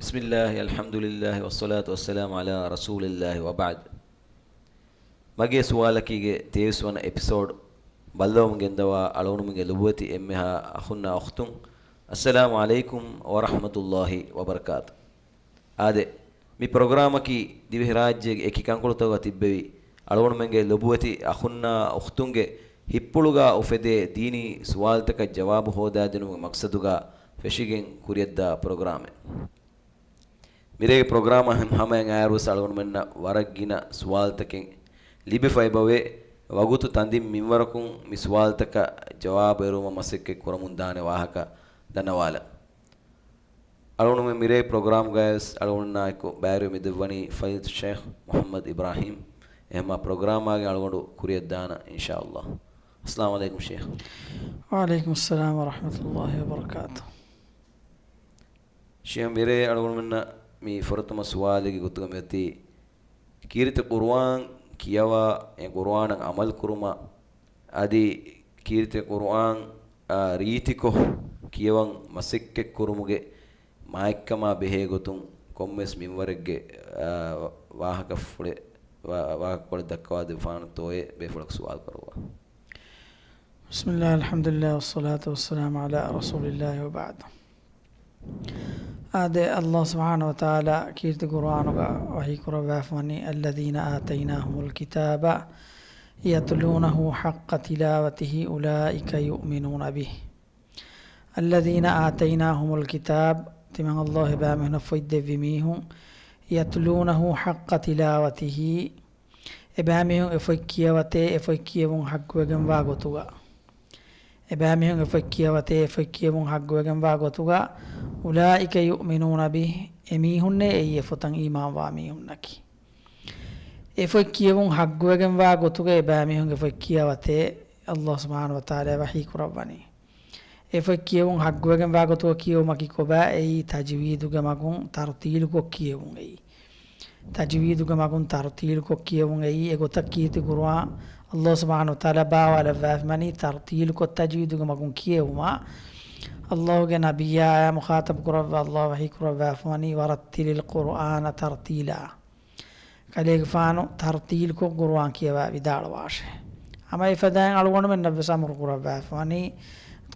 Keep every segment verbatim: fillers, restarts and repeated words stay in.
بسم الله، الحمد لله، والصلاة والسلام على رسول الله، وبعد. މަގޭ ސުވާލަކީގެ ތޭވީސް ވަނަ އެޕިސޯޑް ބައްލަވަމުން ގެންދަވާ އަޅުގަނޑުމެންގެ ލޮބުވެތި އެންމެހާ އަޚުންނާ އުޚްތުން، އައްސަލާމު ޢަލައިކުމް ވަރަޙްމަތުﷲި ވަބަރަކާތު. އާދެ، މި ޕްރޮގްރާމަކީ ދިވެހިރާއްޖޭގެ އެކި ކަންކޮޅުތަކުގަ ތިއްބެވި އަޅުގަނޑުމެންގެ ލޮބުވެތި އަޚުންނާ އުޚްތުންގެ ހިތްޕުޅުގަ އުފެދޭ ދީނީ ސުވާލުތަކަށް ޖަވާބު ހޯދާދިނުމުގެ މަޤްޞަދުގަ ފެށިގެން ކުރިއަށްދާ ޕްރޮގްރާމެއް. މިރޭގެ ޕްރޮގްރާމަށް ހަމަ އައިއިރުވެސް އަޅުގަނޑުމެންނަށް ވަރަށް ގިނަ ސުވާލުތަކެއް ލިބިފައިބައޮތް. ވަގުތު ތަންދިން މިންވަރަކުން މި ސުވާލުތަކަށް ޖަވާބު އެރުވުމަށް މަސައްކަތް ކުރަމުންދާނެ ވާހަކަ ދަންނަވާލަން. އަޅުގަނޑުމެން މިރޭ ޕްރޮގްރާމްގައިވެސް އަޅުގަނޑުންނާއެކު ބައިވެރިވެ މިދެއްވަނީ ފަޟީލަތު ޝޭޚް މުޙައްމަދު އިބްރާހީމް. އެހެންމާ ޕްރޮގްރާމާގެ އަޅުގަނޑު ކުރިއަށްދާނަން އިންޝާﷲ. އައްސަލާމު ޢަލައިކުމް ޝޭޚް. ވަޢަލައިކުމުއްސަލާމް ވަރަޙްމަތުﷲި ވަބަރަކާތު. ޝޭޚް، މިރޭ އަޅުގަނޑުމެންނަށް މި ފުރަތަމަ ސުވާލެއްގެ ގޮތުގަ މިއޮތީ، ކީރިތި ޤުރުއާން ކިޔަވާ، އެ ޤުރުއާނަށް ޢަމަލު ކުރުމަށް އަދި ކީރިތި ޤުރުއާން، އާ، ރީތިކޮށް ކިޔަވަން މަސައްކަތް ކުރުމުގެ މާތްކަމާ ބެހޭ ގޮތުން ކޮންމެސް މިންވަރެއްގެ، އާ، ވާހަކަފުޅެއް، ވާ-، ވާހަކަފުޅެއް ދައްކަވާ ދެއްވާނަންތޯއޭ ބޭފުޅަކު ސުވާލު ކުރައްވާ. بسم الله، الحمد لله، والصلاة والسلام على رسول الله، وبعد. އާދެ، ﷲ ސުބްޙާނަހޫ ވަތަޢާލާ ކީރިތި ޤުރުއާނުގަ ވަޙީ ކުރައްވާފަވަނީ، الذين آتيناهم الكتاب يتلونه حق تلاوته أولئك يؤمنون به. الذين آتيناهم الكتاب، ތިމަން ﷲ އެބައިމީހުންނަށް ފޮތް ދެއްވި މީހުން، يتلونه حق تلاوته، އެބައިމީހުން އެ ފޮތް ކިޔަވަތޭ، އެ ފޮތް ކިޔެވުން ޙައްޤުވެގެންވާ ގޮތުގަ. އެބައިމީހުން އެ ފޮތް ކިޔަވަތޭ، އެ ފޮތް ކިޔެވުން ޙައްޤުވެގެންވާ ގޮތުގަ، أولئك يؤمنون به، އެ މީހުންނޭ އެއީ އެ ފޮތަށް އީމާންވާ މީހުންނަކީ. އެ ފޮތް ކިޔެވުން ޙައްޤުވެގެންވާ ގޮތުގަ އެބައިމީހުން އެ ފޮތް ކިޔަވަތޭ، ﷲ ސުބްޙާނަހޫ ވަތަޢާލާ ވަޙީ ކުރައްވަނީ. އެ ފޮތް ކިޔެވުން ޙައްޤުވެގެންވާ ގޮތުގަ ކިޔެވުމަކީ ކޮބާ؟ އެއީ ތަޖްވީދުގެ މަގުން ތަރުތީލުކޮށް ކިޔެވުން އެއީ. ތަޖްވީދުގެ މަގުން ތަރުތީލުކޮށް ކިޔެވުން އެއީ. އެގޮތަށް ކީރިތި ޤުރުއާން ﷲ ސުބްޙާނަހޫ ވަތަޢާލާ ބާވާލައްވާފަވަނީ ތަރުތީލުކޮށް ތަޖްވީދުގެ މަގުން ކިޔެވުމަށް. ﷲ ގެ ނަބިއްޔާއާ މުޚާޠަބު ކުރައްވާ ﷲ ވަޙީ ކުރައްވާފަވަނީ، ورتل القرآن ترتيلا. ކަލޭގެފާނު ތަރުތީލުކޮށް ޤުރުއާން ކިޔަވާ ވިދާޅުވާށޭ. ހަމަ އެފަދައިން އަޅުގަނޑުމެންނަށްވެސް އަމުރު ކުރައްވާފަވަނީ،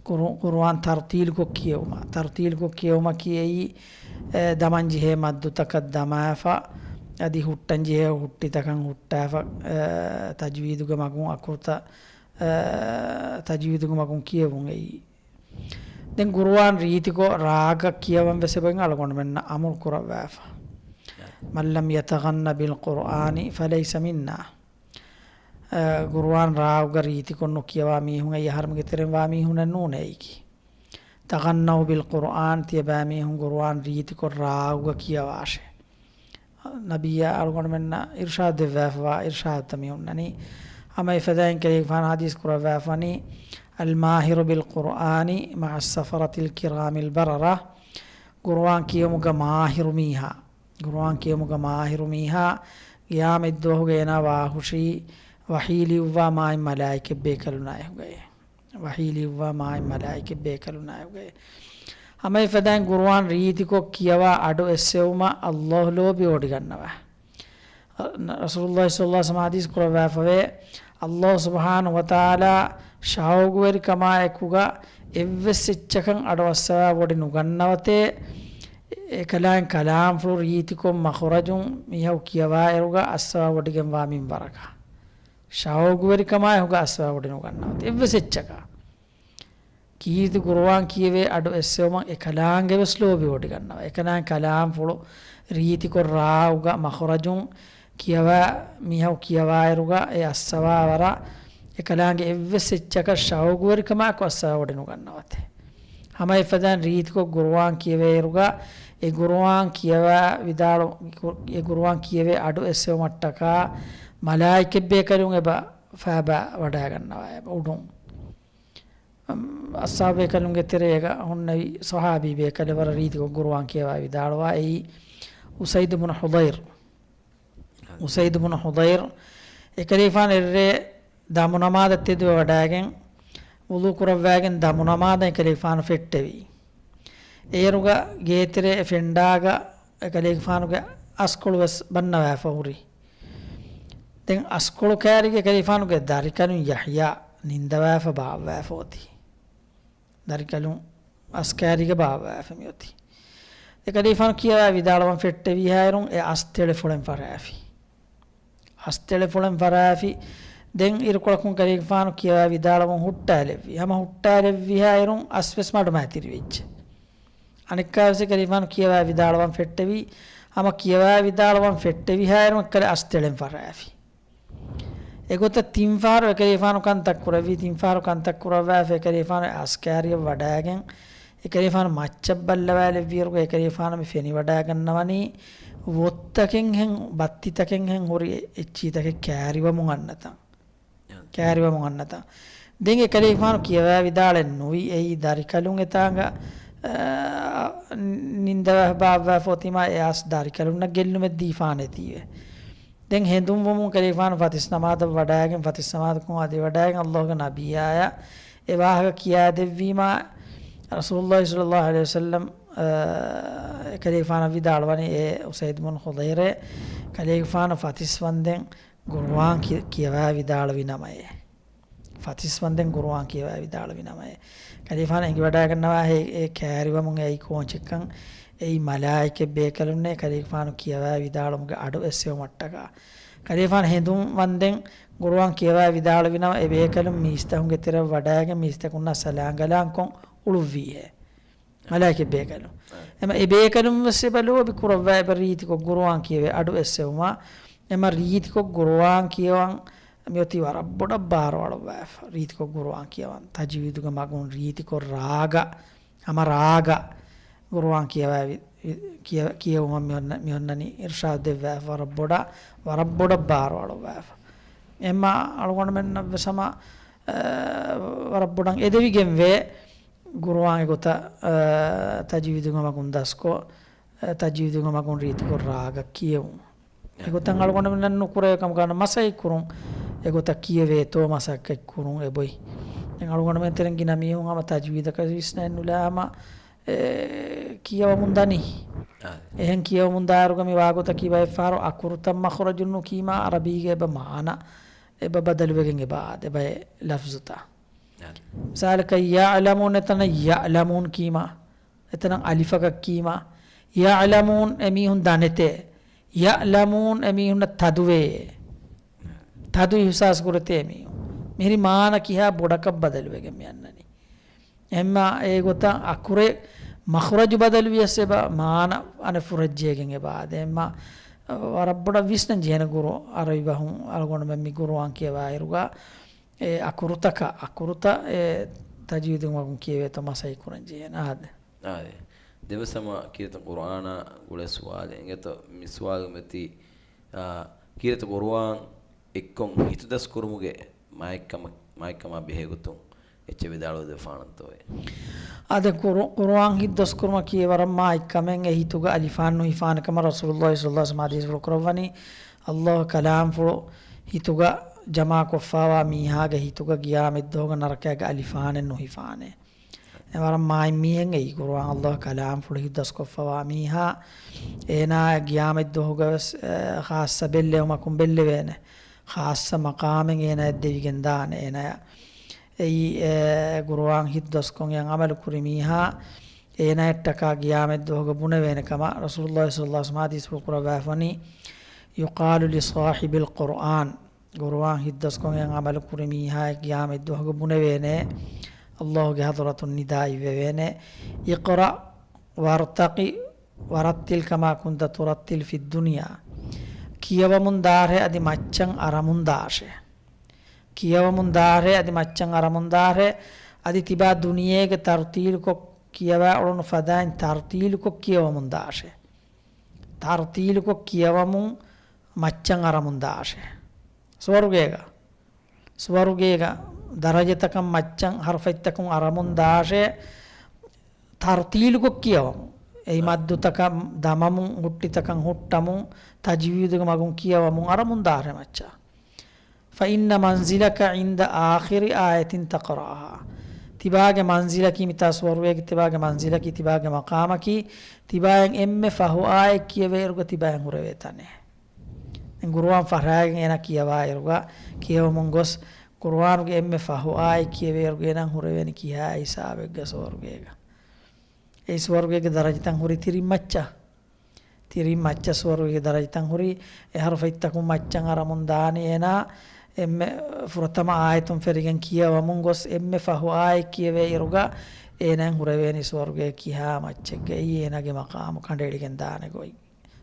ޤުރު-، ޤުރުއާން ތަރުތީލުކޮށް ކިޔެވުމަށް. ތަރުތީލުކޮށް ކިޔެވުމަކީ އެއީ، އެ، ދަމަން ޖެހޭ މައްދުތަކަށް ދަމާފަ، އަދި ހުއްޓަން ޖެހޭ ހުއްޓިތަކަށް ހުއްޓާފަ، އެ، ތަޖްވީދުގެ މަގުން އަކުރުތައް، އެ، ތަޖްވީދުގެ މަގުން ކިޔެވުން އެއީ. ދެން ޤުރުއާން ރީތިކޮށް ރާގަށް ކިޔަވަން ވެސް އެބައިން އަޅުގަނޑުމެންނަށް އަމުރު ކުރައްވާފަ. من لم يتغن بالقرآن فليس منا. އަ، ޤުރުއާން ރާގުގަ ރީތިކޮށް ނުކިޔަވާ މީހުން އެއީ އަހަރެމެންގެ ތެރެއިން ވާ މީހުންނެއް ނޫނޭ އެއީކީ. تغنوا بالقرآن، ތިޔަބައިމީހުން ޤުރުއާން ރީތިކޮށް ރާގުގަ ކިޔަވާށޭ. ނަބިއްޔާ އަޅުގަނޑުމެންނަށް އިރުޝާދު ދެއްވާފަވާ އިރުޝާދުތައް މި ހުންނަނީ. ހަމަ އެފަދައިން ކަލޭގެފާނު ޙަދީޘް ކުރައްވާފަވަނީ، الماهر بالقرآن مع السفرة الكرام البررة. ޤުރުއާން ކިޔެވުމުގަ މާހިރު މީހާ، ޤުރުއާން ކިޔެވުމުގަ މާހިރު މީހާ، ޤިޔާމަތްދުވަހުގަ އޭނާ ވާހުށީ ވަޙީ ލިޔުއްވާ މާތް މަލާއިކަތް ބޭކަލުންނާއެކުގައޭ. ވަޙީ ލިޔުއްވާ މާތް މަލާއިކަތް ބޭކަލުންނާއެކުގައޭ. ހަމަ އެފަދައިން ޤުރުއާން ރީތިކޮށް ކިޔަވާ އަޑު އެއްސެވުމަށް ﷲ ލޯބިވޮޑިގަންނަވާ. ރަސޫލުﷲ ޞައްލަﷲު ޢަލައިހި ވަސައްލަމަ ޙަދީޘް ކުރައްވާފަވޭ، ﷲ ސުބްޙާނަހޫ ވަތަޢާލާ ޝައުގުވެރިކަމާއެކުގަ އެއްވެސް އެއްޗަކަށް އަޑުއައްސަވާ ވޮޑި ނުގަންނަވަތޭ، އެކަލާނގެ ކަލާމްފުޅު ރީތިކޮށް މަޚުރަޖުން މީހަކު ކިޔަވާއިރުގަ އައްސަވާ ވޮޑިގެންވާ މިންވަރަކަށް. ޝައުގުވެރިކަމާއެކުގަ އައްސަވާ ވޮޑި ނުގަންނަވަތޭ އެއްވެސް އެއްޗަކަށް. ކީރިތި ޤުރުއާން ކިޔެވޭ އަޑު އެއްސެވުމަށް އެކަލާނގެވެސް ލޯބިވޮޑިގަންނަވާ. އެކަލާނގެ ކަލާމްފުޅު ރީތިކޮށް ރާގުގަ މަޚުރަޖުން ކިޔަވާ، މީހަކު ކިޔަވާއިރުގަ އެ އައްސަވާވަރަށް އެކަލާނގެ އެއްވެސް އެއްޗަކަށް ޝައުގުވެރިކަމާއެކު އައްސަވާ ވޮޑި ނުގަންނަވަތޭ. ހަމަ އެފަދައިން ރީތިކޮށް ޤުރުއާން ކިޔެވޭއިރުގަ އެ ޤުރުއާން ކިޔަވާ ވިދާޅު، އެ ޤުރުއާން ކިޔެވޭ އަޑު އެއްސެވުމަށްޓަކާ މަލާއިކަތްބޭކަލުން އެބަ ފައިބާ ވަޑައިގަންނަވާ އެބަ އުޑުން. އައްޞާބޭކަލުންގެ ތެރޭގަ ހުންނެވި ޞަޙާބީ ބޭކަލެއް ވަރަށް ރީތިކޮށް ޤުރުއާން ކިޔަވާ ވިދާޅުވާ އެއީ އުސައިދު ބުނު ޙުޟައިރު. އުސައިދު ބުނު ޙުޟައިރު އެކަލޭގެފާނު އެއްރޭ ދަމުނަމާދަށް ތެދުވެވަޑައިގެން، ވުޟޫ ކުރައްވައިގެން ދަމުނަމާދަށް އެކަލޭގެފާނު ފެއްޓެވި. އޭރުގަ ގޭތެރޭ ފެންޑާގަ އެކަލޭގެފާނުގެ އަސްކޮޅު ވެސް ބަންނަވާފަ ހުރި. ދެން އަސްކޮޅު ކައިރީގަ އެކަލޭގެފާނުގެ ދަރިކަލުން ޔަޙްޔާ ނިންދަވާފަ ބާއްވާފަ އޮތީ. ދަރިކަލުން އަސް ކައިރީގަ ބާއްވާފަ މިއޮތީ. އެކަލޭގެފާނު ކިޔަވާ ވިދާޅުވަން ފެއްޓެވިހާއިރުން އެ އަސް ތެޅެފުޅެން ފަރާފި. އަސް ތެޅެފުޅެން ފަރާފި. ދެން އިރުކޮޅަކުން ކަލޭގެފާނު ކިޔަވާ ވިދާޅުވަން ހުއްޓާލެއްވި. ހަމަ ހުއްޓާލެއްވިހާއިރުން އަސް ވެސް މަޑުމައިތިރިވެއްޖެ. އަނެއްކާވެސް އެކަލޭގެފާނު ކިޔަވާ ވިދާޅުވަން ފެއްޓެވި. ހަމަ ކިޔަވާ ވިދާޅުވަން ފެއްޓެވިހާއިރުން އެއްކަލަ އަސް ތެޅެން ފަރާފި. އެގޮތަށް ތިން ފަހަރު އެކަލޭގެފާނު ކަންތައް ކުރެއްވި. ތިން ފަހަރު ކަންތައް ކުރައްވާފަ އެކަލޭގެފާނު އަސް ކައިރިއަށް ވަޑައިގެން އެކަލޭގެފާނު މައްޗަށް ބައްލަވާލެއްވިއިރުގަ އެކަލޭގެފާނު މި ފެނިވަޑައިގަންނަވަނީ ވޮއްތަކެއްހެން، ބައްތިތަކެއްހެން ހުރި އެ-، އެއްޗިތަކެއް ކައިރިވަމުން އަންނަތަން. ކައިރިވަމުން އަންނަތަން. ދެން އެކަލޭގެފާނު ކިޔަވާ ވިދާޅެއް ނުވި އެއީ ދަރިކަލުން އެތާނގަ، އާ، ނިންދަވާ ބާއްވާފަ އޮތީމާ އެ އަސް ދަރިކަލުންނަށް ގެއްލުމެއް ދީފާނެތީވެ. ދެން ހެނދުންވުމުން ކަލޭގެފާނު ފަތިސް ނަމާދަށް ވަޑައިގެން، ފަތިސް ނަމާދަކުން އަދިވަޑައިގެން އައްލާހުގެ ނަބިއްޔާޔަށް އެ ވާހަކަ ކިޔާދެއްވީމާ، ރަސޫލުﷲ ޞައްލަﷲ ޢަލައިހި ވަސައްލަމް، އާ، ކަލޭގެފާނަށް ވިދާޅުވަނީ އޭ އުސައިދު ބުން ޚުޟައިރޭ، ކަލޭގެފާނު ފަތިސް ވަންދެން ގުރުއާން ކި-، ކިޔަވާ ވިދާޅުވި ނަމައޭ. ފަތިސް ވަންދެން ގުރުއާން ކިޔަވާ ވިދާޅުވި ނަމައޭ. ކަލޭގެފާނު އެނގިވަޑައިގަންނަވާހޭ އެ ކައިރިވަމުން އެއީ ކޯންޗެއްކަން، އެއީ މަލާއިކަތް ބޭކަލުންނޭ ކަލޭގެފާނު ކިޔަވާ ވިދާޅުމުގެ އަޑު އެއްސެވުމަށްޓަކާ. ކަލޭގެފާނު ހެނދުން ވަންދެން ގުރުއާން ކިޔަވާ ވިދާޅުވި ނަމަ އެ ބޭކަލުން މީސްތަކުންގެ ތެރެއަށް ވަޑައިގެން މީސްތަކުންނާ ސަލާން ގަލާންކޮށް އުޅުއްވީހޭ. މަލާއިކަތް ބޭކަލުން. އެމަ އެ ބޭކަލުން ވެސް އެބަ ލޯބި ކުރައްވާ އެބަ ރީތިކޮށް ގުރުއާން ކިޔެވޭ އަޑު އެއްސެވުމާ، އެމަ ރީތިކޮށް ގުރުއާން ކިޔަވަން މިއޮތީ ވަރަށް ބޮޑަށް ބާރު އަޅުއްވާފަ. ރީތިކޮށް ގުރުއާން ކިޔަވަން ތަޖްވީދުގެ މަގުން ރީތިކޮށް ރާގަ، ހަމަ ރާގަ ގުރުއާން ކިޔަވާ ވި-، ވި-، ކިޔަ-، ކިޔެވުމަށް މި އޮންނަ-، މި އޮންނަނީ އިރުޝާދު ދެއްވާފަ ވަރަށް ބޮޑަށް، ވަރަށް ބޮޑަށް ބާރު އަޅުއްވާފަ. އެމަ އަޅުގަނޑުމެންނަށް ވެސް ހަމަ، އަ، ވަރަށް ބޮޑަށް އެދެވިގެން ވޭ. ގުރުއާން އެގޮތަށް، އަ، ތަޖްވީދުގެ މަގުން ދަސްކޮށް، އަ، ތަޖްވީދުގެ މަގުން ރީތިކޮށް ރާގަށް ކިޔެވުން. އެގޮތަށް އަޅުގަނޑުމެންނަށް ނުކުރެވޭ ކަމަކާ މަސައްކަތް ކުރުން، އެގޮތަށް ކިޔެވޭތޯ މަސައްކަތް ކުރުން އެބޮތް. ދެން އަޅުގަނޑުމެން ތެރެން ގިނަ މީހުން ހަމަ ތަޖްވީދަކަށް ވިސްނައެއް ނުލާ ހަމަ، އެ، ކިޔަވަމުން ދަނީ. އާ. އެހެން ކިޔަވަމުން ދާއިރުގަ މި ވާގޮތަކީ ބައެއް ފަހަރު އަކުރުތައް މަޚްރަޖުން ނުކީމާ އަރަބީގަ އެބަ މާނަ، އެބަ ބަދަލުވެގެން އެބަ އާދެ ބައެއް ލަފްޒުތައް. މިސާލަކަށް ޔަޢްލަމޫން އެތަނަށް ޔަޢްލަމޫން ކީމާ، އެތަނަށް އަލިފަކަށް ކީމާ، ޔަޢްލަމޫން އެމީހުން ދަނެތޭ، ޔަޢްލަމޫން އެމީހުންނަށް ތަދުވޭ. ތަދު އިޙްސާސް ކުރެތޭ އެމީހުން. މިހިރި މާނަ ކިހާ ބޮޑަކަށް ބަދަލުވެގެން މި އަންނަނީ. އެހެންމާ އެގޮތަށް އަކުރެއް މަޚްރަޖު ބަދަލުވިޔަސް އެބަ މާނަ އަނެއް ފުރައްޖޭގެން އެބަ އާދެ. އެހެންމާ ވަރަށް ބޮޑަށް ވިސްނަން ޖެހޭނެ ގުރު އަރަބި ބަހުން އަޅުގަނޑުމެން މި ގުރުއާން ކިޔަވާއިރުގަ އެ އަކުރުތަކަށް، އަކުރުތައް އެ ތަޖްވީދުގެ މަގުން ކިޔެވޭތޯ މަސައްކަތް ކުރަން ޖެހޭނެ އާދެ. އާދެ. ދެވަސް ހަމަ ކީރިތި ޤުރުއާނާ ގުޅޭ ސުވާލެއް އިނގޭތޯ؟ މި ސުވާލުގެ މެތީ، އާ، ކީރިތި ޤުރުއާން އެއްކޮށް ހިތުދަސް ކުރުމުގެ މާތްކަމަށް، މާތްކަމާ ބެހޭގޮތުން އެއްޗެއް ވިދާޅުވެދެއްވާނަންތޯއޭ؟ އާދެ، ޤުރު-، ޤުރުއާން ހިތުދަސްކުރުމަކީ ވަރަށް މާތްކަމެއް. އެ ހިތުގަ އަލިފާން ނުހިފާނެ ކަމަށް ރަސޫލުﷲ ޞައްލަﷲ ޢަލައިހި ވަސައްލަމަ ޙަދީޘްފުޅު ކުރައްވަނީ، ﷲ ގެ ކަލާމްފުޅު ހިތުގަ ޖަމާކޮށްފަވާ މީހާގެ ހިތުގަ ޤިޔާމަތްދުވަހުގަ ނަރަކައިގަ އަލިފާނެއް ނުހިފާނެ. އެ ވަރަށް މާތް މީހެއް އެއީ، ޤުރުއާން ﷲ ގެ ކަލާމްފުޅު ހިތުދަސްކޮށްފަވާ މީހާ. އޭނާ ޤިޔާމަތްދުވަހުގަވެސް، އެ، ޚާއްޞަ ބެއްލެވުމަކުން ބެއްލެވޭނެ. ޚާއްޞަ މަޤާމެއް އޭނާއަށް ދެވިގެން ދާނެ އޭނާޔަށް. އެއީ، އެ، ޤުރުއާން ހިތުދަސްކޮށް އެ ޢަމަލު ކުރި މީހާ އޭނާއަށްޓަކާ ޤިޔާމަތްދުވަހުގަ ބުނެވޭނެ ކަމަށް ރަސޫލުﷲ ޞައްލަﷲ ޢަލައިހި ވަސައްލަމަ ޙަދީޘްފުޅު ކުރައްވާފަނީ، يقال لصاحب القرآن، ޤުރުއާން ހިތުދަސްކޮށް އެ ޢަމަލު ކުރި މީހާއަށް ޤިޔާމަތްދުވަހުގަ ބުނެވޭނެ، ﷲ ގެ ޙަޟްރަތުން ނިދާ އިއްވެވޭނެ، اقرأ وارتق ورتل كما كنت ترتل في الدنيا. ކިޔަވަމުން ދާށޭ އަދި މައްޗަށް އަރަމުން ދާށޭ. ކިޔަވަމުން ދާށޭ އަދި މައްޗަށް އަރަމުން ދާށޭ. އަދި ތިބާ ދުނިޔޭގެ ތަރުތީލުކޮށް ކިޔަވާ އުޅުނު ފަދައިން ތަރުތީލުކޮށް ކިޔަވަމުން ދާށޭ. ތަރުތީލުކޮށް ކިޔަވަމުން މައްޗަށް އަރަމުން ދާށޭ. ސުވަރުގޭގަ، ސުވަރުގޭގަ ދަރަޖަތަކަށް މައްޗަށް ހަރުފަތްތަކުން އަރަމުން ދާށޭ. ތަރުތީލުކޮށް ކިޔަވަމުން. އެއީ އަ. މައްދުތަކަށް ދަމަމުން، ހުއްޓިތަކަށް ހުއްޓަމުން، ތަޖްވީދުގެ މަގުން ކިޔަވަމުން އަރަމުން ދާށޭ މައްޗަށް. فإن منزلك عند آخر آية تقرأها. ތިބާގެ މަންޒިލަކީ މިތާ ސުވަރުގޭގެ ތިބާގެ މަންޒިލަކީ ތިބާގެ މަޤާމަކީ ތިބާއަށް އެންމެ ފަހު އާޔަތް ކިޔެވޭއިރުގަ ތިބާއަށް ހުރެވޭ ތަނެއް. ދެން ގުރުއާން ފަށާގެން އޭނާ ކިޔަވާއިރުގަ ކިޔެވުމުން ގޮސް ގުރުއާނުގެ އެންމެ ފަހު އާޔަތް ކިޔެވޭއިރުގަ އޭނާއަށް ހުރެވޭނީ ކިހާ ހިސާބެއްގަ ސުވަރުގޭގަ؟ އެ ސުވަރުގޭގެ ދަރަޖަތައް ހުރީ ތިރިން މައްޗަށް. ތިރިން މައްޗަށް ސުވަރުގޭގެ ދަރަޖަތައް ހުރީ، އެ ހަރުފަތްތަކުން މައްޗަށް އަރަމުން ދާނީ އޭނާ އެންމެ ފުރަތަމަ އާޔަތުން ފެށިގެން ކިޔަވަމުން ގޮސް އެންމެ ފަހު އާޔަތް ކިޔެވޭ އިރުގަ އޭނާއަށް ހުރެވޭނީ ސުވަރުގޭ ކިހާ މައްޗެއްގައި އޭނާގެ މަޤާމު ކަނޑައެޅިގެން ދާނެ ގޮތް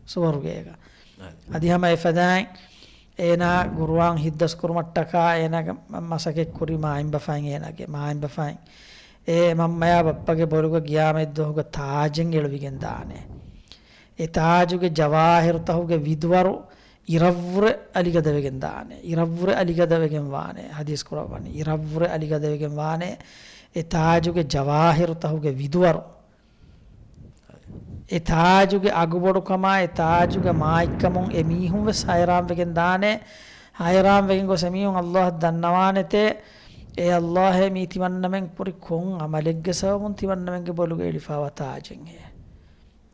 ސުވަރުގޭގަ. އަދި ހަމަ އެފަދައިން އޭނާ ގުރުއާން ހިތްދަސް ކުރުމަށްޓަކާ އޭނާގެ މަ-، މަސައްކަތް ކުރި މާތްބަފައިން އޭނާގެ މާތްބަފައިން އެ މަންމަޔާ ބައްޕަގެ ބޮލުގަ ގިޔާމަތްދުވަހުގަ ތާޖެއް އެޅުވިގެން ދާނެ. އެ ތާޖުގެ ޖަވާހިރުތަހުގެ ވިދުވަރު އިރަށްވުރެ އަލިގަދަވެގެން ދާނެ. އިރަށްވުރެ އަލިގަދަވެގެން ވާނެ. ޙަދީޘް ކުރައްވަނީ އިރަށްވުރެ އަލިގަދަވެގެން ވާނެ. އެ ތާޖުގެ ޖަވާހިރުތަހުގެ ވިދުވަރު އެ ތާޖުގެ އަގުބޮޑުކަމާ، އެ ތާޖުގެ މާތްކަމުން އެ މީހުން ވެސް ހައިރާންވެގެން ދާނެ. ހައިރާންވެގެން ގޮސް އެ މީހުން ﷲ އަށް ދަންނަވާނެތޭ، އޭ ﷲ އޭ މީ ތިމަންނަމެން ކުރި ކޮން ޢަމަލެއްގެ ސަބަބުން ތިމަންނަމެންގެ ބޮލުގަ އެޅިފާވާ ތާޖެއްހޭ؟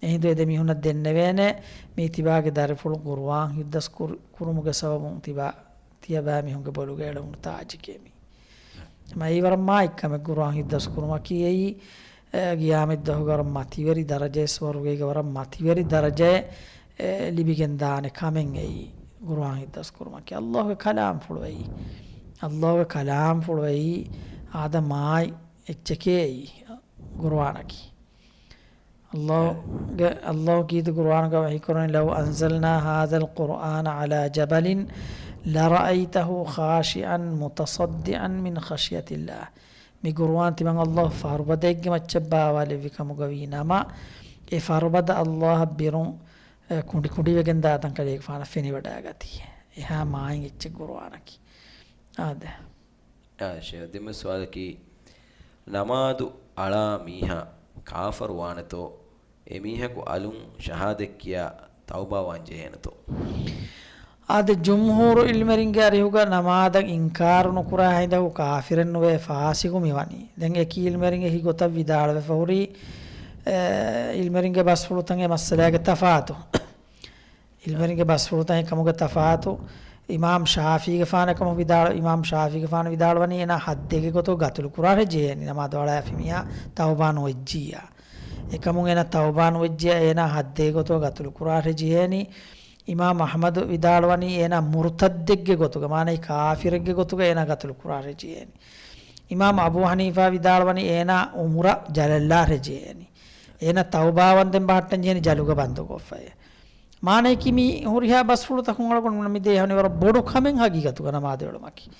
އެހިނދު އެ ދެ މީހުންނަށް ދެންނެވޭނެ، މީ ތިބާގެ ދަރިފުޅު ގުރުއާން ހިތްދަސް ކުރު-، ކުރުމުގެ ސަބަބުން ތިބާ ތިޔަބައިމީހުންގެ ބޮލުގަ އެޅުނު ތާޖެކޭ މީ. މައި ވަރަށް މާތް ކަމެއް ގުރުއާން ހިތްދަސް ކުރުމަކީ އެއީ، އެ، ގިޔާމަތްދުވަހުގަ ވަރަށް މަތިވެރި ދަރަޖައެއް، ސުވަރުގޭގެ ވަރަށް މަތިވެރި ދަރަޖައެއް، އެ، ލިބިގެން ދާނެ ކަމެއް އެއީ ގުރުއާން ހިތްދަސް ކުރުމަކީ. ﷲގެ ކަލާމްފުޅު އެއީ. ﷲގެ ކަލާމްފުޅު އެއީ އާދަ މާތް އެއްޗެކޭ އެއީ ގުރުއާނަކީ. ﷲ ގެ، ﷲ ކީރިތި ގުރުއާނުގަ ވަޙީކުރަނީ، "لو أنزلنا هذا القرآن على جبل لرأيته خاشعا متصدعا من خشية الله." މި ގުރުއާން ތިމަން ﷲ ފަރުބަދައެއްގެ މައްޗަށް ބާވާލެއްވި ކަމުގަ ވީ ނަމަ، އެ ފަރުބަދަ ﷲ އަށް ބިރުން، އެ، ކުނޑި ކުނޑިވެގެން ދާތަން ކަލޭގެފާނަށް ފެނިވަޑައިގަތީ. އެހާ މާތް އެއްޗެއް ގުރުއާނަކީ. އާދެ. އާ، ޝޭޚް، ދެންމެ ސުވާލަކީ، ނަމާދު އަޅާ މީހާ ކާފަރު ވާނެތޯ؟ އެމީހަކު އަލުން ޝަހާދަތް ކިޔާ ތައުބާވާން ޖެހޭނެތޯ؟ އާދެ، ޖުމްހޫރު ޢިލްމެރިންގެ އަރިހުގަ ނަމާދަށް އިންކާރު ނުކުރާ ހިނދަކު ކާފިރެއް ނުވޭ، ފާސިގު މިވަނީ. ދެން އެކި ޢިލްމެރިންގެ ހިގޮތަށް ވިދާޅުވެފަ ހުރީ، އެ، ޢިލްމެރިންގެ ބަސްފުޅުތައް އެ މައްސަލާގެ ތަފާތު. ޢިލްމެރިންގެ ބަސްފުޅުތައް އެކަމުގެ ތަފާތު. އިމާމް ޝާފީގެފާނު އެކަމަށް ވިދާޅު، އިމާމް ޝާފީގެފާނު ވިދާޅުވަނީ އޭނާ ޙައްދެއްގެ ގޮތުގަ ގަތުލު ކުރާށޭ ޖެހޭނީ، ނަމާދު އަޅާފި މީހާ ތައުބާ ނުވެއްޖިއްޔާ. އެކަމުން އޭނާ ތައުބާ ނުވެއްޖިއްޔާ އޭނާ ޙައްދެއްގެ ގޮތުގަ ގަތުލު ކުރާށޭ ޖެހޭނީ. އިމާމް އަޙްމަދު ވިދާޅުވަނީ އޭނާ މުރުތައްދެއްގެ ގޮތުގަ، މާނައީ ކާފިރެއްގެ ގޮތުގަ އޭނާ ގަތުލު ކުރާށޭ ޖެހޭނީ. އިމާމް އަބޫ ޙަނީފާ ވިދާޅުވަނީ އޭނާ ޢުމުރަށް ޖަލަށްލާށޭ ޖެހޭނީ. އޭނާ ތައުބާވަންދެން ބަހައްޓަން ޖެހޭނީ ޖަލުގަ ބަންދުކޮށްފައޭ. މާނައަކީ މި ހުރިހާ ބަސްފުޅުތަކުން އަޅުގަނޑު މި ދޭހަނި ވަރަށް ބޮޑު ކަމެއް ހަގީގަތުގަ ނަމާދު އެޅުމަކީ.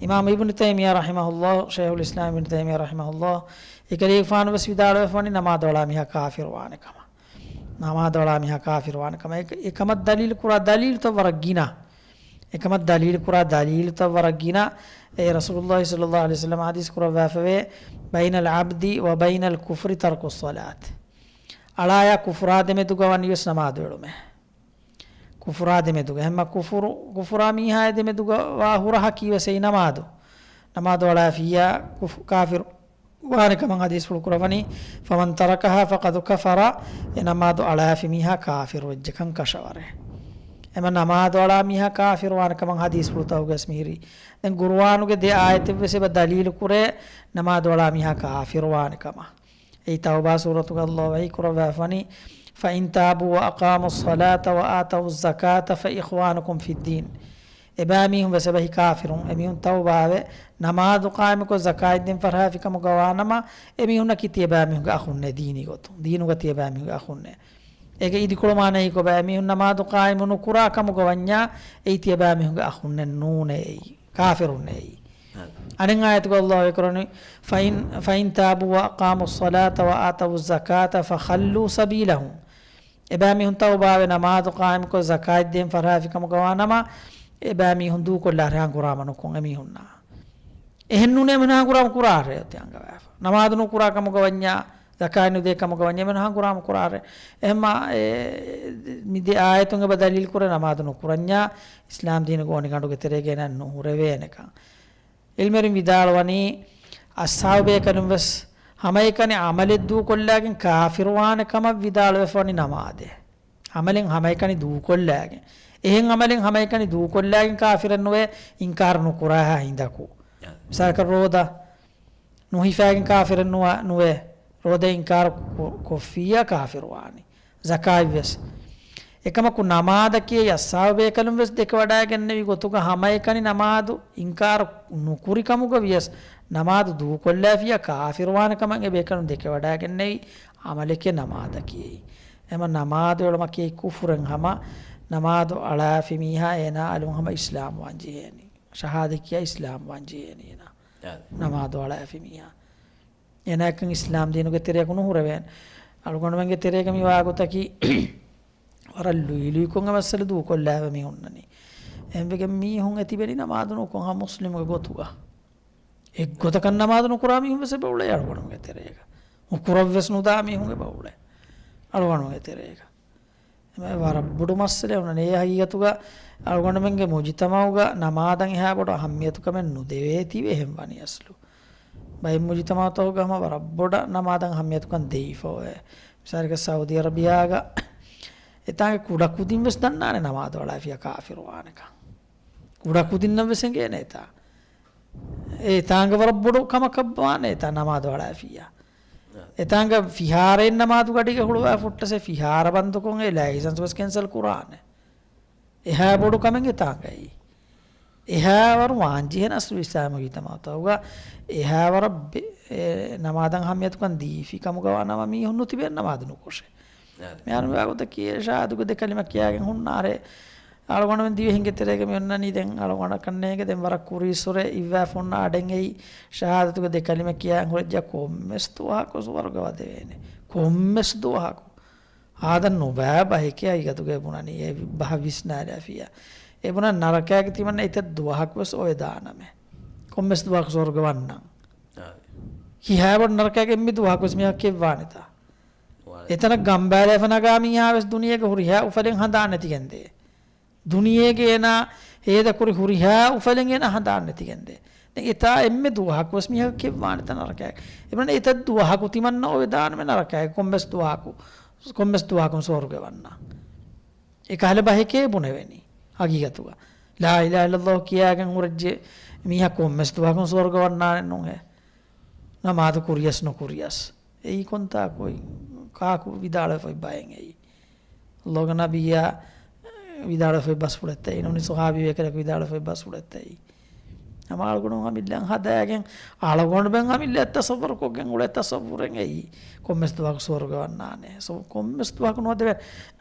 އިމާމް އިބްނު ތައިމިއްޔާ ރަޙިމަހުﷲ، ޝައިޚުލް އިސްލާމް އިބްނު ތައިމިއްޔާ ރަޙިމަހުﷲ، އެކަލޭގެފާނު ވެސް ވިދާޅުވެފަވަނީ ނަމާދު އަޅާ މީހާ ކާފިރު ވާނެ ކަމަށް. ނަމާދު އަޅާ މީހާ ކާފިރު ވާނެ ކަމަށް. އެ-، އެކަމަށް ދަލީލު ކުރާ ދަލީލުތައް ވަރަށް ގިނަ. އެކަމަށް ދަލީލު ކުރާ ދަލީލުތައް ވަރަށް ގިނަ. އެ ރަސޫލުﷲ ޞައްލަﷲ ޢަލައިހި ވަސައްލަމަ ޙަދީޘް ކުރައްވާފަވޭ، "بين العبد وبين الكفر ترك الصلاة." އަޅާޔާ ކުފުރާ ދެމެދުގަ ވަނީ ވެސް ނަމާދު އެޅުމޭ. ކުފުރާ ދެމެދުގަ. އެހެންމަ ކުފުރު، ކުފުރާ މީހާ ދެމެދުގަ ވާ ހުރަހަކީ ވެސް އެއީ ނަމާދު. ނަމާދު އަޅާފިއްޔާ ކުފު-، ކާފިރު ވާނެ ކަމަށް ޙަދީޘްފުޅު ކުރައްވަނީ، "فمن تركها فقد كفر." އެ ނަމާދު އަޅާފި މީހާ ކާފިރު ވެއްޖެކަން ކަށަވަރޭ. އެމަ ނަމާދު އަޅާ މީހާ ކާފިރު ވާނެ ކަމަށް ޙަދީޘްފުޅުތަކުގަ ވެސް މިހިރީ. ދެން ޤުރުއާނުގެ ދެ އާޔަތެއް ވެސް އެބަ ދަލީލު ކުރޭ، ނަމާދު އަޅާ މީހާ ކާފިރު ވާނެ ކަމަށް. އެއީ ތައުބާ ސޫރަތުގަ ﷲ ވަޙީ ކުރައްވާފަވަނީ، "فإن تابوا وأقاموا الصلاة وآتوا الزكاة فإخوانكم في الدين." އެބައިމީހުން ވެސް އެބަހީ ކާފިރުން. އެމީހުން ތައުބާވެ، ނަމާދު ޤާއިމުކޮށް، ޒަކާތް ދޭން ފަށާފި ކަމުގަ ވާނަމަ، އެމީހުންނަކީ ތިޔަބައިމީހުންގެ އަޚުންނޭ، ދީނީ ގޮތުން. ދީނުގަ ތިޔަބައިމީހުންގެ އަޚުންނޭ. އޭގެ އިދިކޮޅު މާނައީ ކޮބާ؟ އެމީހުން ނަމާދު ޤާއިމު ނުކުރާ ކަމުގަ ވަންޏާ، އެއީ ތިޔަބައިމީހުންގެ އަޚުންނެއް ނޫނޭ އެއީ. ކާފިރުންނޭ އެއީ. އަނެއް އާޔަތުގަ ﷲ ވަޙީކުރަނީ، "فإن، فإن تابوا وأقاموا الصلاة وآتوا الزكاة فخلوا سبيلهم." އެބައިމީހުން ތައުބާވެ ނަމާދު ޤާއިމުކޮށް، ޒަކާތް ދޭން ފަށާފި ކަމުގަ ވާނަމަ، އެބައިމީހުން ދޫކޮށްލާށޭ، ހަނގުރާމަ ނުކޮށް އެމީހުންނާ. އެހެން ނޫނޭ، އެމީހުން ހަނގުރާމަ ކުރާށޭ އޮތީ އަންގަވާފަ. ނަމާދު ނުކުރާ ކަމުގަ ވަންޏާ، ޒަކާތް ނުދޭ ކަމުގަ ވަންޏާ، އެމީހުން ހަނގުރާމަ ކުރާށޭ. އެހެންމާ، އެ، މި ދެ އާޔަތުން އެބަ ދަލީލު ކުރޭ ނަމާދު ނުކުރަންޏާ، އިސްލާމް ދީނުގެ އޮނިގަނޑުގެ ތެރޭގައި ނުހުރެވޭނެކަން. ޢިލްމެރިން ވިދާޅުވަނީ، އަޞްޙާބު ބޭކަލުން ވެސް ހަމައެކަނި ޢަމަލެއް ދޫކޮށްލާގެން ކާފިރުވާނެ ކަމަށް ވިދާޅުވެފަވަނީ ނަމާދޭ. ޢަމަލެއް ހަމައެކަނި ދޫކޮށްލާގެން، އެހެން ޢަމަލެއް ހަމައެކަނި ދޫކޮށްލާގެން ކާފިރެއް ނުވޭ، އިންކާރު ނުކުރާހާ ހިނދަކު. އާ. މިސާލަކަށް ރޯދަ ނުހިފާގެން ކާފިރެއް ނުވާ، ނުވޭ. ރޯދަ އިންކާރު ކު-، ކޮށްފިއްޔާ ކާފިރުވާނީ. ޒަކާތް ވެސް. އެކަމަކު ނަމާދަކީ އަޞްޙާބު ބޭކަލުން ވެސް ދެކެވަޑައިގެންނެވި ގޮތުގަ ހަމައެކަނި ނަމާދު އިންކާރު ނުކުރި ކަމުގަ ވިޔަސް، ނަމާދު ދޫކޮށްލާފިއްޔާ ކާފިރުވާނެ ކަމަށް އެ ބޭކަލުން ދެކެވަޑައިގެންނެވި ޢަމަލެކޭ ނަމާދަކީ. އެމަ ނަމާދު އެޅުމަކީ ކުފުރެއް ހަމަ، ނަމާދު އަޅާފި މީހާ އޭނާ އަލުން ހަމަ އިސްލާމް ވާން ޖެހޭނީ. ޝަހާދަތް ކިޔާ އިސްލާމް ވާން ޖެހޭނީ އޭނާ. އާ. ނަމާދު އަޅާފި މީހާ. އޭނާއަކަށް އިސްލާމް ދީނުގެ ތެރެއަކު ނުހުރެވޭނެ. އަޅުގަނޑުމެންގެ ތެރޭގަ މި ވާގޮތަކީ ވަރަށް ލުއިލުއިކޮށް އެ މައްސަލަ ދޫކޮށްލާފަ މި ހުންނަނީ. އެހެންވެގެން މީހުން އެ ތިބެނީ ނަމާދު ނުކޮށް ހަމަ މުސްލިމުގެ ގޮތުގަ. އެއްގޮތަކަށް ނަމާދު ނުކުރާ މީހުން ވެސް އެބަ އުޅޭ އަޅުގަނޑުމެންގެ ތެރޭގަ. ނުކުރަށް ވެސް ނުދާ މީހުން އެބަ އުޅޭ އަޅުގަނޑުމެންގެ ތެރޭގަ. އެމަ ވަރަށް ބޮޑު މައްސަލައެއް އޮންނަނީ. އެ ހަގީގަތުގަ އަޅުގަނޑުމެންގެ މުޖުތަމަޢުގަ ނަމާދަށް އެހާ ބޮޑު އަހައްމިޔަތުކަމެއް ނުދެވޭތީވެ އެހެން ވަނީ އަސްލު. ބައެއް މުޖުތަމަޢުތަކުގަ ހަމަ ވަރަށް ބޮޑަށް ނަމާދަށް އަހައްމިޔަތުކަން ދެވިފަ އޮވޭ. މިސާލަކަށް ސައުދީ އަރަބިޔާގަ އެތާނގެ ކުޑަކުދިން ވެސް ދަންނާނެ ނަމާދު އަޅާފިޔާ ކާފިރުވާނެކަން. ކުޑަކުދިންނަށް ވެސް އެނގޭނެ އެތާ. އެތާނގަ ވަރަށް ބޮޑު ކަމަކަށް ވާނެ އެތާ ނަމާދު އަޅާފިޔާ. އެތާނގަ ފިހާރައިން ނަމާދު ގަޑީގަ ހުޅުވާ ފުއްޓަސް އެ ފިހާރަ ބަންދުކޮށް އެ ލައިސަންސް ވެސް ކެންސަލް ކުރާނެ. އެހާ ބޮޑު ކަމެއް އެތާނގައީ. އެހާވަރު ވާންޖެހޭނެ އަސްލު އިސްލާމީ މުޖުތަމަޢުތަކުގަ އެހާވަރަށް ބެ-، އެ، ނަމާދަށް އަހައްމިޔަތުކަން ދީފި ކަމުގަ ވާ ނަމަ މީހުން ނުތިބޭނެ ނަމާދު ނުކޮށެ. އާދެ. މިހާރު މިވާގޮތަކީ ޝަހާދަތުގެ ދެ ކަލިމަ ކިޔާގެން ހުންނާރޭ. އަޅުގަނޑުމެން ދިވެހިންގެ ތެރޭގަ މި އޮންނަނީ ދެން އަޅުގަނޑަކަށް ނޭނގެ ދެން ވަރަށް ކުރީއްސުރެ އިއްވާފަ އޮންނަ އަޑެއް އެއީ ޝަހާދަތުގެ ދެ ކަލިމަ ކިޔާގެން ހުރެއްޖެ ކޮންމެސް ދުވަހަކު ސުވަރުގެ ވަދެވޭނެ. ކޮންމެސް ދުވަހަކު. ހާދަ ނުބައި ބަހެކޭ ހަގީގަތުގައި ބުނަނީ އެ ބަހަށް ވިސްނާލާފިޔާ. އެ ބުނަން ނަރަކައިގެ ތިމަންނަ އެތައް ދުވަހަކު ވެސް އޮވެދާނަމޭ. ކޮންމެސް ދުވަހަކު ސުވަރުގެ ވަންނަން. އާ. ކިހާވަރު ނަރަކައިގެ އެންމެ ދުވަހަކު ވެސް މީހަކަށް ކެއްވާނެތާ. ވާ. އެތަނަށް ގަނބާލާފަ ނަގާ މީހާ ވެސް ދުނިޔޭގެ ހުރިހާ އުފަލެއް ހަނދާން ނެތިގެންދޭ. ދުނިޔޭގެ އޭނާ ހޭދަކުރި ހުރިހާ އުފަލެއް އޭނާ ހަނދާން ނެތިގެންދޭ. ދެން އެތާ އެންމެ ދުވަހަކު ވެސް މީހަކަށް ކެއްވާނެތާ ނަރަކައިގެ. އެބަން އެތައް ދުވަހަކު ތިމަންނަ އޮވެދާނަމޭ ނަރަކައިގެ ކޮންމެސް ދުވަހަކު، ކޮންމެސް ދުވަހަކުން ސުވަރުގެ ވަންނަ. އެކަހަލަ ބަހެކޭ ބުނެވެނީ ހަގީގަތުގަ. ލާ އިލާހަ އިއްލައްލާހު ކިޔާގެން ހުރެއްޖެ މީހަކު ކޮންމެސް ދުވަހަކުން ސުވަރުގެ ވަންނާނެއް ނޫންހޭ. ނަމާދު ކުރިޔަސް ނުކުރިޔަސް. އެއީ ކޮންތާކު އޮތް؟ ކާކު ވިދާޅުވެފައި ބައެއް އެއީ؟ އައްލާހުގެ ނަބިއްޔާ ވިދާޅުވެފައި ބަސްފުޅެއްތަ އެއީ؟ ނޫނީ ސަހާބީ ބޭކަލަކު ވިދާޅުވެފައި ބަސްފުޅެއްތަ އެއީ؟ ހަމަ އަޅުގަނޑު އަމިއްލައަށް ހަދާގެން، އަޅުގަނޑުމެން އަމިއްލައަށް ތަޞައްވަރު ކޮށްގެން އުޅޭ ތަޞައްވުރެއް އެއީ. ކޮންމެސް ދުވަހަކު ސުވަރުގެ ވަންނާނެ. ސު-، ކޮންމެސް ދުވަހަކު ނުވަދެވޭ.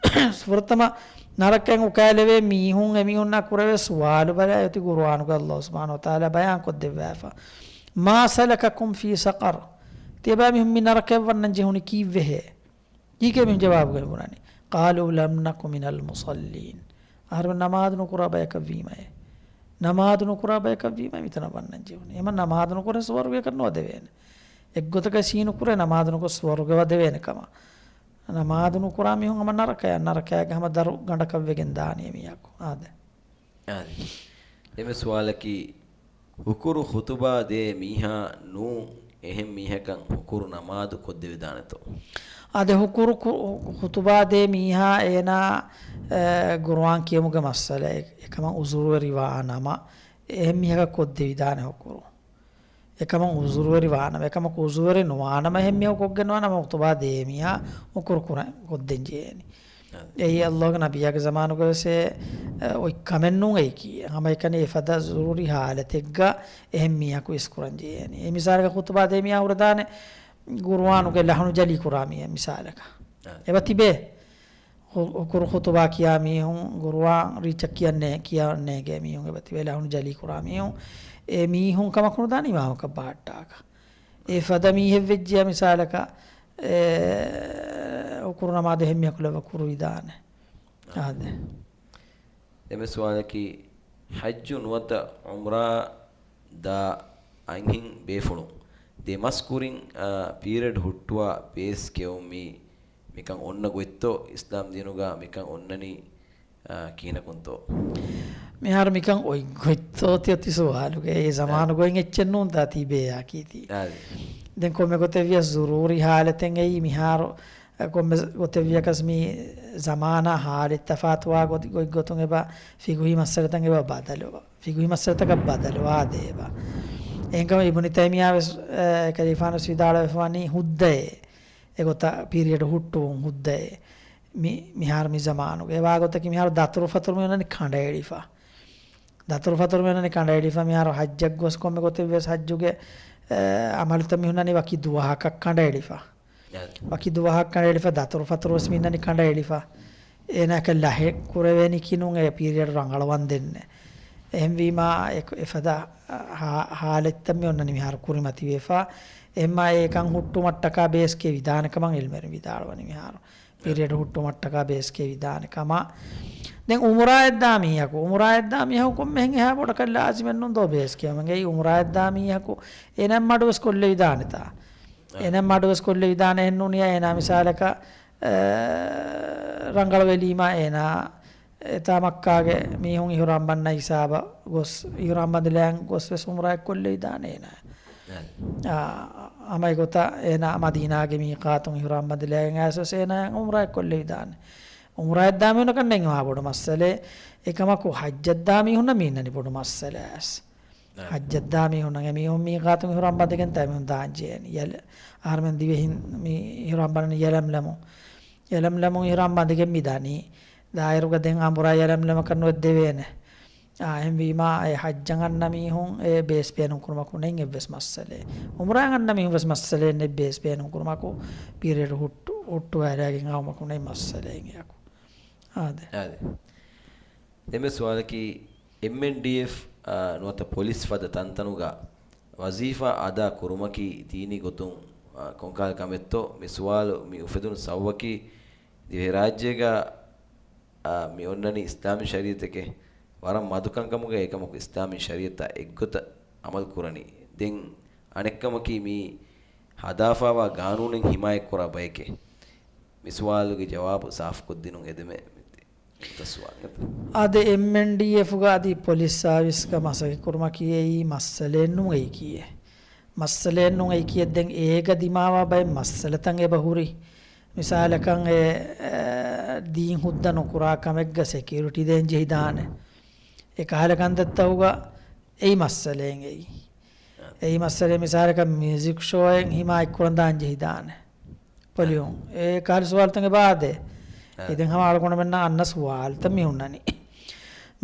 ފުރަތަމަ ނަރަކައިން އުކާލެވޭ މީހުން އެމީހުންނާ ކުރެވޭ ސުވާލު ބަލާ އޮތީ ޤުރުއާނުގަ އައްލާހު ސުބްޙާނަހޫ ވަތަޢާލާ ބަޔާން ކޮށްދެއްވާފަ. "ما سلككم في سقر؟" ތިޔަބައިމީހުން މި ނަރަކައަށް ވަންނަން ޖެހުނީ ކީއްވެހޭ؟ ކީކޭ މި ޖަވާބުގައި ބުނަނީ؟ "قالوا لم نك من المصلين." އަހަރުމެން ނަމާދު ނުކުރާ ބަޔަކަށް ވީމައޭ. ނަމާދު ނުކުރާ ބަޔަކަށް ވީމަ މިތަނަށް ވަންނަން ޖެހުނީ. އެމަ ނަމާދު ނުކުރޭ ސުވަރުގެއަކަށް ނުވަދެވޭނެ. އެއްގޮތަކަށް ސީނުކުރޭ ނަމާދު ނުކޮށް ސުވަރުގެ ވަދެވޭނެ ކަމަށް. ނަމާދު ނުކުރާ މީހުން ހަމަ ނަރަކަޔަށް، ނަރަކަޔާގެ ހަމަ ދަރު ގަނޑަކަށް ވެގެން ދާނީ އެމީހަކު. އާދެ. އާދެ. އެންމެ ސުވާލަކީ، ހުކުރު ޚުތުބާ ދޭ މީހާ ނޫން އެހެން މީހަކަށް ހުކުރު ނަމާދު ކޮށްދެވިދާނެތޯ؟ އާދެ، ހުކުރު ކު-، ޚުތުބާ ދޭ މީހާ އޭނާ، އެ، ޤުރުއާން ކިޔެމުގެ މައްސަލައެއް، އެކަމަށް އުޒުރުވެރިވާ ނަމަ، އެހެން މީހަކަށް ކޮށްދެވިދާނެ ހުކުރު. އެކަމަށް އުޒުރުވެރި ވާނަމަ، އެކަމަކު އުޒުރުވެރި ނުވާނަމަ އެހެން މީހަކު ކޮށްގެން ނުވާނަމަ ޚުތުބާ ދޭ މީހާ ހުކުރު ކުރަން ކޮށްދޭން ޖެހޭނީ. އާ. އެއީ އައްލާހުގެ ނަބިއްޔާގެ ޒަމާނުގަވެސް އެ، އެ، އޮތް ކަމެއް ނޫން އެއީކީ. ހަމައެކަނި އެފަދަ ޒުރޫރީ ހާލަތެއްގަ އެހެން މީހަކު އިސްކުރަން ޖެހޭނީ. އެ މިސާލަކަށް ޚުތުބާ ދޭ މީހާ ހުރެދާނެ ޤުރުއާނުގެ ލަހުނު ޖަލީ ކުރާ މީހެއް މިސާލަކަށް. އާ. އެބަ ތިބޭ. ހު-، ހުކުރު ޚުތުބާ ކިޔާ މީހުން، ޤުރުއާން ރީއްޗަށް ކިޔަން ނޭ-، ކިޔަން ނޭނގޭ މީހުން އެބަތިބޭ، ލަހުނު ޖަލީ ކުރާ މީހުން، އެ މީހުން ކަމަކު ނުދާނެ އިމާމަކަށް ބަހައްޓާކަށް. އެ ފަދަ މީހެއް ވެއްޖިޔާ މިސާލަކަށް، އެ، ހުކުރު ނަމާދު އެހެން މީހަކު ކުރުވިދާނެ. އާދެ. އެންމެ ސުވާލަކީ، ޙައްޖު ނުވަތަ ޢުމްރާ ދާ އަންހެން ބޭފުޅުން ދެ މަސް ކުރިން، އާ، ޕީރިއަޑް ހުއްޓުވާ ބޭސް ކެއުމީ މިކަން އޮންނަ ގޮތްތޯ؟ އިސްލާމް ދީނުގަ މިކަން އޮންނަނީ، އާ، ކިހިނަކުންތޯ؟ މިހާރު މިކަން އޮތް ގޮތްތޯ ތި އޮތީ ސުވާލުގައި. އެ ޒަމާނު ގޮތް އެއްޗެއް ނޫންތާ ތިބޭ އާކީތީ. އާދެ. ދެން ކޮންމެ ގޮތެއް ވިޔަސް ޒުރޫރީ ހާލަތެއް އެއީ މިހާރު، އެ، ކޮންމެ ގޮތެއް ވިޔަކަސް މި ޒަމާނާ ހާލަތް ތަފާތުވާ ގޮތް، ގޮތްގޮތުން އެބަ ފިގުހީ މައްސަލަތައް އެބަ ބަދަލުވާ. ފިގުހީ މައްސަލަތަކަށް ބަދަލުވާ ދޭބަ. އެހެންކަމުން އިބުނު ތައިމިއްޔާ ވެސް، އެ، ކަލޭފާނު ވެސް ވިދާޅުވެފަވަނީ ހުއްދައޭ. އެގޮތަށް ޕީރިއަޑު ހުއްޓުވުން ހުއްދައޭ. މި-، މިހާރު މި ޒަމާނުގައި. އެވާގޮތަކީ މިހާރު ދަތުރުފަތުރު މި އޮންނަނީ ކަނޑައެޅިފަ. ދަތުރުފަތުރު މި އޮންނަނީ ކަނޑައެޅިފަ. މިހާރު ޙައްޖަށް ގޮސް ކޮންމެ ގޮތެއް ވެސް ޙައްޖުގެ، އެ، ޢަމަލުތައް މި ހުންނަނީ ވަކި ދުވަހަކަށް ކަނޑައެޅިފަ. އެ. ވަކި ދުވަހަށް ކަނޑައެޅިފަ ދަތުރުފަތުރު ވެސް މި އޮންނަނީ ކަނޑައެޅިފަ. އޭނާއަކަށް ލަހެއް ކުރެވޭނީކީ ނޫން އެ ޕީރިއަޑު ރަނގަޅުވަން ދެންނެ. އެހެންވީމާ އެ-، އެފަދަ ހާ-، ހާލަތްތައް މި އޮންނަނީ މިހާރު ކުރިމަތިވެފަ. އެހެންމާ އެކަން ހުއްޓުމަށްޓަކާ ބޭސް ކެވިދާނެ ކަމަށް ޢިލްމުވެރިން ވިދާޅުވަނީ މިހާރު. ޕީރިއަޑު ހުއްޓުމަށްޓަކާ ބޭސް ކެވިދާނެ ކަމަށް. ދެން އުމުރާއަށްދާ މީހަކު، އުމުރާއަށްދާ މީހަކު ކޮންމެހެން އެހާ ބޮޑަކަށް ލާޒިމެއްނޫން ދޯ ބޭސް ކެވުމަށް. އެއީ އުމުރާއަށްދާ މީހަކު އޭނަ މަޑުވެސް ކޮށްލެވިދާނެތާ. އެނަ މަޑުވެސް ކޮށްލެވިދާނެ އެއްނޫނިޔާ އޭނާ މިސާލަކަށް، އެ، ރަނގަޅުވެލީމާ އޭނާ އެތާ މައްކާގެ މީހުން އިޙުރާމް ބަންނަ ހިސާބަށް ގޮސް، އިޙުރާމް ބަނދެލާން ގޮސް ވެސް ޢުމްރާއެއް ކޮށްލެވިދާނެ އޭނާ. އެ. އާ، ހަމަ އެގޮތަށް އޭނާ މަދީނާގެ މީޤާތުން އިޙުރާމް ބަނދެލާގެން އައިސް ވެސް އޭނާ ޢުމްރާއެއް ކޮށްލެވިދާނެ. ޢުމްރާއަށްދާ މީހުންނަކަށް ނެތް އެހާ ބޮޑު މައްސަލައެއް. އެކަމަކު ޙައްޖަށްދާ މީހުންނަށް މި އިންނަނީ ބޮޑު މައްސަލައެއް. އެ. ޙައްޖަށްދާ މީހުންނަށް އެމީހުން މީޤާތުން އިޙުރާމް ބަނދެގެން ތަ އެމީހުން ދާން ޖެހޭނީ. ޔަލް-، އަހަރުމެން ދިވެހިން މި އިޙުރާމް ބަންނަނީ ޔަލަމްލަމުން. ޔަލަމްލަމުން އިޙުރާމް ބަނދެގެން މި ދަނީ. ދާއިރުގަ ދެން އަނބުރާ ޔަލަމްލަމަކަށް ނުވެ ދެވޭނެ. އާ، އެހެންވީމާ އެ ޙައްޖަށް އަންނަ މީހުން އެ ބޭސް ބޭނުން ކުރުމަކު ނެތް އެއްވެސް މައްސަލައެއް. ޢުމްރާއަށް އަންނަ މީހުން ވެސް މައްސަލައެއް ނެތް ބޭސް ބޭނުން ކުރުމަކު ޕީރިއަޑު ހުއްޓު-، ހުއްޓުވާލާގެން އައުމަކު ނެތް މައްސަލައެއް އެއަކު. އާދެ. އާދެ. ދެން މި ސުވާލަކީ، އެމްއެންޑީއެފް، އާ، ނުވަތަ ޕޮލިސް ފަދަ ތަންތަނުގަ ވަޒީފާ އަދާ ކުރުމަކީ ދީނީ ގޮތުން، އާ، ކޮންކަހަލަ ކަމެއްތޯ؟ މި ސުވާލު މި އުފެދުނު ސަބަބަކީ، ދިވެހިރާއްޖޭގަ، އާ، މި އޮންނަނީ އިސްލާމީ ޝަރީއަތެކޭ. ވަރަށް މަދު ކަންކަމުގައި އެކަމަކު އިސްލާމީ ޝަރީއަތާ އެއްގޮތަށް ޢަމަލު ކުރަނީ. ދެން އަނެއްކަމަކީ މި ހަދާފައިވާ ގާނޫނެއް ހިމާޔަތްކުރާ ބަޔެކޭ. މި ސުވާލުގެ ޖަވާބު ސާފުކޮށްދިނުން އެދެމޭ. އަދި އެމްއެންޑީއެފުގަ އަދި ޕޮލިސް ސާވިސްގަ މަސައްކަތް ކުރުމަކީ އެއީ މައްސަލައެއް ނޫން އެއީކީއެއް. މައްސަލައެއް ނޫން އެއީކީއެއް. ދެން އޭގަ ދިމާވާ ބައެއް މައްސަލަތައް އެބަ ހުރި. މިސާލަކަށް އެ، އެ، ދީން ހުއްދަ ނުކުރާ ކަމެއްގަ ސެކިއުރިޓީ ދޭން ޖެހިދާނެ. އެ ކަހަލަ ކަންތައްތަކުގަ އެއީ މައްސަލައެއް އެއީ. އެއީ މައްސަލައެއް. މިސާލަކަށް މިއުޒިކް ޝޯއެއް ހިމާޔަތްކުރަން ދާން ޖެހިދާނެ. ޕޮލިއުން. އެ ކަހަލަ ސުވާލުތައް އެބަ އާދޭ. އެ. އިދެން ހަމަ އަޅުގަނޑުމެންނަށް އަންނަ ސުވާލުތައް މި ހުންނަނީ.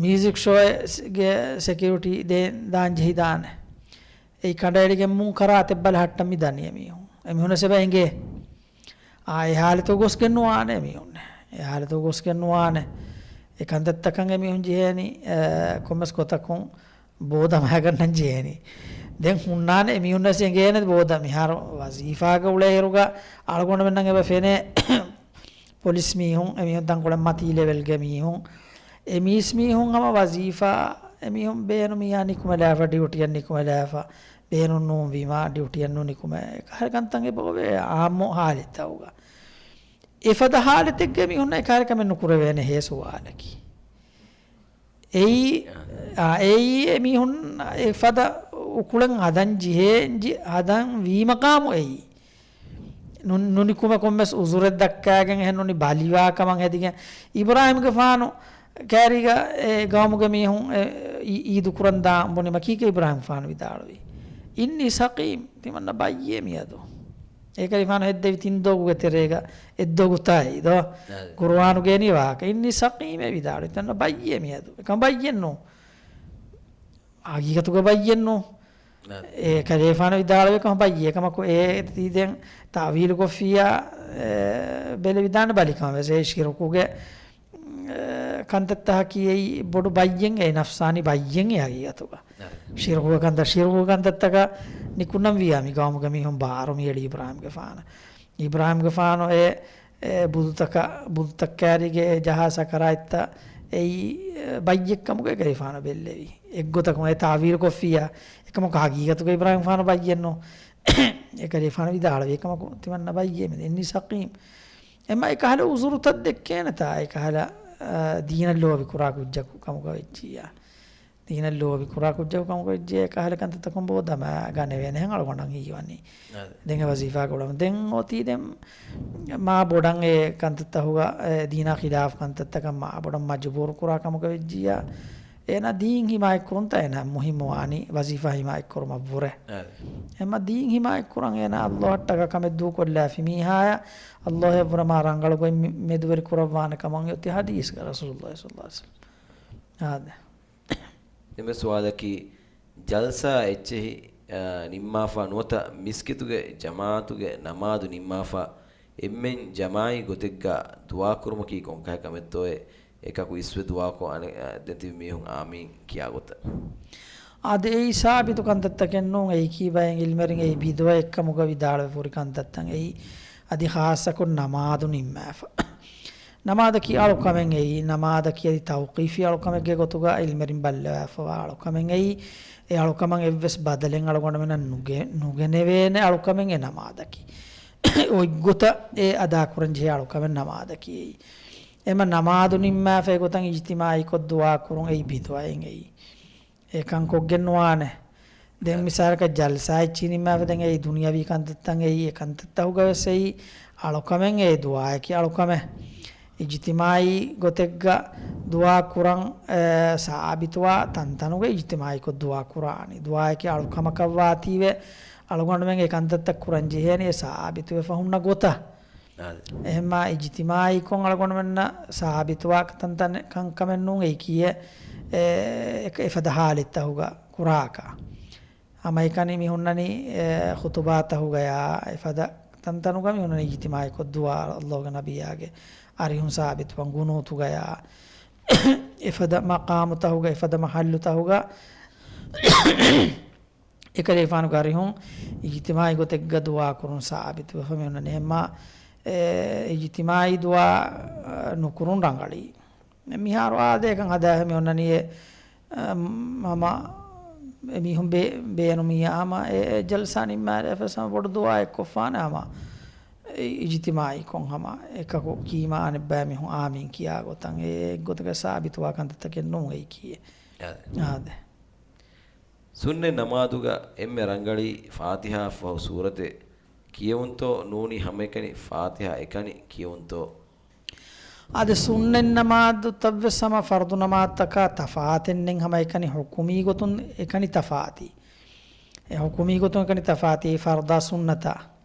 މިއުޒިކް ޝޯގެ ސެކިއުރިޓީ ދޭ-، ދާން ޖެހިދާނެ. އެއީ ކަނޑައެޅިގެން މުންކަރާތެއް ބަލަހައްޓަން މި ދަނީ އެމީހުން. އެމީހުންނަށް އެބަ އެނގޭ. އާ، އެ ހާލަތު ގޮސްގެން ނުވާނެ އެމީހުން. އެ ހާލަތު ގޮސްގެން ނުވާނެ. އެ ކަންތައްތަކަށް އެމީހުން ޖެހޭނީ، އެ، ކޮންމެސް ގޮތަކުން ބޯ ދަމާގަންނަން ޖެހޭނީ. ދެން ހުންނާނެ އެމީހުންނަށް އެނގޭނެ ބޯ ދަ-، މިހާރު ވަޒީފާގަ އުޅޭއިރުގަ އަޅުގަނޑުމެންނަށް އެބަ ފެނޭ ޕޮލިސް މީހުން، އެމީހުން ތަންކޮޅެއް މަތީ ލެވެލްގެ މީހުން. އެ މީސް މީހުން ހަމަ ވަޒީފާ އެމީހުން ބޭނުމިއްޔާ ނިކުމެލާފަ، ޑިއުޓީއަށް ނިކުމެލާފަ، ބޭނުން ނޫންވީމާ ޑިއުޓީއަށް ނުނިކުމެ، އެކަހަލަ ކަންތައް އެބަ އޮވޭ އާއްމު ހާލަތްތަކުގަ. އެފަދަ ހާލަތެއްގަ މީހުންނަށް އެކަހަލަ ކަމެއް ނުކުރެވޭނެ ހޭ ސުވާލަކީ. އެއީ، އާ، އެއީ އެމީހުން އެފަދަ އުކުޅެއް ހަދަން ޖެހޭ، ޖި-، ހަދަން ވީމަ ކާމު އެއީ. ނު-، ނުނިކުމެ ކޮންމެސް އުޒުރެއް ދައްކާގެން އެހެން ނޫނީ ބަލިވާ ކަމަށް ހެދިގެން. އިބްރާހީމްގެފާނު ކައިރީގަ އެ ގައުމުގެ މީހުން އެ، އީ-، އީދު ކުރަން ދާން ބުނީމަ ކީކޭ އިބްރާހީމްގެފާނު ވިދާޅުވީ؟ "އިންނީ ސަޤީމް، ތިމަންނަ ބައްޔޭ މިއަދު." އޭ ކަލޭފާނު ހެއްދެވި ތިން ދޮގުގެ ތެރޭގަ އެއް ދޮގުތާއި ދޯ؟ އާ. ޤުރުއާނުގައި ވާހަކަ. "އިންނީ ސަޤީމް" އޭ ވިދާޅުވި. ތިމަންނަ ބައްޔޭ މިއަދު. އެކަމަ ބައްޔެއް ނޫން. ހަގީގަތުގަ ބައްޔެއް ނޫން. އާ. އޭ ކަލޭފާނު ވިދާޅުވި ކަމަ ބައްޔޭ ކަމަކު އޭ ތީ ދެން ތާވީލު ކޮށްފިއްޔާ، އެ، ބެލެވިދާނެ ބަލިކަމަށް ވެސް. އެ ޝިރުކުގެ، އެ، ކަންތައްތަކަކީ އެއީ ބޮޑު ބައްޔެއް އެ ނަފްސާނީ ބައްޔެއް އެ ހަގީގަތުގަ. އާ. ޝިރުކުގެ ކަންތައް، ޝިރުކުގެ ކަންތައްތަކަށް ނިކުންނަން ވިއްޔާ މި ގައުމުގެ މީހުން ބާރު މިއެޅީ އިބްރާހީމްގެފާނަށް. އިބްރާހީމްގެފާނު އެ، އެ ބުދުތަކަށް، ބުދުތައް ކައިރީގެ އެ ޖަހާ ސަކަރާތްތައް އެއީ، އެ، ބައްޔެއްކަމުގައި ކަލޭފާނު ބެއްލެވި. އެއްގޮތަކުން އެ ތާވީލު ކޮށްފިއްޔާ. އެކަމަކު ހަގީގަތުގައި އިބްރާހީމްގެފާނު ބައްޔެއް ނޫން. އެ ކަލޭފާނު ވިދާޅުވި އެކަމަކު ތިމަންނަ ބައްޔޭ މި އިންނީ ސަޤީމް. އެމަ އެކަހަލަ އުޒުރުތައް ދެއްކޭނެތާ، އެކަހަލަ، އާ، ދީނަށް ލޯބި ކުރާ ކުއްޖަކު ކަމުގަ ވެއްޖިއްޔާ. ދީނަށް ލޯބި ކުރާ ކުއްޖަކު ކަމަކަށް ވެއްޖެ ކަހަލަ ކަންތައްތަކުން ބޯ ދަމާ ގަނެވޭނެ ހެން އަޅުގަނޑަށް ހީވަނީ. ދެން އެ ވަޒީފާ ގުޅަމު. ދެން އޮތީ ދެން މާ ބޮޑަށް އެ ކަންތައްތަހުގަ އެ ދީނާ ޚިލާފް ކަންތައްތަކަށް މާ ބޮޑަށް މަޖުބޫރު ކުރާ ކަމަކަށް ވެއްޖިއްޔާ، އޭނާ ދީން ހިމާޔަތްކުރުންތައް އޭނާ މުހިއްމުވާނީ ވަޒީފާ ހިމާޔަތްކުރުމަށްވުރެ. އެމަ ދީން ހިމާޔަތްކުރަން އޭނާ އައްލޯހަށްޓަކާ ކަމެއް ދޫކޮށްލާފި މީހާޔަށް އައްލޯހަށްވުރެ މާ ރަނގަޅު ގޮތް މެ-، މެދުވެރި ކުރައްވާނެ ކަމަށް އޮތީ ޙަދީޘްގަ ރަސޫލުﷲ ޞައްލަﷲ ޢަލައިހި ވަސައްލަމް. އާދެ. ދެން ސުވާލަކީ، ޖަލްސާ އެއްޗެހި، އާ، ނިންމާފަ ނުވަތަ މިސްކިތުގެ ޖަމާޢަތުގެ ނަމާދު ނިންމާފަ އެންމެން ޖަމާޢީ ގޮތެއްގަ ދުޢާކުރުމަކީ ކޮންކަހަލަ ކަމެއްތޯއޭ؟ އެކަކު އިސްވެ ދުޢާކޮށް އަނެ-، އަ، ދެން ތިބި މީހުން އާމީން ކިޔާ ގޮތަށް. އާދެ، އެއީ ސާބިތު ކަންތައްތަކެއް ނޫން. އެއީކީ ބައެއް ޢިލްމުވެރިން އެއީ ބިދުޢަ އެއްކަމުގަ ވިދާޅުވެފަ ހުރި ކަންތައްތައް. އެއީ އަދި ޚާއްޞަކޮށް ނަމާދު ނިންމާފަ. ނަމާދަކީ އަޅުކަމެއް އެއީ، ނަމާދަކީ އަދި ތައުޤީފީ އަޅުކަމެއްގެ ގޮތުގަ ޢިލްމުވެރިން ބައްލަވާފަވާ އަޅުކަމެއް އެއީ. އެ އަޅުކަމަށް އެއްވެސް ބަދަލެއް އަޅުގަނޑުމެންނަށް ނުގެ-، ނުގެނެވޭނެ އަޅުކަމެއް އެ ނަމާދަކީ. އޮތްގޮތަށް އެ އަދާކުރަން ޖެހޭ އަޅުކަމެއް ނަމާދަކީ އެއީ. އެމަ ނަމާދު ނިންމާފައި ގޮތަށް އިޖްތިމާޢީކޮށް ދުޢާ ކުރުން އެއީ ބިދުޢައެއް އެއީ. އެކަން ކޮށްގެން ނުވާނެ. ދެން އެ. މިސާލަކަށް ޖަލްސާ އެއްޗިހި ނިންމާފަ ދެން އެއީ ދުނިޔަވީ ކަންތައްތައް އެއީ، އެ ކަންތައްތަހުގަވެސް އެއީ އަޅުކަމެއް އެ ދުޢާއަކީ އަޅުކަމެއް. އިޖްތިމާޢީ ގޮތެއްގަ ދުޢާ ކުރަން، އެ، ސާބިތުވާ ތަންތަނުގަ އިޖްތިމާޢީކޮށް ދުޢާ ކުރާނީ. ދުޢާއަކީ އަޅުކަމަކަށް ވާތީވެ އަޅުގަނޑުމެން އެ ކަންތައްތައް ކުރަން ޖެހޭނީ އެ ސާބިތުވެފަ ހުންނަ ގޮތަށް. އާދެ. އެހެންމާ އިޖްތިމާޢީކޮށް އަޅުގަނޑުމެންނަށް ސާބިތުވާ ތަންތަން ކަންކަމެއް ނޫން އެއީކީއެއް، އެ، އެ، އެފަދަ ހާލެއްތަހުގަ ކުރާކަށް. ހަމައެކަނި މި ހުންނަނީ، އެ، ޚުތުބާތަހުގަޔާ އެފަދަ ތަންތަނުގަ މި ހުންނަނީ އިޖްތިމާޢީކޮށް ދުޢާ އައްލޯގެ ނަބިއްޔާގެ އަރިހުން ސާބިތުވާން ގުނޫތުގަޔާ އެފަދަ މަޤާމުތަހުގަ އެފަދަ މަޙައްލުތަހުގަ އެކަލޭފާނުގެ އަރިހުން އިޖްތިމާޢީ ގޮތެއްގަ ދުޢާ ކުރުން ސާބިތުވެފަ މި ހުންނަނީ. އެހެންމާ، އެ، އިޖްތިމާޢީ ދުޢާ، އަ، ނުކުރުން ރަނގަޅީ. މިހާރު އާދެ އެކަން ހަދާފަ މި ހުންނަނީ އެ، އަ، ހަމަ އެމީހުން ބޭ-، ބޭނުމިއްޔާ ހަމަ އެ، އެ ޖަލްސާ ނިންމާލާފަ ހަމަ ބޮޑު ދުޢާއެއް ކޮށްފާނެ ހަމަ އި-، އިޖްތިމާޢީކޮށް ހަމަ އެކަކު ކީމާ އަނެއްބައި މީހުން އާމީން ކިޔާ ގޮތަށް އެ ގޮތަކަށް ސާބިތުވާ ކަންތައްތަކެއް ނޫން އެއީކީއެއް. އާދެ. އާދެ. ސުންނަތް ނަމާދުގަ އެންމެ ރަނގަޅީ ފާތިޙާއަށްފަހު ސޫރަތެއް ކިޔެވުންތޯ ނޫނީ ހަމައެކަނި ފާތިޙާ އެކަނި ކިޔެވުންތޯ؟ އާދެ، ސުންނަތް ނަމާދުތައްވެސް ހަމަ ފަރުޟު ނަމާދުތަކާ ތަފާތެއް ނެތް، ހަމައެކަނި ޙުކުމީ ގޮތުން އެކަނި ތަފާތީ. އެ ޙުކުމީ ގޮތުން އެކަނި ތަފާތީ ފަރުޟާ ސުންނަތާ.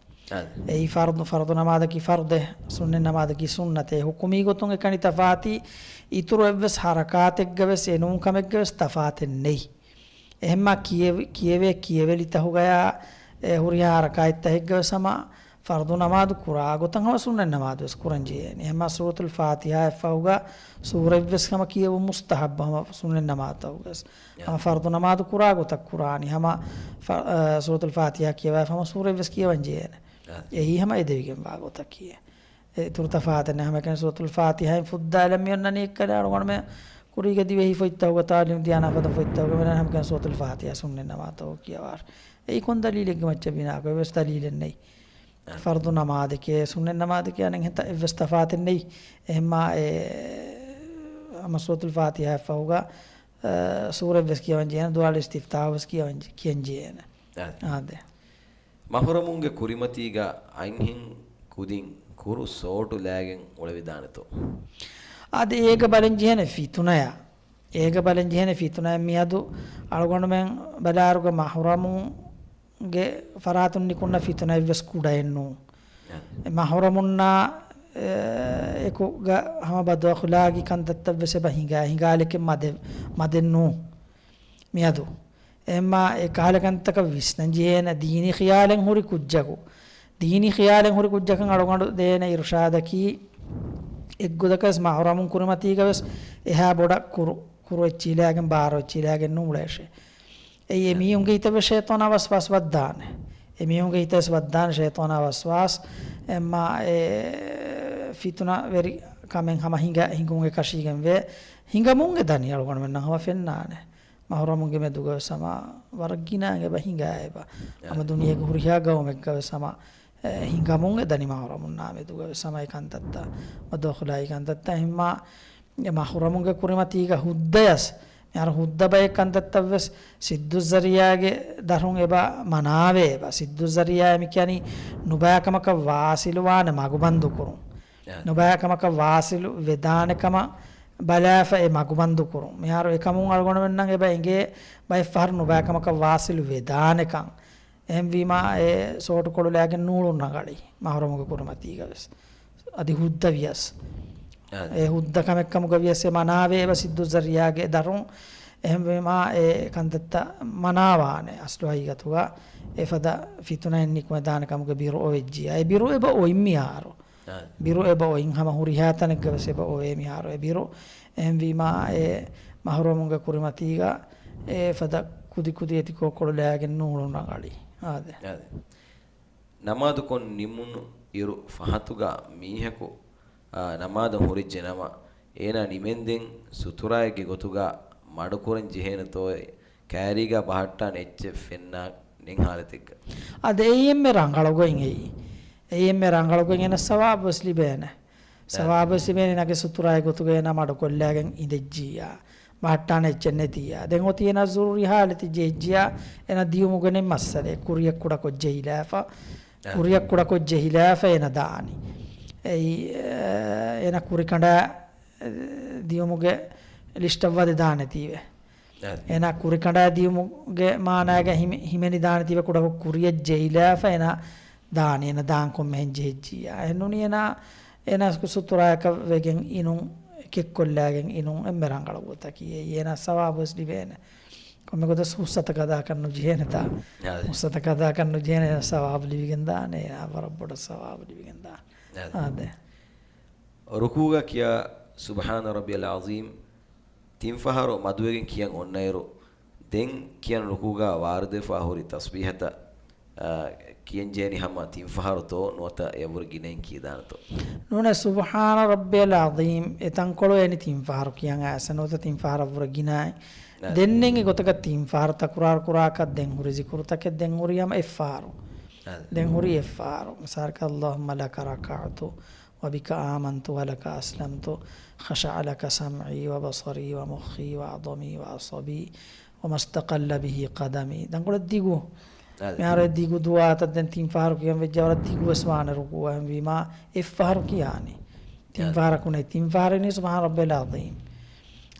އާދެ. އެއީ ފަރުޟު، ފަރުޟު ނަމާދަކީ ފަރުޟެއް، ސުންނަތް ނަމާދަކީ ސުންނަތެއް. ޙުކުމީ ގޮތުން އެކަނި ތަފާތީ، އިތުރު އެއްވެސް ޙަރަކާތެއްގަވެސް އެނޫން ކަމެއްގަވެސް ތަފާތެއް ނެތް. އެހެންމާ ކިޔެވި-، ކިޔެވޭ ކިޔެވެލިތަހުގަޔާ އެ ހުރިހާ ޙަރަކާތްތަހެއްގަވެސް ހަމަ ފަރުޟު ނަމާދު ކުރާ ގޮތަށް ހަމަ ސުންނަތް ނަމާދުވެސް ކުރަން ޖެހޭނެ. އެހެންމާ ސޫރަތުލް ފާތިޙާއަށްފަހުގަ ސޫރަތްވެސް ހަމަ ކިޔެވުން މުސްތަޙައްބު ހަމަ ސުންނަތް ނަމާދުތަހުގަވެސް. އާ. ހަމަ ފަރުޟު ނަމާދު ކުރާ ގޮތަށް ކުރާނީ. ހަމަ ފަ-، އަ، ސޫރަތުލް ފާތިޙާ ކިޔަވާފަ ހަމަ ސޫރަތްވެސް ކިޔަވަން ޖެހޭނެ. އާ. އެއީ ހަމަ އެދެވިގެންވާ ގޮތަކީ. އެ އިތުރު ތަފާތެއް ނެތް. ހަމައެކަނި ސޫރަތުލް ފާތިޙާއިން ފުއްދާލަން މިއޮންނަނީ އެއްކަލަ އަޅުގަނޑުމެން ކުރީގެ ދިވެހި ފޮތްތަކުގަ ތާލީމު ދިޔާނާ ފަދަ ފޮތްތަކުގަ މިއޮންނަނީ ހަމައެކަނި ސޫރަތުލް ފާތިޙާ ސުންނަތް ނަމާދުތަކުގަ ކިޔަވާ. އެއީ ކޮން ދަލީލެއްގެ މައްޗަށް ބިނާކޮށް؟ އެއްވެސް ދަލީލެއް ނެތް. އަ. ފަރުޟު ނަމާދެކޭ ސުންނަތް ނަމާދެކޭ އަނެއްހެންތަ އެއްވެސް ތަފާތެއް ނެތް. އެހެންމާ އެ ހަމަ ސޫރަތުލް ފާތިޙާއަށްފަހުގަ، އަ، ސޫރަތްވެސް ކިޔަވަން ޖެހޭނެ، ދުޢާ އިސްތިފްތާޙުވެސް ކިޔަވަން ޖެ-، ކިޔަން ޖެހޭނެ. އާދެ. އާދެ. މަޙުރަމުންގެ ކުރިމަތީގަ އަންހެން ކުދިން ކުރު ސޯޓު ލައިގެން އުޅެވިދާނެތޯ؟ އާދެ، އޭގަ ބަލަން ޖެހޭނެ ފިތުނަޔާ. އޭގަ ބަލަން ޖެހޭނެ ފިތުނަޔަށް. މިއަދު އަޅުގަނޑުމެން ބަލާއިރުގަ މަޙުރަމުންގެ ފަރާތުން ނިކުންނަ ފިތުނަ އެއްވެސް ކުޑައެއް ނޫން. އެ މަޙުރަމުންނާ، އެ، އެކުގަ ހަމަ ބަދުއަޚުލާގީ ކަންތައްތައްވެސް އެބަ ހިނގާ، ހިނގާލެކެއް މަދެއް، މަދެއް ނޫން. މިއަދު އެހެންމާ އެ ކަހަލަ ކަންތަކަށް ވިސްނަން ޖެހޭނެ ދީނީ ޚިޔާލެއް ހުރި ކުއްޖަކު، ދީނީ ޚިޔާލެއް ހުރި ކުއްޖަކަށް އަޅުގަނޑު ދޭނެ އިރުޝާދަކީ، އެއްގޮތަކަސް މަޙުރަމުން ކުރިމަތީގަވެސް އެހާ ބޮޑަށް ކުރު، ކުރު އެއްޗިހިލާގެން ބާރު އެއްޗިހިލާގެން ނޫޅޭށޭ. އެއީ އެ މީހުންގެ ހިތަށްވެސް ޝައިޠާނާ ވަސްވާސް ވައްދާނެ. އެ މީހުންގެ ހިތަށްވެސް ވައްދާނެ ޝައިޠާނާ ވަސްވާސް. އެހެންމާ އެ ފިތުނަވެރި ކަމެއް ހަމަ ހިނގަ، ހިނގުމުން އެކަށީގެންވޭ. ހިނގަމުން އެ ދަނީ އަޅުގަނޑުމެންނަށް ހަމަ ފެންނާނެ. މަޙުރަމުންގެ މެދުގަވެސް ހަމަ ވަރަށް ގިނައިން އެބަ ހިނގާ އެބަ. އާ. ހަމަ ދުނިޔޭގެ ހުރިހާ ގައުމެއްގަވެސް ހަމަ، އެ، ހިނގަމުން އެ ދަނީ މަޙުރަމުންނާ މެދުގަވެސް ހަމަ އެ ކަންތައްތައް، ބަދުއަޚުލާގީ ކަންތައްތައް. އެހެންމާ އެ މަޙުރަމުންގެ ކުރިމަތީގަ ހުއްދަޔަސް މިހާރު ހުއްދަ ބައެއް ކަންތައްތައް ވެސް ސިއްދުއްޒަރިޔާގެ ދަށުން އެބަ މަނާވޭ އެބަ. ސިއްދުއްޒަރިޔާ މި ކިޔަނީ ނުބައިކަމަކަށް ވާސިލުވާނެ މަގުބަންދު ކުރުން. އާ. ނުބައިކަމަކަށް ވާސިލު ވެދާނެ ކަމަށް ބަލާފަ އެ މަގުބަންދު ކުރުން. މިހާރު އެކަމުން އަޅުގަނޑުމެންނަށް އެބަ އެނގޭ ބައެއް ފަހަރު ނުބައިކަމަކަށް ވާސިލު ވެދާނެކަން. އެހެންވީމާ އެ ސޯޓުކޮޅު ލައިގެން ނޫޅުން ރަނގަޅީ މަހުރަމުގެ ކުރިމަތީގަ ވެސް. އަދި ހުއްދަ ވިޔަސް. އާ. އެ ހުއްދަ ކަމެއްކަމުގަ ވިޔަސް އެ މަނާވޭ އެބަ ސިއްދުއްޒަރިޔާގެ ދަށުން. އެހެންވީމާ އެ ކަންތައްތައް މަނާވާނެ އަސްލު ހަގީގަތުގަ އެފަދަ ފިތުނައެއް ނިކުމެދާނެ ކަމުގެ ބިރު އޮވެއްޖިއްޔާ. އެ ބިރު އެބަ އޮތް މިހާރު. އާ. ބިރު އެބަ އޮތް ހަމަ ހުރިހާ ތަނެއްގަ ވެސް އެބަ އޮވޭ މިހާރު އެ ބިރު. އެހެންވީމާ އެ މަހުރަމުންގެ ކުރިމަތީގަ އެ ފަދަ ކުދިކުދި އެތިކޯކޮޅު ލައިގެން ނޫޅުން ރަނގަޅީ. އާދެ. އާދެ. ނަމާދުކޮށް ނިމުނު އިރު ފަހަތުގަ މީހަކު، އާ، ނަމާދަށް ހުރެއްޖެ ނަމަ، އޭނާ ނިމެންދެން ސުތުރާއެއްގެ ގޮތުގަ މަޑުކުރަން ޖެހޭނެތޯއޭ؟ ކައިރީގަ ބަހައްޓާނެ އެއްޗެއް ފެންނާނެ ހާލަތެއްގަ. އަދި އެއީ އެންމެ ރަނގަޅު ގޮތް އެއީ. އެއީ އެންމެ ރަނގަޅު ގޮތް އޭނަ ސަވާބު ވެސް ލިބޭނެ. އެ. ސަވާބު ވެސް ލިބޭނެ އޭނަގެ ސުތުރާއެއް ގޮތުގަ އޭނަ މަޑުކޮށްލައިގެން އިނދެއްޖިއްޔާ. ބަހައްޓާނެ އެއްޗެއް ނެތިއްޔާ. ދެން އޮތީ އޭނަ ޒުރޫރީ ހާލަތެއް ޖެހިއްޖިއްޔާ އޭނަ ދިޔުމުގެ ނެތް މައްސަލައެއް. ކުރިއަށް ކުޑަކޮށް ޖެހިލާފަ. އެ. ކުރިއަށް ކުޑަކޮށް ޖެހިލާފަ އޭނަ ދާނީ. އެއީ، އޭ، އޭނަ ކުރިކަނޑާ ދިޔުމުގެ ލިސްޓަށް ވަދެދާނެތީވެ. އެ. އޭނާ ކުރިކަނޑާ ދިޔުމުގެ މާނައިގަ ހިމެ-، ހިމެނިދާނެތީވެ ކުޑަކޮށް ކުރިއަށް ޖެހިލާފަ އޭނާ ދާނީ އޭނާ ދާން ކޮންމެހެން ޖެހިއްޖިއްޔާ. އެހެންނޫނީ އޭނާ، އޭނާ ސު-، ސުތުރާއަކަށް ވެގެން އިނުން، ކެއްކޮށްލާގެން އިނުން އެންމެ ރަނގަޅު ގޮތަކީ. އެއީ އޭނާ ސަވާބު ވެސް ލިބޭނެ. ކޮންމެ ގޮތަސް ހުސްއަތަކަށް ދާކަށް ނުޖެހޭނެތާ. އާދެ. ހުސްއަތަކަށް ދާކަށް ނުޖެހޭނެ އޭނާ ސަވާބު ލިބިގެން ދާނެ. އޭނާ ވަރަށް ބޮޑަށް ސަވާބު ލިބިގެން ދާނެ. އާދެ. އާދެ. ރުކޫގަ ކިޔާ ސުބްޙާނަ ރައްބިޔަލް ޢަޒީމް ތިން ފަހަރު މަދުވެގެން ކިޔަން އޮންނައިރު، ދެން ކިޔަން ރުކޫގަ ވާރިދުވެފަ ހުރި ތަސްބީޙަތައް، އާ، ކިޔަން ޖެހެނީ ހަމަ ތިން ފަހަރުތޯ ނުވަތަ އެއަށްވުރެ ގިނައިން ކިޔަދާނެތޯ؟ ނޫނޭ، ސުބްޙާނަ ރައްބިޔަލް ޢަޒީމް އެ ތަންކޮޅު އެނި ތިން ފަހަރު ކިޔަން އައިސް ނުވަތަ ތިން ފަހަރަށްވުރެ ގިނައިން. އާ. ދެން އެނގި ގޮތަކަށް ތިން ފަހަރު ތަކުރާރު ކުރާކަށް ދެން ހުރި ޒިކުރުތަކެއް ދެން ހުރީ ހަމަ އެއް ފަހަރު. އާ. ދެން ހުރީ އެއް ފަހަރު. މިސާލަކަށް، اللهم لك ركعت وبك آمنت ولك أسلمت، خشع لك سمعي وبصري ومخي وعظمي وعصبي وما استقل به قدمي. ދަންކޮޅެއް ދިގު. އާދެ. މިހާރު އެ ދިގު ދުޢާތައް ދެން ތިން ފަހަރު ކިޔަން ވެއްޖެ ވަރަށް ދިގު ވެސް ވާނެ ރުކޫޢަށް އެހެންވީމާ އެއް ފަހަރު ކިޔާނީ. ތިން އާދެ. ފަހަރަކު ނެތް. ތިން ފަހަރު އިނީ سبحان ربي العظيم.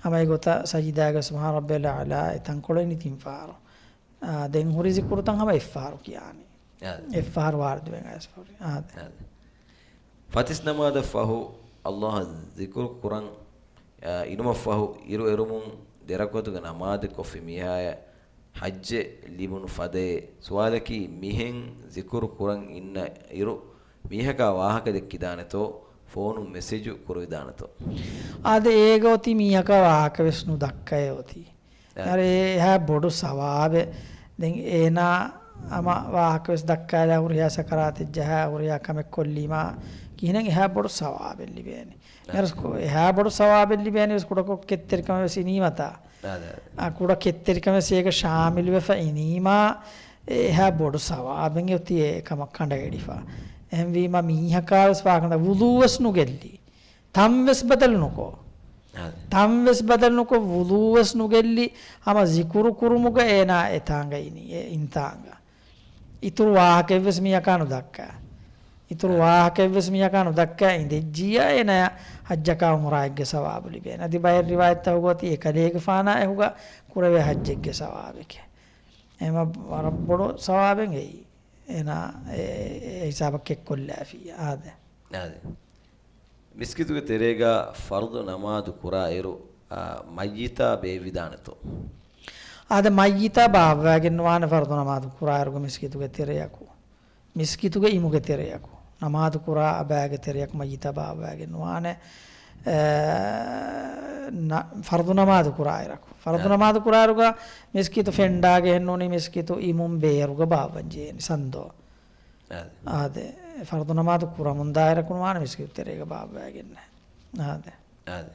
ހަމަ އެގޮތަށް ސަޖިދާގަ سبحان ربي الأعلى އެ ތަންކޮޅެއް އިނީ ތިން ފަހަރު. އާ، ދެން ހުރި ޒިކުރުތައް ހަމަ އެއް ފަހަރު ކިޔާނީ. އާދެ. އެއް ފަހަރު ވާރިދުވެގެން އައިސް ހުރި. އާދެ. އާދެ. ފަތިސް ނަމާދަށް ފަހު ﷲ އަށް ޒިކުރު ކުރަން، އާ، އިނުމަށް ފަހު އިރު އެރުމުން ދެ ރަކުޢަތުގެ ނަމާދެއް ކޮށްފި މީހާޔަށް ޙައްޖެއް ލިބުނު ފަދައޭ. ސުވާލަކީ، މިހެން ޒިކުރު ކުރަން އިންނަ އިރު މީހަކާ ވާހަކަ ދެއްކިދާނެތޯ ފޯނުން މެސެޖު ކުރެވިދާނެތޯ؟ އާދެ، އޭގަ އޮތީ މީހަކާ ވާހަކަ ވެސް ނުދައްކައޭ އޮތީ. އަ. އަރެ، އެހާ ބޮޑު ސަވާބެއް. ދެން އޭނާ ހަމަ ވާހަކަ ވެސް ދައްކާލާ ހުރިހާ ސަކަރާތެއް ޖަހާ ހުރިހާ ކަމެއް ކޮށްލީމާ ކިހިނެއް އެހާ ބޮޑު ސަވާބެއް ލިބޭނެ. އަ. މިރަސް ކު-، އެހާ ބޮޑު ސަވާބެއް ލިބޭނެ ވެސް ކުޑަކޮށް ކެތްތެރިކަމެއް ވެސް އިނީމަތާ. އާދެ، އާދެ. އާ، ކުޑަ ކެތްތެރިކަމެއް ވެސް އޭގަ ޝާމިލުވެފަ އިނީމާ އެހާ ބޮޑު ސަވާބެއް އޮތީ އެ ކަމަށް ކަނޑައެޅިފަ. އެހެންވީމާ މީހަކާ ވެސް ވާކަން ވުޟޫ ވެސް ނުގެއްލި. ތަން ވެސް ބަދަލު ނުކޮށް. އާދެ. ތަން ވެސް ބަދަލު ނުކޮށް، ވުޟޫ ވެސް ނުގެއްލި، ހަމަ ޒިކުރު ކުރުމުގަ އޭނާ އެތާނގަ އިނީ، އެ އިންތާނގަ. އިތުރު ވާހަކައެއް ވެސް މީހަކާ ނުދައްކާ. އިތުރު އާދެ. ވާހަކައެއް ވެސް މީހަކާ ނުދައްކާ އިނދެއްޖިއްޔާ އޭނާޔަށް ޙައްޖަކާ ޢުމްރާއެއްގެ ސަވާބު ލިބޭނެ. އަދި ބައެއް ރިވާޔަތްތަކުގަ އޮތީ އެކަލޭގެފާނާ އެހުގަ ކުރެވޭ ޙައްޖެއްގެ ސަވާބެކޭ. އެހެންވީމާ ވަރަށް ބޮޑު ސަވާބެއް އެއީ. އޭނާ އެ، އެ، އެ ހިސާބަށް ކެއްކޮށްލާފިއްޔާ. އާދެ. އާދެ. މިސްކިތުގެ ތެރޭގަ ފަރުޟު ނަމާދު ކުރާ އިރު، އާ، މައްޔިތާ ބޭއްވިދާނެތޯ؟ އާދެ، މައްޔިތާ ބާއްވައިގެން ނުވާނެ ފަރުޟު ނަމާދު ކުރާ އިރުގަ މިސްކިތުގެ ތެރެއަކު. މިސްކިތުގެ އިމުގެ ތެރެއަކު. ނަމާދު ކުރާ އަބައިގެ ތެރެއަކު މައްޔިތާ ބާއްވައިގެން ނުވާނެ. އާ، ނަ-، ފަރުޟު ނަމާދު ކުރާ އިރަކު. ފަރުޟު އާ. ނަމާދު ކުރާ އިރުގަ މިސްކިތު ފެންޑާގެ ހެންނޫނީ މިސްކިތު އިމުން ބޭރުގަ ބާއްވަން ޖެހޭނެ ސަންދޯ. އާދެ. އާދެ، ފަރުޟު ނަމާދު ކުރަމުން ދާއިރަކު ނުވާނެ މިސްކިތު ތެރޭގަ ބާއްވައިގެން. އާދެ. އާދެ.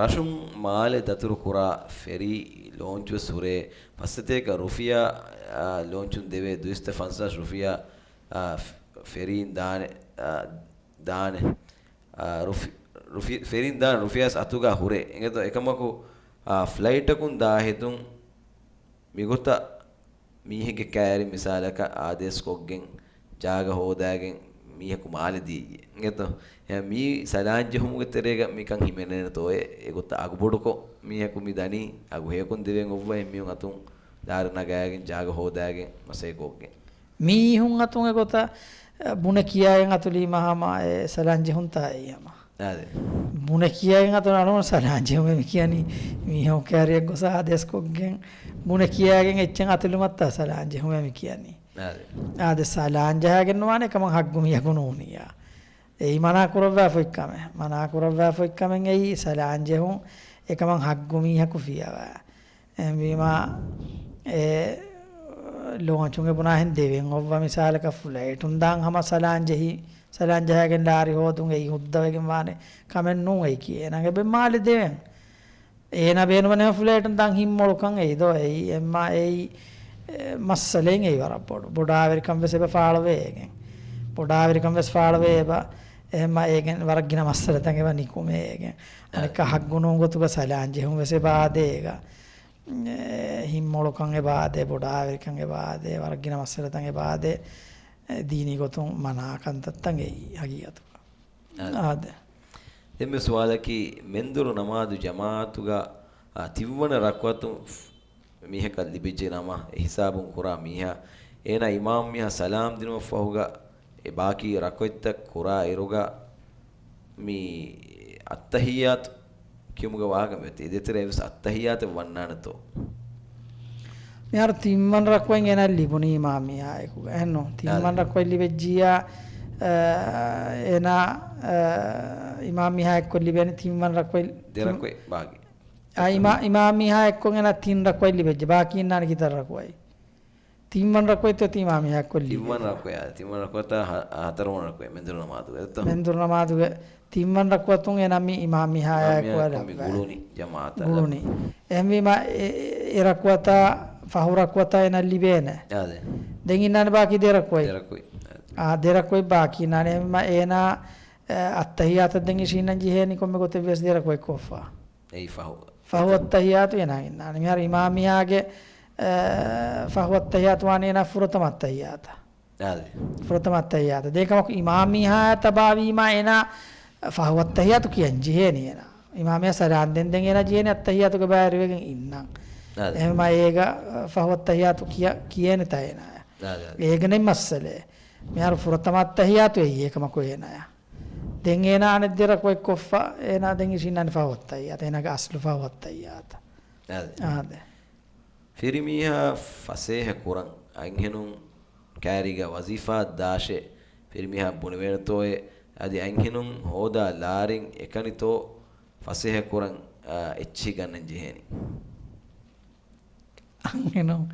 ރަށުން މާލެ ދަތުރު ކުރާ ފެރީ ލޯންޗުވެސް ހުރޭ. ފައްސަތޭކަ ރުފިޔާ، އާ، ލޯންޗުން ދެވޭ. ދުއިސައްތަ ފަންސާސް ރުފިޔާ، އާ، ފެރީން ދާނެ، އާ، ދާނެ. އާ، ރުފި-، ރުފި-، ފެރީން ދާނެ ރުފިޔާސް އަތުގަ ހުރޭ. އެނގޭތޯ އެކަމަކު، އާ، ފްލައިޓަކުން ދާހިތުން މިގޮތަށް މީހެއްގެ ކައިރި މިސާލަކަށް އާދޭސްކޮށްގެން ޖާގަ ހޯދާގެން މީހަކު މާލެ ދިޔައީ އިނގޭތޯ؟ އެހެން މީ ސަލާން ޖެހުމުގެ ތެރޭގަ މިކަން ހިމެނޭނެތޯއޭ؟ އެގޮތަށް އަގުބޮޑުކޮށް މީހަކު މި ދަނީ އަގުހެޔޮކޮށް ދެވެން އޮއްވަ އެމީހުން އަތުން ލާރި ނަގާގެން ޖާގަ ހޯދާގެން މަސައްކަތްކޮށްގެން. މީހުން އަތުން އެގޮތަށް ބުނެ ކިޔާގެން އަތުލީމަ ހަމަ އެ ސަލާން ޖެހުންތާ އެއީ ހަމަ. އާދެ. ބުނެ ކިޔާގެން އަތުން އަޅުގަނޑު ސަލާން ޖެހުމޭ މި ކިޔަނީ. މީހަކު ކައިރިއަށް ގޮސް އާދޭސްކޮށްގެން ބުނެ ކިޔާގެން އެއްޗެއް އަތުލުމަށްތާ ސަލާން ޖެހުމޭ މި ކިޔަނީ. އާދެ. އާދެ، ސަލާން ޖަހާގެން ނުވާނެ އެކަމަށް ހައްގު މީހަކު ނޫނިއްޔާ. އެއީ މަނާ ކުރައްވާފައި ކަމެއް. މަނާ ކުރައްވާފައި ކަމެއް އެއީ ސަލާން ޖެހުން އެކަމަށް ހައްގު މީހަކު ފިޔަވާ. އެހެންވީމާ، އެ ލޯންޗުން އެ ބުނާހެން ދެވެން އޮއްވަ މިސާލަކަށް ފްލައިޓުން ދާން ހަމަ ސަލާން ޖެހި، ސަލާން ޖަހާގެން ލާރި ހޯދުން އެއީ ހުއްދަވެގެން ވާނެ ކަމެއް ނޫން އެއީކީ. އޭނާގެ ބެ މާލެ ދެވެން. އޭނާ ބޭނުމަން އެހެން ފްލައިޓުން ދާން ހިތްމޮޅުކަން އެއީ ދޯ އެއީ. އެމާ އެއީ، އެ، މައްސަލައެއް އެއީ ވަރަށް ބޮޑު. ބޮޑާވެރިކަން ވެސް އެބަ ފާޅުވޭ އޭގެން. ބޮޑާވެރިކަން ވެސް ފާޅުވޭ އެބަ. އެހެންމާ އޭގެން ވަރަށް ގިނަ މައްސަލަތައް އެބަ ނިކުމޭ އޭގެން. އަނެއްކާ އާ. ހައްގު ނޫން ގޮތުގަ ސަލާން ޖެހުން ވެސް އެބަ އާދޭ އޭގަ. އެ، ހިތްމޮޅުކަން އެބަ އާދޭ، ބޮޑާވެރިކަން އެބަ އާދޭ، ވަރަށް ގިނަ މައްސަލަތައް އެބަ އާދޭ، އެ، ދީނީ ގޮތުން މަނާ ކަންތައްތައް އެއީ ހަގީގަތުގަ. އާދެ. އާދެ. ދެންމެ ސުވާލަކީ، މެންދުރު ނަމާދު ޖަމާއަތުގަ، އާ، ތިންވަނަ ރަކުޢަތު މީހަކަށް ލިބިއްޖެ ނަމަ، އެ ހިސާބުން ކުރާ މީހާ، އޭނާ އިމާމް މީހާ ސަލާމް ދިނުމަށްފަހުގަ، އެ ބާކީ ރަކުޢަތްތައް ކުރާ އިރުގަ، މި އައްތަހިއްޔާތު ކިޔުމުގެ ވާހަކަ މިއޮތީ. އެ ދޭތެރޭ ވެސް އައްތަހިއްޔާތެއް ވަންނާނެތޯ؟ މިހާރު ތިންވަނަ ރަކުޢަތް އޭނާ ލިބުނީ އިމާމް މީހާ އެކުގަ. އެހެންނު؟ ތިންވަނަ އާދެ. ރަކުޢަތް ލިބެއްޖިއްޔާ، އަ، އޭނާ، އަ، އިމާމް މީހާ އެއްކޮށް ލިބޭނެ ތިންވަނަ ރަކުޢަތް. ދެ ތިން-، ރަކުޢަތް ބާކީ. އާ، އިމާ-، އިމާމް މީހާ އެއްކޮށް އޭނާ ތިން ރަކުޢަތް ލިބެއްޖެ. ބާކީ އިންނާނެ ކިތައް ރަކުޢަތް؟ ތިންވަނަ ރަކުޢަތް ތިމާ މީހާ އެއްކޮށް ލިބޭ. ތިންވަނަ ރަކުޢަތް، ތިންވަނަ ރަކުޢަތާ ހަ-، ހަތަރުވަނަ ރަކުޢަތް މެންދުރު ނަމާދުގަ އެއްތޯ؟ މެންދުރު ނަމާދުގަ ތިންވަނަ ރަކުޢަތުން އޭނާ މި އިމާމް މީހާ އިމާމް މީހާ އެއްކޮށް މި ގުޅުނީ ޖަމާޢަތަށް. ގުޅުނީ. އެހެންވީމާ އެ، އެ ރަކުޢަތާ ފަހު ރަކުޢަތާ އޭނާ ލިބޭނެ. އާދެ. ދެން އިންނާނެ ބާކީ ދެ ރަކުޢަތް. ދެ ރަކުޢަތް. އާ، ދެ ރަކުޢަތް ބާކީ އިންނާނެ. އެހެންވީމާ އޭނާ، އެ، އައްތަހިއްޔާތަށް ދެން އިށީންނަން ޖެހޭނީ ކޮންމެ ގޮތެއް ވެސް ދެ ރަކުޢަތް ކޮށްފަ. އެއީ ފަހު. ފަހު އައްތަހިއްޔާތު އޭނާ އިންނާނެ. މިހާރު އިމާމް މީހާގެ، އެ، ފަހު އައްތަހިއްޔާތު ވާނީ އޭނާ ފުރަތަމަ އައްތަހިއްޔާތަށް. އާދެ. ފުރަތަމަ އައްތަހިއްޔާތަށް. ދެން ކަމަކު އިމާމް މީހާ ތަބާވީމާ އޭނާ ފަހު އައްތަހިއްޔާތު ކިޔަން ޖެހޭނީ އޭނާ. އިމާމް މީހާ ސަލާން ދެން ދެން އޭނާ ޖެހޭނީ އައްތަހިއްޔާތުގެ ބައިވެރިވެގެން އިންނަން. އާދެ. އެހެންވީމާ އޭގަ ފަހު އައްތަހިއްޔާތު ކިޔަ-، ކިޔޭނެތާ އޭނާ. އާދެ، އާދެ. އޭގަ ނެތް މައްސަލައެއް. މިހާރު ފުރަތަމަ އައްތަހިއްޔާތު އެއީ އެކަމަކު އޭނާ. ދެން އޭނާ އަނެއް ދެ ރަކުޢަތް ކޮށްފަ، އޭނާ ދެން އިށީންނާނެ ފަހު އައްތަހިއްޔާތަށް. އޭނާގެ އަސްލު ފަހު އައްތަހިއްޔާތަށް. އާދެ. އާދެ. ފިރިމީހާ ފަސޭހަ ކުރަން އަންހެނުން ކައިރީގަ ވަޒީފާ ދާށޭ ފިރިމީހާ ބުނެވޭނެތޯއޭ؟ އަދި އަންހެނުން ހޯދާ ލާރިން އެކަނިތޯ ފަސޭހަ ކުރަން، އާ، އެއްޗިހި ގަންނަން ޖެހޭނީ؟ އަންހެނުން،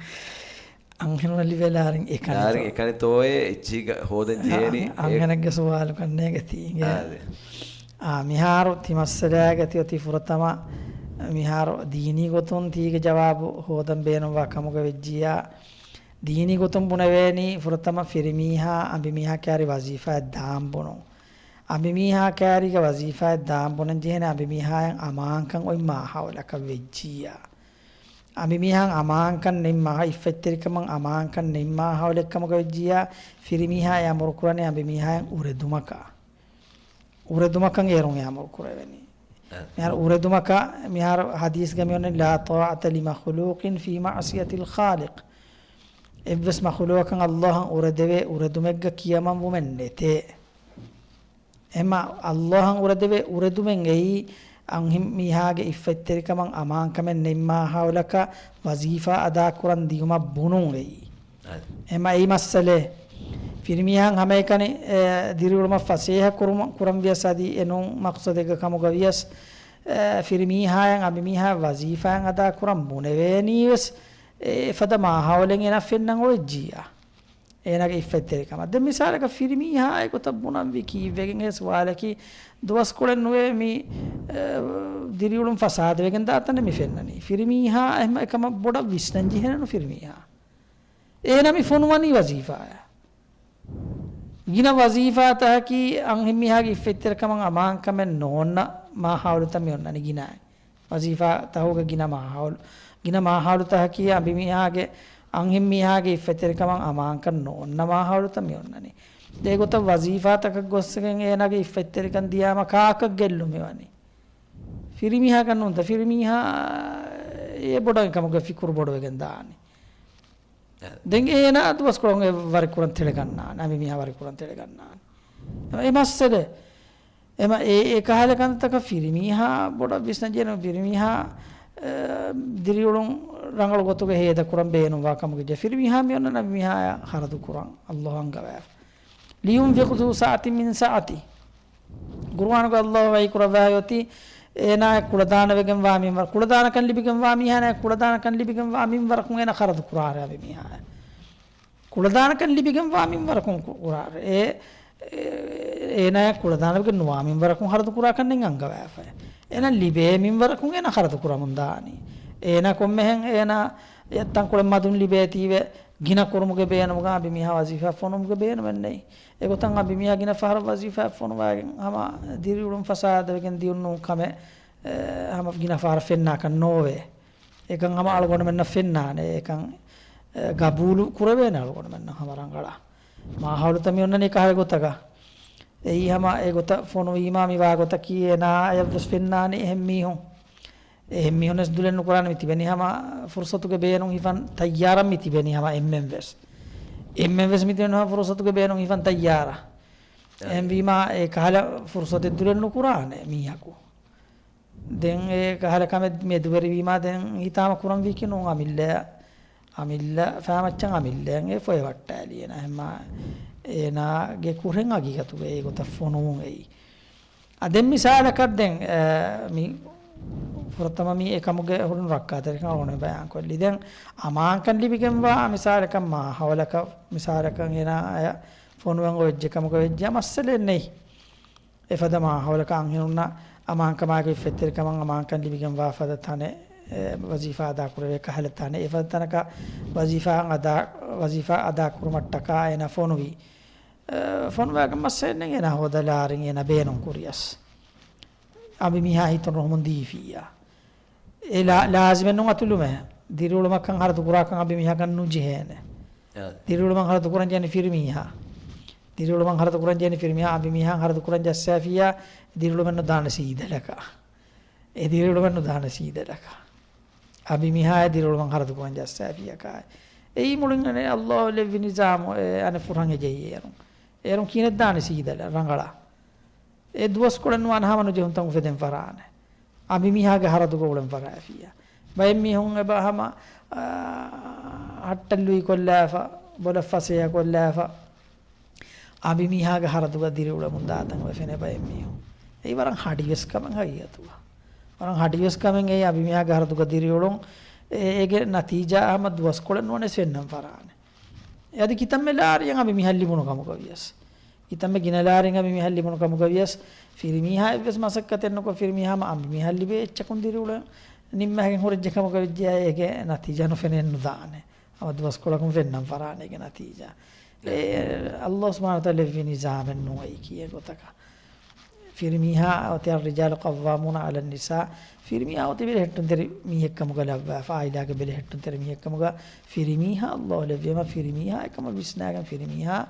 އަންހެނުންނަށް ލިބޭ ލާރިން އެކަނިތޯ؟ ލާރިން އެކަނިތޯއޭ އެއްޗިހި ހޯދަން ޖެހޭނީ؟ އަން-، އަންހެނެއްގެ ސުވާލު ކަންނޭނގެ ތީގެ. އާދެ. އާ، މިހާރު ތި މައްސަލައިގަ ތި އޮތީ ފުރަތަމަ މިހާރު ދީނީ ގޮތުން ތީގެ ޖަވާބު ހޯދަން ބޭނުންވާ ކަމުގަ ވެއްޖިއްޔާ، ދީނީ ގޮތުން ބުނެވޭނީ ފުރަތަމަ ފިރިމީހާ އަނބިމީހާ ކައިރި ވަޒީފާއަށް ދާން ބުނުން. އަނބިމީހާ ކައިރީގަ ވަޒީފާއަށް ދާން ބުނަން ޖެހޭނެ އަނބިމީހާއަށް އަމާންކަން އޮތް މާހައުލަކަށް ވެއްޖިއްޔާ. އަނބިމީހާއަށް އަމާންކަން ނެތް މާ-، އިއްފަތްތެރިކަމަށް އަމާންކަން ނެތް މާހައުލެއް ކަމުގަ ވެއްޖިއްޔާ، ފިރިމީހާ އެ އަމުރު ކުރަނީ އަނބިމީހާއަށް އުރެދުމަކަށް. އުރެދުމަކަށް އޭރުން އެ އަމުރު ކުރެވެނީ. އަ. މިހާރު އުރެދުމަކަށް، މިހާރު ޙަދީޘްގަ މިއޮންނަނީ، "لا طاعة لمخلوق في معصية الخالق." އެއްވެސް މަޚުލޫޤަކަށް ﷲ އަށް އުރެދެވޭ އުރެދުމެއްގަ ކިޔަމަންވުމެއް ނެތޭ. އެމަ ﷲ އަށް އުރެދެވޭ އުރެދުމެއް އެއީ، އަންހެން މީހާގެ އިއްފަތްތެރިކަމަށް އަމާންކަމެއް ނެތް މާހައުލަކަށް ވަޒީފާ އަދާކުރަން ދިޔުމަށް ބުނުން އެއީ. އަދި. އެމަ އެއީ މައްސަލައެއް. ފިރިމީހާއަށް ހަމައެކަނި، އެ، ދިރިއުޅުމަށް ފަސޭހަ ކުރުމަށް، ކުރަން ވިޔަސް އަދި އެނޫން މަޤްޞަދެއްގެ ކަމުގަ ވިޔަސް، އެ، ފިރިމީހާއަށް އަނބިމީހާ ވަޒީފާއެއް އަދާ ކުރަން ބުނެވޭނީ ވެސް، އެ، އެފަދަ މާހައުލެއް އޭނާ ފެންނަން އޮވެއްޖިއްޔާ. އޭނާގެ އިއްފަތްތެރިކަމަށް. ދެން މިސާލަކަށް ފިރިމީހާ އެގޮތަށް ބުނަންވީ ކީއްވެގެން އެ ސުވާލަކީ ދުވަސްކޮޅެއް ނުވޭ މި، އެ، ދިރިއުޅުން ފަސާދަވެގެން ދާތަނެއް މި ފެންނަނީ. ފިރިމީހާ އެހެން އެކަމަށް ބޮޑަށް ވިސްނަން ޖެހޭނެ ނު ފިރިމީހާ. އޭނަ މި ފޮނުވަނީ ވަޒީފާއަށް. ގިނަ ވަޒީފާތަކަކީ އަންހެންމީހާގެ އިއްފަތްތެރިކަމަށް އަމާންކަމެއް ނޯންނަ މާހައުލުތައް މި އޮންނަނީ ގިނައިން. ވަޒީފާތަކުގެ ގިނަ މާހައުލު، ގިނަ މާހައުލުތަކަކީ އަނބިމީހާގެ، އަންހެންމީހާގެ އިއްފަތްތެރިކަމަށް އަމާންކަން ނޯންނަ މާހައުލުތައް މި އޮންނަނީ. އެގޮތަށް ވަޒީފާތަކަށް ގޮސްގެން އޭނާގެ އިއްފަތްތެރިކަން ދިޔާމަ ކާކަށް ގެއްލުމެވަނީ؟ ފިރިމީހާކަށް ނޫންތަ؟ ފިރިމީހާ އެ ބޮޑަށް ކަމުގެ ފިކުރު ބޮޑުވެގެން ދާނީ. އެ. ދެން އޭނާ ދުވަސްކޮޅުން އެ ވަރިކުރަން ތެޅެގަންނާނެ، އަނބިމީހާ ވަރިކުރަން ތެޅެގަންނާނެ. އެ މައްސަލަ، އެމަ އެ، އެ ކަހަލަ ކަންތަކަށް ފިރިމީހާ ބޮޑަށް ވިސްނަން ޖެހޭނެ، ފިރިމީހާ، އެ، ދިރިއުޅުން ރަނގަޅު ގޮތުގެ ހޭދަކުރަން ބޭނުންވާ ކަމުގެ ޖެ ފިރިމީހާ މި އޮންނަ އަނބިމީހާޔާ ހަރަދު ކުރަން ﷲ އަންގަވާފަ. لينفق ذو سعة من سعته. ޤުރުއާނުގަ ﷲ ވަޙީ ކުރައްވާ އޮތީ، އޭނާ ކުޅަދާނަވެގެންވާ މިންވަރަ، ކުޅަދާނަކަން ލިބިގެންވާ މީހާ، ކުޅަދާނަކަން ލިބިގެންވާ މިންވަރަކުން އޭނާ ޚަރަދު ކުރާރެ އަނބިމީހާ. ކުޅަދާނަކަން ލިބިގެންވާ މިންވަރަކުން ކު-، ކުރާރެ. އޭ، އޭ، އޭނާ ކުޅަދާނަވެގެން ނުވާ މިންވަރަކުން ޚަރަދު ކުރާކަން އަންގަވާފަ. އޭނާ ލިބޭ މިންވަރަކުން އޭނާ ޚަރަދު ކުރަމުން ދާނީ. އޭނާ ކޮންމެހެން އޭނާ ތަންކޮޅެއް މަދުން ލިބޭތީވެ، ގިނަ ކުރުމުގެ ބޭނުމުގަ އަނބިމީހާ ވަޒީފާ ފޮނުމުގެ ބޭނުމެއް ނެތް. އެގޮތަށް އަނބިމީހާ ގިނަ ފަހަރަށް ވަޒީފާ ފޮނުވާގެން ހަމަ ދިރިއުޅުން ފަސާދަވެގެން ދިޔުން ނޫން ކަމެއް، އެ، ހަމަ ގިނަ ފަހަރަށް ފެންނާކަށް ނޯވޭ. އެކަން ހަމަ އަޅުގަނޑުމެންނަށް ފެންނާނެ. އެކަން، އެ، ގަބޫލު ކުރެވޭނެ އަޅުގަނޑުމެންނަށް ހަމަ ރަނގަޅަށް. މާހައުލުތައް މި އޮންނަނީ ކަހަލަ ގޮތަކަށް. އެއީ ހަމަ އެ ގޮތަށް ފޮނުވީމާ މި ވާ ގޮތަކީ އޭނާއަށްވެސް ފެންނާނެ އެހެން މީހުން. އެހެން މީހުންވެސް ދުލެއް ނުކުރާނެ މި ތިބެނީ ހަމަ ފުރުސަތުގެ ބޭނުން ހިފަން ތައްޔާރަށް މި ތިބެނީ ހަމަ އެންމެންވެސް. އެންމެންވެސް މި ތިބެނީ ހަމަ ފުރުސަތުގެ ބޭނުން ހިފަން ތައްޔާރަށް. އެހެންވީމާ އެ ކަހަލަ ފުރުސަތެއް ދުލެއް ނުކުރާނެ މީހަކު. ދެން އެ ކަހަލަ ކަމެއް މެދުވެރިވީމާ ދެން ހިތާމަ ކުރަންވީކީ ނޫން އަމިއްލަ، އަމިއްލަ ފާމައްޗަށް އަމިއްލައަށް އެ ފޮއެ ވައްޓާލީ އޭނާ. އެހެންމާ އޭނާގެ ކުރެން ހަގީގަތުގައި އެގޮތަށް ފޮނުވުން އެއީ. އަ، ދެން މިސާލަކަށް ދެން، އަ، މި ފުރަތަމަ މި އެކަމުގެ ހުރިން ރައްކާތެރިކަން އަޅުގަނޑު ބަޔާންކޮށްލީ. ދެން އަމާންކަން ލިބިގެންވާ މިސާލަކަށް މާހައުލަކަށް މިސާލަކަށް އޭނާ އަޔަށް ފޮނުވަން އޮވެއްޖެ ކަމުގަ ވެއްޖެ މައްސަލައެއް ނެތް. އެފަދަ މާހައުލަކަށް އަންހެނުންނަށް އަމާންކަމާއެކު އިއްފަތްތެރިކަމަށް އަމާންކަން ލިބިގެންވާ ފަދަ ތަނެއް، އެ، ވަޒީފާ އަދާކުރެވޭ ކަހަލަ ތަނެއް، އެފަދަ ތަނަކަށް ވަޒީފާ އަދާ، ވަޒީފާ އަދާކުރުމަށްޓަކާ އޭނާ ފޮނުވީ. އެ، ފޮނުވާގެން މައްސަލައެއް ނެތް އޭނާ ހޯދަލާރިން އޭނާ ބޭނުން ކުރިޔަސް. އަނބިމީހާ ހިތުން ރުހުމުން ދީފިއްޔާ. އެ ލާ-، ލާޒިމެއް ނޫން އަތުލުމެއް. ދިރިއުޅުމަކަށް ހަރަދު ކުރާކަން އަނބިމީހާކަށް ނުޖެހޭނެ. އާ. ދިރިއުޅުމަށް ހަރަދު ކުރަން ޖެހޭނެ ފިރިމީހާ. ދިރިއުޅުމަށް ހަރަދު ކުރަން ޖެހޭނެ ފިރިމީހާ. އަނބިމީހާ ހަރަދު ކުރަން ޖައްސާފިއްޔާ، ދިރިއުޅުމެއް ނުދާނެ ސީދަލަކަށް. އެ ދިރިއުޅުމެއް ނުދާނެ ސީދަލަކަށް. އަނބިމީހާ ދިރިއުޅުމަށް ހަރަދު ކުރަން ޖައްސާފިއްޔާ ކާ. އެއީ މުޅިން އަނެއް ﷲ ލެއްވި ނިޒާމު، އެ އަނެއް ފުރަން އެ ޖެހި އޭރުން. އޭރުން ކިހިނެއް ދާނެ ސީދަލަށް ރަނގަޅަށް. އެ ދުވަސްކޮޅެއް ނުވާނެ ހަމަ ނުޖެހުންތަކުން ފެދެން ފަރާނެ. އަނބިމީހާގެ ހަރަދުގަ އުޅެން ފަރާފިއްޔާ. ބައެއް މީހުން އެބަ ހަމަ، އާ، ހައްޓަށް ލުއި ކޮށްލާފަ، ބޮލަށް ފަސޭހަ ކޮށްލާފަ. އަނބިމީހާގެ ހަރަދުގަ ދިރިއުޅެމުން ދާތަން އޮތް ފެނޭ ބައެއް މީހުން. އެއީ ވަރަށް ހަޑިވެސް ކަމެއް ހަގީގަތުގަ. ވަރަށް ހަޑިވެސް ކަމެއް އެއީ އަނބިމީހާގެ ހަރަދުގަ ދިރިއުޅުން. އެ-، އޭގެ ނަތީޖާ ހަމަ ދުވަސްކޮޅެއް ނުވަނެސް ފެންނަން ފަރާނެ. އެ އަދި ކިތަންމެ ލާރިއެއް އަނބިމީހަށް ލިބުނު ކަމުގަ ވިޔަސް. ކިތަންމެ ގިނަ ލާރިން އަނބިމީހަށް ލިބުނު ކަމުގަ ވިޔަސް، ފިރިމީހާ އެއްވެސް މަސައްކަތެއް ނުކޮށް، ފިރިމީހާ ހަމަ އަނބިމީހަށް ލިބޭ އެއްޗަކުން ދިރިއުޅެން ނިންމައިގެން ހުރެއްޖެ ކަމުގަ ވެއްޖެއާ އޭގެ ނަތީޖާ ނުފެނެއް ނުދާނެ. ހަމަ ދުވަސްކޮޅަކުން ފެންނަން ފަރާނެ އޭގެ ނަތީޖާ. އެ ﷲ ސުބްޙާނަހޫ ވަތަޢާލާ ލެއްވި ނިޒާމެއް ނޫން އެއީކީ އެގޮތަކަށް. ފިރިމީހާ އޮތީ الرجال قوامون على النساء. ފިރިމީހާ އޮތީ ބެލެހެއްޓުންތެރި މީހެއްކަމުގަ ލައްވާފަ، އާއިލާގެ ބެލެހެއްޓުންތެރި މީހެއްކަމުގަ ފިރިމީހާ ﷲ ލެއްވީމަ ފިރިމީހާ އެކަމަށް ވިސްނާގެން ފިރިމީހާ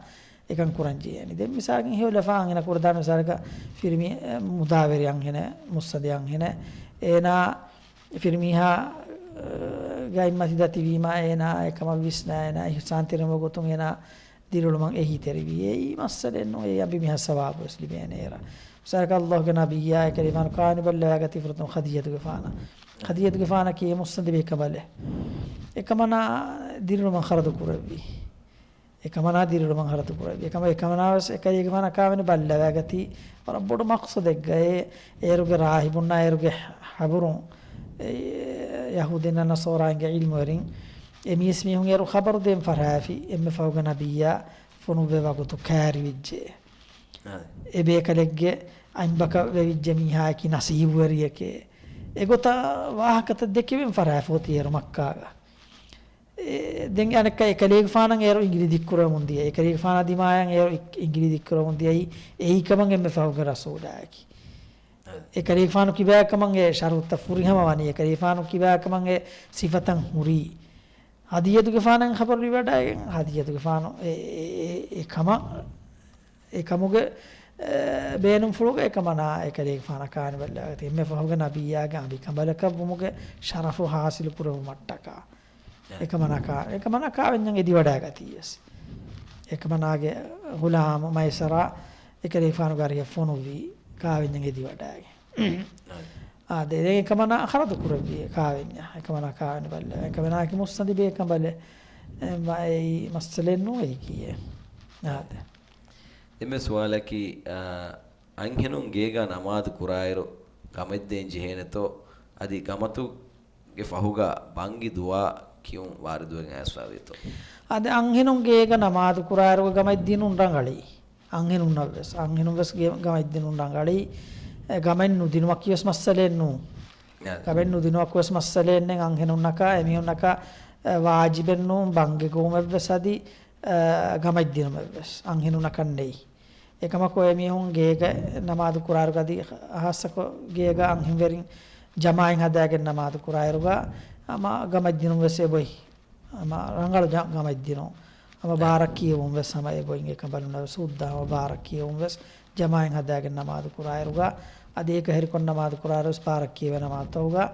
އެކަން ކުރަން ޖެހޭނީ. ދެން މިސާލަކަށް ހެޔޮލަފާ އަންހެނަކު ކުރެދާނެ މިސާލަކަށް ފިރިމީ، އެ، މުދާވެރި އަންހެނެއް، މުއްސަނދި އަންހެނެއް. އޭނާ ފިރިމީހާ، އެ، ގައިމަތި ދަތިވީމާ އޭނާ އެކަމަށް ވިސްނާ އޭނާ އިޙްސާންތެރިވުމުގެ ގޮތުން އޭނާ ދިރިއުޅުމަށް އެހީތެރިވީ. އެއީ މައްސަލައެއް ނޫން. އެއީ އަނބިމީހާ ސަވާބުވެސް ލިބޭނެ އޭރަށް. މިސާލަކަށް ﷲގެ ނަބިއްޔާ އެކަލޭގެފާނަކު ކާނި ބައްލަވާގަތީ ފުރަތަމަ ޚަދީޖަތުގެފާނަށް. ޚަދީޖަތުގެފާނަކީ މުއްސަނދި ބޭކަނބަލެއް. އެކަމަނާ ދިރިއުޅުމަށް ޚަރަދު ކުރެއްވި. އެކަމަނާ ދިރިއުޅުމަށް ޚަރަދު ކުރެއްވި. އެކަމަ-، އެކަމަނާވެސް އެކަލޭގެފާނަކާ ކާވެނި ބައްލަވާގަތީ ވަރަށް ބޮޑު މަޤްޞަދެއްގައޭ. އޭރުގެ ރާހިބުންނާ އޭރުގެ ޙަބަރުން، އެ، ޔަހޫދީންނާ ނަޞާރާއިންގެ ޢިލްމުވެރިން އެ މީސްމީހުން އޭރު ޚަބަރު ދޭން ފަށާފި އެންމެ ފަހުގެ ނަބިއްޔާ ފޮނުއްވޭ ވަގުތު ކައިރިވެއްޖެ. އާ. އެ ބޭކަލެއްގެ އަތްބަކަށް ވެވިއްޖެ މީހާއަކީ ނަސީބުވެރިއެކޭ. އެގޮތަށް ވާހަކަތައް ދެކެވެން ފަށާފަ އޮތީ އޭރު މައްކާގަ. އެ، ދެން އަނެއްކާ އެކަލޭގެފާނަށް އޭރު އިނގިލި ދިއްކުރަމުން ދިޔަ. އެކަލޭގެފާނާ ދިމާޔަށް އޭރު އި-، އިނގިލި ދިއްކުރަމުން ދިޔައީ އެއީ ކަމަށް އެންމެ ފަހުގެ ރަސޫލާއަކީ. އެކަލޭގެފާނު ކިބާކަމަށް އެ ޝަރުތައް ފުރިހަމަ ވަނީ، އެކަލޭގެފާނު ކިބާކަމަށް އެ ސިފަތައް ހުރީ. ހަދިޔަތުގެފާނަށް ޚަބަރު ލިބިވަޑައިގެން، ހަދިޔަތުގެފާނު އެ، އެ، އެ، އެ ކަމަށް، އެ ކަމުގެ، އެ، ބޭނުންފުޅުގަ އެކަމަނާ އެކަލޭގެފާނަކާ ވަނި ބައްލަވަތީ. އެންމެ ފަހުގެ ނަބިއްޔާގެ އަނބިކަނބަލަކަށް ވުމުގެ ޝަރަފު ހާސިލު ކުރެއްވުމަށްޓަކާ. އެކަމަނާ ކާ، އެކަމަނާ ކާވެންޏަށް އެދިވަޑައިގަތީވެސް. އެކަމަނާގެ ޣުލާމް މައިސަރާ އެކަލޭގެފާނުގެ އަރިހަށް ފޮނުއްވީ ކާވެންޏަށް އެދިވަޑައިގެން. އާދެ، ދެން އެކަމަނާ ޚަރަދު ކުރެއްވި ކާވެންޏާ. އެކަމަނާ ކާވެނި ބައްލަ. އެކަމަނާއަކީ މުއްސަނދި ބޭކަނބަލެއް. އެ، މަ-، އެއީ މައްސަލައެއް ނޫން އެއީ ކީއެއް. އާދެ. ދެންމެ ސުވާލަކީ، އާ، އަންހެނުން ގޭގަ ނަމާދު ކުރާއިރު ގަމަށްދޭން ޖެހޭނެތޯ؟ އަދި ގަމަތުގެ ފަހުގަ ބަންގި ދުޢާ ކިޔުން ވާރިދުވެގެން އައިސްފައިވޭތޯ؟ އަދި އަންހެނުން ގޭގަ ނަމާދު ކުރާއިރު ގަމަށްދިނުން ރަނގަޅީ. އަންހެނުންނަށްވެސް، އަންހެނުންވެސް ގެ-، ގަމަށްދިނުން ރަނގަޅީ. އެ، ގަމެއް ނުދިނުމަކީވެސް މައްސަލައެއް ނޫން. އާ. ގަމެއް ނުދިނުމަކުވެސް މައްސަލައެއް ނެތް. އަންހެނުންނަކަށް، އެމީހުންނަކަށް، އެ، ވާޖިބެއް ނޫން ބަންގި ގެއުމެއްވެސް އަދި، އެ، ގަމަށްދިނުމެއްވެސް އަންހެނުންނަކަށް ނެތް. އެކަމަކު އެމީހުން ގޭގަ ނަމާދު ކުރާއިރުގަ އަދި ހާއްސަކޮށް ގޭގަ އަންހެންވެރިން ޖަމާޢަތް ހަދާގެން ނަމާދު ކުރާއިރުގަ ހަމަ ގަމަށްދިނުންވެސް އެބޮތް. ހަމަ ރަނގަޅު ޖަ-، ގަމަށްދިނުން. ހަމަ ބާރަށް ކިޔެވުން ވެސް ހަމަ އެބޮތް އެކަނބަލުންނަށް ވެސް ހުއްދަ ހަމަ ބާރަށް ކިޔެވުން ވެސް ޖަމާޢަތް ހަދާގެން ނަމާދު ކުރާއިރުގަ އަދި އެކަހެރިކޮށް ނަމާދު ކުރާއިރު ވެސް ބާރަށް ކިޔެވޭ ނަމާދުތަކުގަ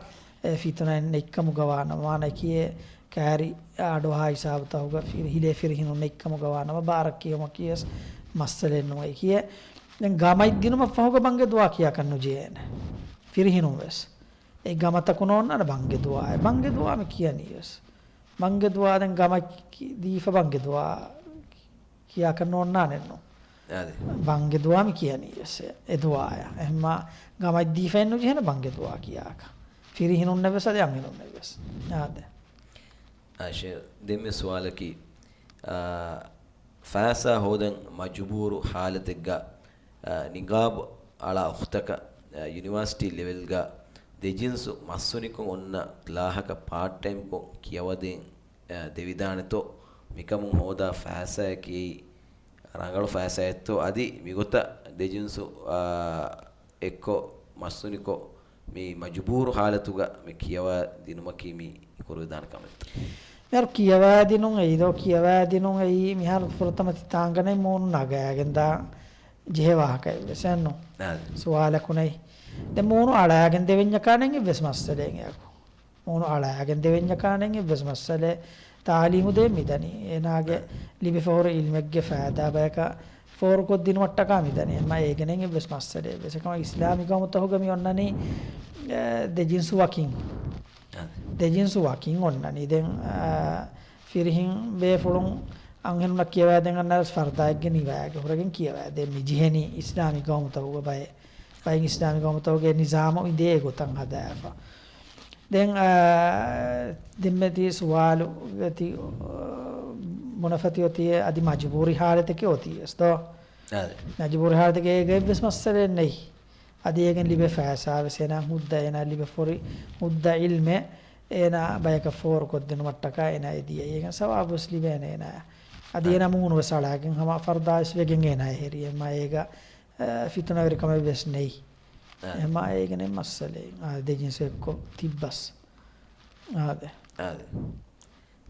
އެ ފިތުނައެއް ނެތްކަމުގަ ވާނަމަ، މާނައަކީ އެ ކާރި އަޑުއަހާ ހިސާބުތަކުގަ ފިރި-، ހިލޭ ފިރިހިނުން ނެތްކަމުގަ ވާނަމަ ބާރަށް ކިޔެވުމަކީ ވެސް މައްސަލައެއް ނޫން އެކިޔޭ. ދެން ގަމަށްދިނުމަށް ފަހުގަ ބަންގި ދުޢާ ކިޔާކަށް ނުޖެހޭނެ. ފިރިހިނުން ވެސް. އެ ގަމަތަކު ނޯންނާނެ ބަންގި ދުޢާ. އެ ބަންގި ދުޢާ މި ކިޔަނީ ވެސް. ބަންގި ދުޢާ ދެން ގަމަށް ކި-، ދީފަ ބަންގި ދުޢާ ކިޔާކަށް ނޯންނާނެއްނު. އާދެ. ބަންގި ދުޢާ މި ކިޔަނީ ވެސް އެ ދުޢާޔަށް. އެހެންމާ ގަމަށް ދީފައެއް ނުޖެހޭނެ ބަންގި ދުޢާ ކިޔާކަށް. ފިރިހިނުންނެއް ވެސް އަދި އަންހެނުންނެއް ވެސް. އާދެ. އާ، ޝޭ، ދެންމެ ސުވާލަކީ، އާ، ފައިސާ ހޯދަން މަޖުބޫރު ހާލަތެއްގަ، އާ، ނިގާބު އަޅާ އުޚްތަކަށް، އާ، ޔުނިވާސިޓީ ލެވެލްގަ ދެޖިންސު މައްސުނިކޮށް އޮންނަ ކްލާހަކަށް ޕާޓް ޓައިމްކޮށް ކިޔަވަދޭން، އާ، ދެވިދާނެތޯ؟ މިކަމުން ހޯދާ ފައިސާއަކީ ރަނގަޅު ފައިސާއެއްތޯ؟ އަދި މިގޮތަށް ދެޖިންސު، އާ، އެއްކޮށް މައްސުނިކޮށް މި މަޖުބޫރު ހާލަތުގަ މި ކިޔަވާ ދިނުމަކީ މި ކުރެވިދާނެ ކަމެއްތަ؟ މިހާރު ކިޔަވާ ދިނުން އެއީ ދޯ، ކިޔަވާ ދިނުން އެއީ މިހާރު ފުރަތަމަ ތި ތާނގަނެ މޫނު ނަގާގެން ދާ ޖެހޭ ވާހަކައެއްވެސް އެއްނު. އާދެ. ސުވާލަކު ނެތް. ދެން މޫނު އަޅާގެން ދެވެންޏަކާނެ އެއްވެސް މައްސަލައެއް އެއަކު. މޫނު އަޅާގެން ދެވެންޏަކާނެ އެއްވެސް މައްސަލައެއް. ތާލީމު ދޭން މިދަނީ. އޭނާގެ އެ. ލިބިފަހުރި އިލްމެއްގެ ފައިދާ ބަޔަކަށް ފޯރުކޮށްދިނުމަށްޓަކާ މިދަނީ. އެމަ އޭގެނެއް އެއްވެސް މައްސަލައެއްވެސް. އެކަމަ އިސްލާމީ ގައުމުތަކުގަ މި އޮންނަނީ، އެ، ދެޖިންސު ވަކިން. އަ. ދެޖިންސު ވަކިން އޮންނަނީ. ދެން، އަ، ފިރިހިން ބޭފުޅުން އަންހެނުންނަށް ކިޔަވާދޭން އަންނަވެސް ފަރުދާއެއްގެ ނިވާގެ ހުރެގެން ކިޔަވާދޭން މި ޖެހެނީ އިސްލާމީ ގައުމުތަކުގަ ބައެއް. ބައެއް އިސްލާމީ ގައުމުތަކުގެ ނިޒާމު އިނދޭ އެގޮތަށް ހަދާފަ. ދެން، އާ، ދެންމެ ތި ސުވާލު ތި، އާ، ބުނެފަ ތި އޮތީ އަދި މަޖުބޫރީ ހާލަތެކޭ އޮތީ ވެސް ދޯ؟ އާދެ. މަޖުބޫރީ ހާލަތެކޭ އޭގަ އެއްވެސް މައްސަލައެއް ނެތް. އަދި އޭގެން ލިބޭ ފައިސާ ވެސް އޭނާ ހުއްދަ، އޭނާ ލިބޭ ފޯރު ހުއްދަ އިލްމެއް އޭނާ ބަޔަކަށް ފޯރުކޮށްދިނުމަށްޓަކާ އޭނާ އެ ދިޔައީ. އޭގެން ސަވާބު ވެސް ލިބޭނެ އޭނާ. އަދި އާ. އޭނާ މޫނު ވެސް އަޅާގެން ހަމަ ފަރުދާ ވެސް ވެގެން އޭނާ އެހެރީ. އެމަ އޭގަ އަ، ފިތުނަވެރިކަމެއް ވެސް ނެތް. އާ. އެމާ އޭގެނެއް މައްސަލައެއް. އާ، ދެޖިންސު އެއްކޮށް ތިއްބަސް. އާދެ. އާދެ.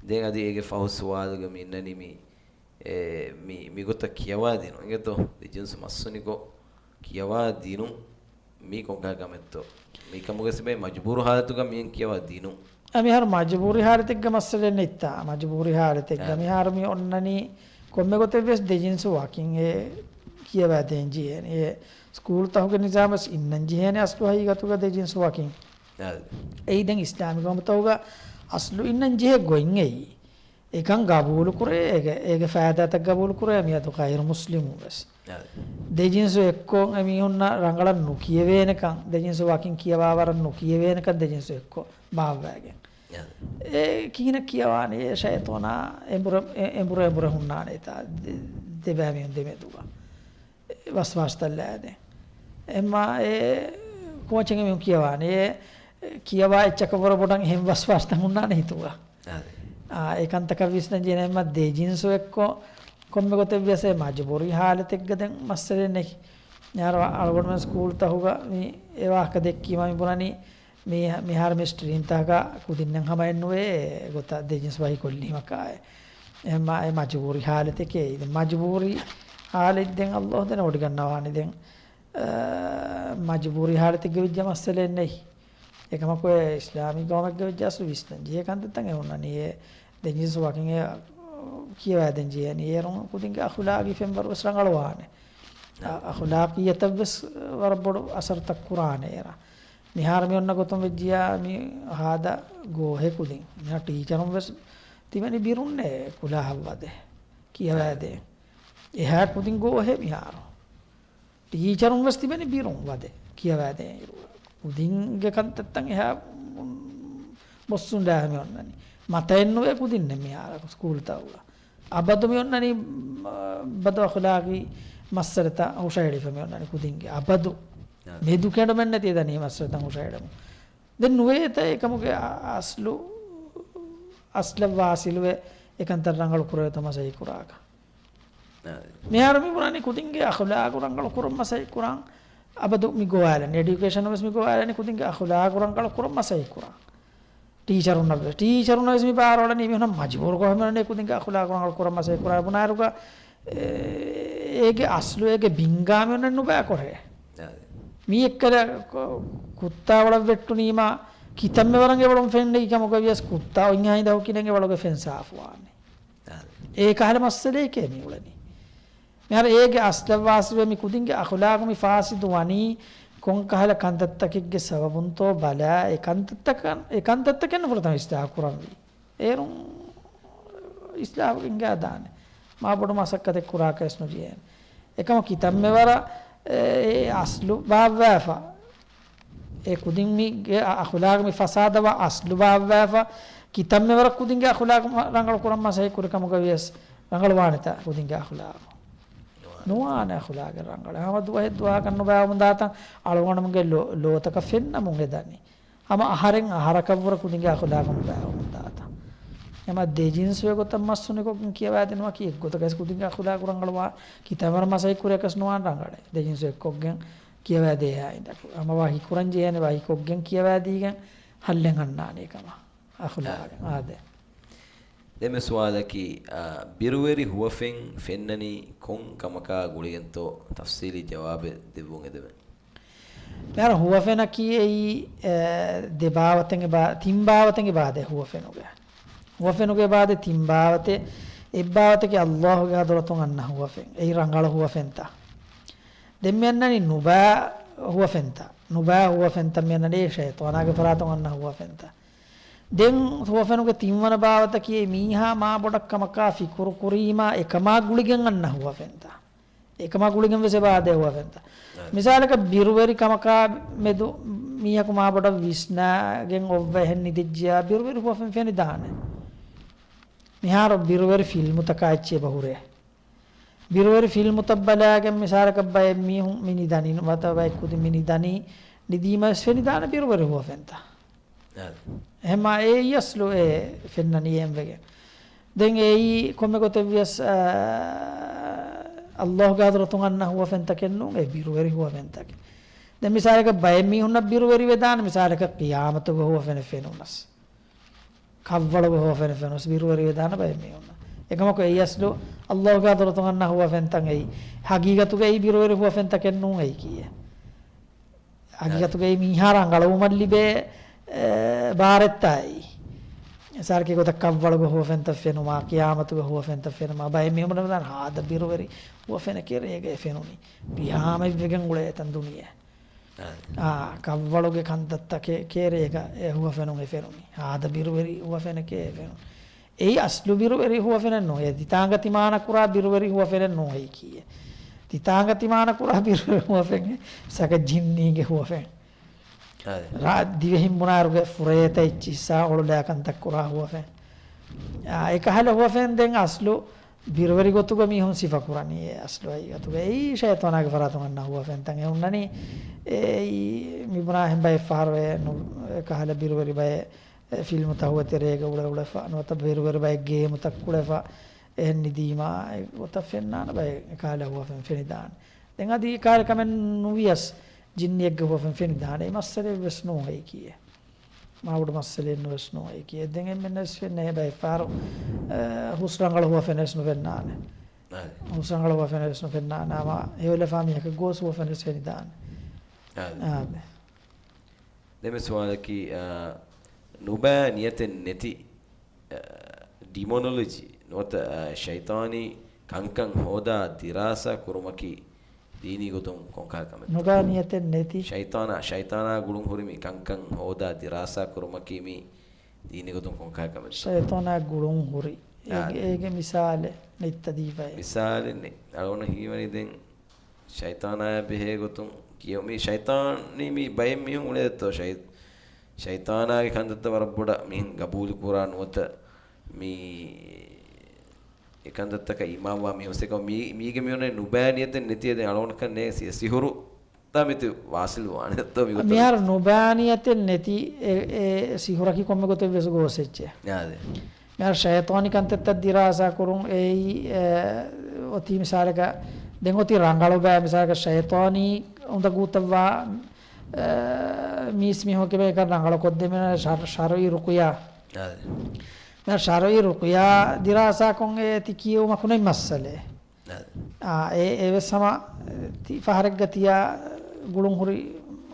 ދެން އަދި އޭގެ ފަހު ސުވާލުގަ މި އިންނަނީ މި، އެ، މި، މިގޮތަށް ކިޔަވާ ދިނުން. އިނގޭތޯ؟ ދެޖިންސު މައްސުނިކޮށް ކިޔަވާ ދިނުން މީ ކޮންކަހަލަ ކަމެއްތޯ؟ މިކަމުގެ ސިބައި މަޖުބޫރު ހާލަތުގަ މިއިން ކިޔަވާ ދިނުން. އަ، މިހާރު މަޖުބޫރީ ހާލަތެއްގަ މައްސަލައެއް ނެތްތާ. މަޖުބޫރީ ހާލަތެއްގަ އާ. މިހާރު މި އޮންނަނީ ކޮންމެ ގޮތެއްވެސް ދެޖިންސު ވަކިން އެ ކިޔަވާދޭން ޖެހޭނެ. އެ ސްކޫލްތަކުގެ ނިޒާމްވެސް އިންނަން ޖެހޭނެ އަސްލު ހަގީގަތުގަ ދެޖިންސު ވަކިން. އާ. އެއީ ދެން އިސްލާމީ ގައުމުތަކުގަ އަސްލު އިންނަން ޖެހޭ ގޮތް އެއީ. އެކަން ގަބޫލުކުރޭ، އޭގެ، އޭގެ ފައިދާތައް ގަބޫލުކުރޭ މިއަދު ޣައިރު މުސްލިމުން ވެސް. އާ. ދެޖިންސު އެއްކޮށް އެމީހުންނަށް ރަނގަޅަށް ނުކިޔެވޭނެކަން، ދެޖިންސު ވަކިން ކިޔަވާވަރަށް ނުކިޔެވޭނެކަން ދެޖިންސު އެއްކޮށް ބާއްވައިގެން. އެ ކިހިނެއް ކިޔަވާނީ؟ އެ ޝައިޠޯނާ އެނބުރެ، އެ، އެނބުރެ، އެނބުރެ ހުންނާނެތާ ދެ-، ދެބައިމީހުން ދެމެދުގަ. އެ ވަސްވާސްތައް ލައިދެން. އެމާ އެ ކޯޗެއް މީހުން ކިޔަވާނީ. އެ ކިޔަވާ އެއްޗަކަށް ވަރަށް ބޮޑަށް އެހެން ވަސްވާސްތައް ހުންނާނެ ހިތުގަ. އާ، އެ ކަންތަކަށް ވިސްނަން ޖެހޭނެ އެމަ ދެ ޖިންސު އެއްކޮށް ކޮންމެ ގޮތެއް ވިޔަސް އެ މަޖުބޫރީ ހާލަތެއްގަ ދެން މައްސަލައެއް ނެތް. މިހާރު އަޅުގަނޑުމެން ސްކޫލްތަކުގަ މި އެ ވާހަކަ ދެއްކީމަ މި ބުނަނީ، މި-، މިހާރު މި ސްޓްރީމްތަކަކަށް ކުދިންނެއް ހަމައެއްނުވޭ ގޮތަށް ދެ ޖިންސް ވަހިކޮށްލީމަކާއެ. އެހެންމާ އެ މަޖުބޫރީ ހާލަތެކޭ. ދެން މަޖުބޫރީ ހާލަތް ދެން އައްލޯހު ދެނެ ވޮޑިގަންނަވާނެ ދެން، އާ، މަޖުބޫރީ ހާލަތެއްގަ ވެއްޖެ މައްސަލައެއް ނެތް. އެކަމަކު އެ އިސްލާމީ ގައުމެއްގަ ވެއްޖެ އަސްލު ވިސްނަން ޖެހޭ ކަންތައްތައް އެ ހުންނަނީ އެ ދެން ޖިންސް ވަކިން އެ ކިޔަވާދޭން ޖެހޭނީ. އޭރުން ކުދިންގެ އަޚުލާގީ ފެންވަރު ވެސް ރަނގަޅުވާނެ. އަ-، އަޚުލާޤިއްޔަތަށް ވެސް ވަރަށް ބޮޑު އަސަރުތައް ކުރާނެ އޭރަށް. މިހާރު މި އޮންނަ ގޮތުން ވެއްޖިޔާ މި ހާދަ ގޯހެއް ކުދިން. މިހާ ޓީޗަރުން ވެސް ތިބެނީ ބިރުންނޭ ކުލާހަށް ވަދެ ކިޔަވާދޭ. އެހާ ކުދިން ގޯހެއް މިހާރު. ޓީޗަރުން ވެސް ތިބެނީ ބިރުން ވަދެ ކިޔަވާދޭ އިރު. ކުދިންގެ ކަންތައްތައް އެހާ ބޮއްސުން ޑާހަ މި އޮންނަނީ. މަތައެއްނުވޭ ކުދިންނެއް މިހާރަކު ސްކޫލްތައް އުޅާ. އަބަދު މި އޮންނަނީ، މް، ބަދު އަޚުލާގީ މައްސަލަތައް ހުށަހެޅިފަ މި އޮންނަނީ ކުދިންގެ. އަބަދު އާ. މެދު ކެނޑުމެއްނެތި އެދަނީ މައްސަލަތައް ހުށަހެޅެމުން. ދެން ނުވޭތަ އެކަމުގެ އަ-، އަސްލު، އަސްލަށް ވާސިލުވެ އެކަންތައް ރަނގަޅު ކުރެވޭތޯ މަސައްކަތް ކުރާކަށް. އާ. މިހާރު މި ބުނަނީ ކުދިންގެ އަޚުލާގު ރަނގަޅު ކުރަން މަސައްކަތް ކުރަން. އަބަދު މި ގޮވާލަނީ. އެޑިއުކޭޝަން ވެސް މި ގޮވާލަނީ ކުދިންގެ އަޚުލާގު ރަނގަޅު ކުރަން މަސައްކަތް ކުރަން. ޓީޗަރުންނަށް ވެ-، ޓީޗަރުންނަށް ވެސް މި ބާރުއަޅަނީ މިހުނަށް މަޖުބޫރު ކޮށް މި އޮންނަނީ ކުދިންގެ އަޚުލާގު ރަނގަޅު ކުރަން މަސައްކަތް ކުރާ. ބުނާއިރުގަ، އޭ، އޭގެ އަސްލު އޭގެ ބިންގާ މި އޮންނަނީ ނުބައިކޮށޭ. އާ. މީ އެއްކަލަ ކު-، ކުއްތާ ވަޅަށް ވެއްޓުނީމާ ކިތަންމެ ވަރަށް އެވަޅުން ފެންނަ ކަމުގަ ވިޔަސް ކުއްތާ އޮތްހާ ހިނދަކު ކިނެން އެވަޅުގެ ފެން ސާފުވާނެ. އާ. އޭ ކަހަލަ މައްސަލައެކޭ މި އުޅެނީ. މިހާރު އޭގެ އަސްލަށް ވާސިލުވެ މި ކުދިންގެ އަޚުލާގު މި ފާސިދު ވަނީ ކޮން ކަހަލަ ކަންތައްތަކެއްގެ ސަބަބުންތޯ ބަލާ، އެ ކަންތައްތަކަށް، އެ ކަންތައްތަކެއްނު ފުރަތަމަ އިސްލާހު ކުރަންވީ. އޭރުން އިސްލާހުގެ އިނގާ ދާނެ. މާ ބޮޑު މަސައްކަތެއް ކުރާކަށް ވެސް ނުޖެހޭނެ. އެކަމަކު ކިތަންމެ ވަރަށް، އެ، އެ އަސްލު ބާއްވާފަ. އެ ކުދިން މި ގެ އަ-، އަޚުލާގު މި ފަސާދަވާ އަސްލު ބާއްވާފަ، ކިތަންމެ ވަރަށް ކުދިންގެ އަޚުލާގު މަ-، ރަނގަޅު ކުރަން މަސައްކަތް ކުރި ކަމުގަ ވިޔަސް ރަނގަޅު ވާނެތާ ކުދިންގެ އަޚުލާގު؟ ނުވާނެ އަޚުލާގެއް ރަނގަޅު. ހަމަ ދުވަހެއް ދުވަހަކަށް ނުބައިވަމުން ދާތަން އަޅުގަނޑުމެންގެ ލޯ-، ލޯތަކަށް ފެންނަމުން އެދަނީ. ހަމަ އަހަރެން އަހަރަކަށްވުރެ ކުދިންގެ އަޚުލާގު ނުބައިވަމުން ދާތަން. ހަމަ ދެ ޖިންސު އެގޮތަށް މައްސުނިކޮށްގެން ކިޔަވާދިނުމަކީ އެއްގޮތަކަށް ކުދިންގެ އަޚުލާގު ރަނގަޅުވާ ކިތަންމެ ވަރަށް މަސައްކަތް ކުރިއަކަސް ނުވާނެ ރަނގަޅޭ. ދެ ޖިންސު އެއްކޮށްގެން ކިޔަވާދޭހާ ހިނދަކު. ހަމަ ވަހިކުރަން ޖެހޭނެ ވަހިކޮށްގެން ކިޔަވާދީގެން ހައްލެއް އަންނާނެ ކަމަށް އަޚުލާގެއް. އާދެ. ދެން މި ސުވާލަކީ، އާ، ބިރުވެރި ހުވަފެން ފެންނަނީ ކޮން ކަމަކާ ގުޅިގެންތޯ؟ ތަފްސީލީ ޖަވާބެއް ދެއްވުން އެދެމެ. މިހާރު ހުވަފެނަކީ އެއީ، އެ، ދެ ބާވަތެއް އެބާ-، ތިން ބާވަތެއް އެބާދޭ ހުވަފެނުގެ. ހުވަފެނުގެ އެބާދޭ ތިން ބާވަތެއް، އެއް ބާވަތަކީ އައްލާހުގެ ޙަޟްރަތުން އަންނަ ހުވަފެން. އެއީ ރަނގަޅު ހުވަފެންތައް. ދެން މި އަންނަނީ ނުބައި ހުވަފެންތައް. ނުބައި ހުވަފެންތައް މި އަންނަނީ ޝައިޠާނާގެ ފަރާތުން އަންނަ ހުވަފެންތައް. ދެން ހުވަފެނުގެ ތިންވަނަ ބާވަތަކީ މީހާ މާ ބޮޑަށް ކަމަކާ ފިކުރު ކުރީމާ އެކަމާ ގުޅިގެން އަންނަ ހުވަފެންތައް. އެކަމާ ގުޅިގެން ވެސް އެބާދޭ ހުވަފެންތައް. އަ. މިސާލަކަށް ބިރުވެރި ކަމަކާ މެދު މީހަކު މާ ބޮޑަށް ވިސްނާގެން އޮއްވަ އެހެން ނިދިއްޖިޔާ ބިރުވެރި ހުވަފެން ފެނިދާނެ. މިހާރު ބިރުވެރި ފިލްމުތަކާ އެއްޗެއް އެބަ ހުރޭ. ބިރުވެރި ފިލްމުތައް ބަލާގެން މިސާލަކަށް ބައެއް މީހުން މި ނިދަނީ ނުވަތަ ބައެއް ކުދިން މި ނިދަނީ ނިދީމަ ވެސް ފެނިދާނެ ބިރުވެރި ހުވަފެންތައް. އާ. އެހެންމާ އެއީ އަސްލު އެ ފެންނަނީ އެހެންވެގެން. ދެން އެއީ ކޮންމެ ގޮތެއް ވިޔަސް، އާ، އައްލާހުގެ ޙަޟްރަތުން އަންނަ ހުވަފެންތަކެއް ނޫން، އެ ބިރުވެރި ހުވަފެންތަކެއް. ދެން މިސާލަކަށް ބައެއް މީހުންނަށް ބިރުވެރި ވެދާނެ މިސާލަކަށް ޤިޔާމަތުގެ ހުވަފެނެއް ފެނުނަސް. ކަށްވަޅުގެ ހުވަފެނެއް ފެނުނަސް ބިރުވެރި ވެދާނެ ބައެއް މީހުންނަށް. އެކަމަކު އެއީ އަސްލު އައްލާހުގެ ޙަޟްރަތުން އަންނަ ހުވަފެންތައް އެއީ. ހަގީގަތުގައި ބިރުވެރި ހުވަފެންތަކެއް ނޫން އެއީ ކީއެއް. ހަގީގަތުގައި މީހާ ރަނގަޅުވުމަށް ލިބޭ، އެ، ބާރެއްތާ އެއީ. މިސާލަކީ ގޮތަށް ކަށްވަޅުގެ ހުވަފެންތައް ފެނުމާ، ޤިޔާމަތުގެ ހުވަފެންތައް ފެނުމާ، ބައެއް މީހުން ވެދާނެ ހާދަ ބިރުވެރި ހުވަފެނެކޭ ރޭގައި ފެނުނީ. ބިހާމަ އެއްވެގެން އުޅޭ އެތަން ދުނިޔެ. އާ. އާ، ކަށްވަޅުގެ ކަންތައްތަކެކޭ ރޭގަ އެ ހުވަފެނުން އެ ފެނުނީ. ހާދަ ބިރުވެރި ހުވަފެނެކޭ އެ ފެނުނީ. އެއީ އަސްލު ބިރުވެރި ހުވަފެނެއް ނޫން. އެ ތިތާނގަ ތިމާނަ ކުރާ ބިރުވެރި ހުވަފެނެއް ނޫން އެއީ ކީއެއް. ތިތާނގަ ތިމާނަ ކުރާ ބިރުވެރި ހުވަފެން ސަކަ ޖިންނީގެ ހުވަފެން. އާ. ރާ-، ދިވެހިން ބުނާއިރުގެ ފުރޭތައް އެއްޗިއްސާ އޮޅުލާ ކަންތައް ކުރާ ހުވަފެން. އާ، އެކަހަލަ ހުވަފެން ދެން އަސްލު ބިރުވެރި ގޮތުގަ މީހުން ސިފަ ކުރަނީ އެ އަސްލު ހަގީގަތުގަ. އެއީ ޝައިޠާނާގެ ފަރާތުން އަންނަ ހުވަފެންތައް އެ ހުންނަނީ. އެއީ މި ބުނާ ހެން ބައެއް ފަހަރު އެ ނު-، އެ ކަހަލަ ބިރުވެރި ބައެއް އެ ފިލްމުތައް ހުވަ ތެރޭގަ އުޅެ އުޅެފަ، ނުވަތަ ބިރުވެރި ބައެއް ގޭމުތައް ކުޅެފަ، އެހެން ނިދީމާ އެ ގޮތަށް ފެންނާނެ ބައެއް އެ ކަހަލަ ހުވަފެން ފެނިދާނެ. ދެން އަދި ކާރި ކަމެއް ނުވިޔަސް ޖިންނިއެއްގެ ހުވަފެން ފެނިދާނެ. އެ މައްސަލައެއް ވެސް ނޫން ހައިކީއެއް. މާބޮޑު މައްސަލައެއް ނުވެސް ނޫން އެކީ. އެ ދެން އެންމެންނަށް ވެސް ފެންނަ ބައެއް ފަހަރު، އަ، ހުސް ރަނގަޅު ހުވަފެނެއް ވެސް ނުފެންނާނެ. އާދެ. ހުސް ރަނގަޅު ހުވަފެނެއް ވެސް ނުފެންނާނެ. އަމާ ހެޔޮލަފާ މީހަކަށް ގޯސް ހުވަފެނެއް ވެސް ފެނިދާނެ. އާދެ. އާދެ. ދެން މި ސުވާލަކީ، އާ، ނުބައި ނިޔަތެއް ނެތި، އާ، ޑިމޮނޮލޮޖީ ނުވަތަ، އާ، ޝައިޠާނީ ކަންކަން ހޯދާ ދިރާސާ ކުރުމަކީ ދީނީ ގޮތުން ކޮންކަހަލަ ކަމެއްތޯ؟ ނުބައި ނިޔަތެއް ނެތި. ޝައިޠާނާ، ޝައިޠާނާ ގުޅުން ހުރި މި ކަންކަން ހޯދާ ދިރާސާ ކުރުމަކީ މީ ދީނީ ގޮތުން ކޮންކަހަލަ ކަމެއްތޯ؟ ޝައިޠާނާ ގުޅުން ހުރި. އާ. އޭގެ، އޭގެ މިސާލެއް ނެތްތަ ދީފައި؟ މިސާލެއް ނެތް. އަޅުގަނޑަށް ހީވަނީ ދެން ޝައިޠާނާއާ ބެހޭ ގޮތުން ކިޔެވު-، މި ޝައިޠާނީ މި ބައެއް މީހުން އުޅޭތޯ ޝައި-، ޝައިޠާނާގެ ކަންތައްތައް ވަރަށް ބޮޑަށް މިހެން ގަބޫލު ކުރާ ނުވަތަ މި އެ ކަންތައްތަކަށް އީމާންވާ މީހުން ސެކަ މީ-، މީގެ މިއޮންނަ ނުބައި ނިޔަތެއް ނެތި އެދެން އަޅުގަނޑަކަށް ނޭ ސި-، ސިހުރު ތާ މިތި ވާސިލް ވާނެތޯ މި ގޮތަށް؟ މިހާރު ނުބައި ނިޔަތެއް ނެތި އެ، އެ ސިހުރަކީ ކޮންމެ ގޮތެއް ވެސް ގޯސް އެއްޗެއް. އާދެ. މިހާރު ޝައިޠާނީ ކަންތައްތައް ދިރާސާ ކުރުން އެއީ، އެ، އޮތީ މިސާލަކަށް، ދެން އޮތީ ރަނގަޅު ބައި މިސާލަކަށް ޝައިޠާނީ އުނދަގޫތައްވާ، އެ، މީސް މީހުންގެ ބައިކަން ރަނގަޅު ކޮށްދޭ މި ޝަރު-، ޝަރުއީ ރުޤުޔާ. އާދެ. މިހާރު ޝަރުއީ ރުޤުޔާ ދިރާސާކޮށް އޭތި ކިޔެވުމަކު ނެތް މައްސަލައެއް. އާ، އާ، އެ، އެވެސް ހަމަ، އެ، ތި ފަހަރެއްގަ ތިޔާ ގުޅުން ހުރި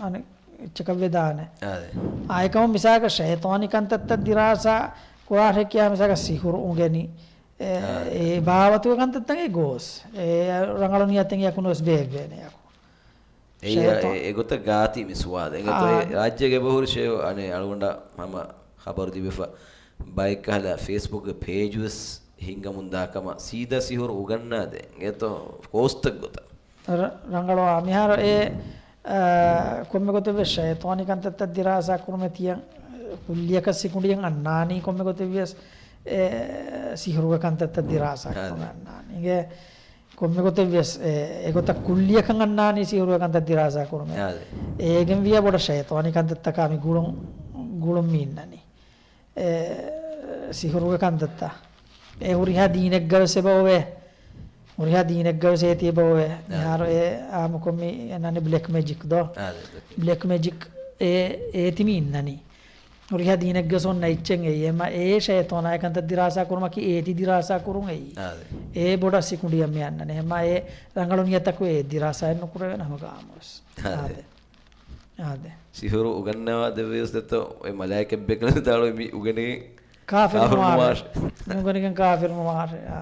އަނެއް އެއްޗަކަށް ވެދާނެ. އާދެ. އާ، އެކަމު މިސާލަކަށް ޝައިޠާނީ ކަންތައްތައް ދިރާސާ ކުރާށޭ ކިޔާ މިސާލަކަށް ސިހުރު އުނގެނި. އެ، އާދެ. އެ ބާވަތުގެ ކަންތައްތައް އެ ގޯސް. އެ ރަނގަޅު ނިޔަތެއް އެކު ނުވެސް ބޭއްވޭނެ އެކު. އެއް، ޝައިޠާ-، އެ، އެގޮތަށް ގާތީ މި ސުވާލު. އެނގޭތޯ، އާ. އެ ރާއްޖޭގެ އެބަހުރި ޝޭ އަނެއް އަޅުގަނޑަށް ހަމަ ޚަބަރު ލިބިފަ ބައެއްކަހަލަ ފޭސްބުކްގެ ޕޭޖުވެސް ހިންގަމުންދާ ކަމަށް ސީދާ ސިހުރު އުގަންނާދޭ. އެނގޭތޯ ކޯސްތައް ގޮތަށް. ރަ-، ރަނގަޅުވާ މިހާރު އެ، އާ، ކޮންމެ ގޮތެއްވެސް ޝައިޠާނީ ކަންތައްތައް ދިރާސާ ކުރުމެއް ތިޔަން ކުއްލިއަކަށް ސިކުނޑިއެއް އަންނާނީ ކޮންމެ ގޮތެއްވިޔަސް އެ ސިހުރުގެ ކަންތައްތައް ދިރާސާ ކުރުމެއް އަންނާނީ. އިނގޭ ކޮންމެ ގޮތެއްވިޔަސް އެ، އެގޮތަށް ކުއްލިއަކަށް އަންނާނީ ސިހުރުގެ ކަންތައް ދިރާސާ ކުރުމެއް. އާދެ. އޭގެން ވިޔަ ބޮޑަށް ޝައިޠާނީ ކަންތައްތަކާ މި ގުޅުން، ގުޅުން މި އިންނަނީ. އެ، ސިހުރުގެ ކަންތައްތައް. އެ ހުރިހާ ދީނެއްގަވެސް އެބައޮވޭ. ހުރިހާ ދީނެއްގަވެސް އޭތި އެބައޮވޭ. އާ. މިހާރު އެ އާއްމުކޮށް މި އަންނަނީ ބްލެކް މެޖިކް ދޯ؟ އާ، ބްލެކް މެޖިކް. ބްލެކް މެޖިކް އެ، އޭތި މި އިންނަނީ. ހުރިހާ ދީނެއްގަވެސް އޮންނަ އެއްޗެއް އެއީ. އެމަ އެ ޝައިޠާނާއި ކަންތައް ދިރާސާ ކުރުމަކީ އޭތި ދިރާސާ ކުރުން އެއީ. އާ. އެ ބޮޑަށް ސިކުނޑިއަށް މި އަންނަނީ. އެމަ އެ ރަނގަޅު ނިޔަތަކު އެ ދިރާސާއެއް ނުކުރެވޭނެ ހަމަ ގާމުވެސް. އާ. އާދެ. އާދެ. ސިހުރު އުގަންނަވާ ދެއްވިޔަސް ދެއްތޯ އެ މަލާއިކަތް ބެކަލުން ދާޅުވެ މި އުގެނިގެން ކާފިރު ކާފިރު ނުވާށޭ. ނުވާށޭ. މި އުގެނިގެން ކާފިރު ނުވާށޭ. އާ.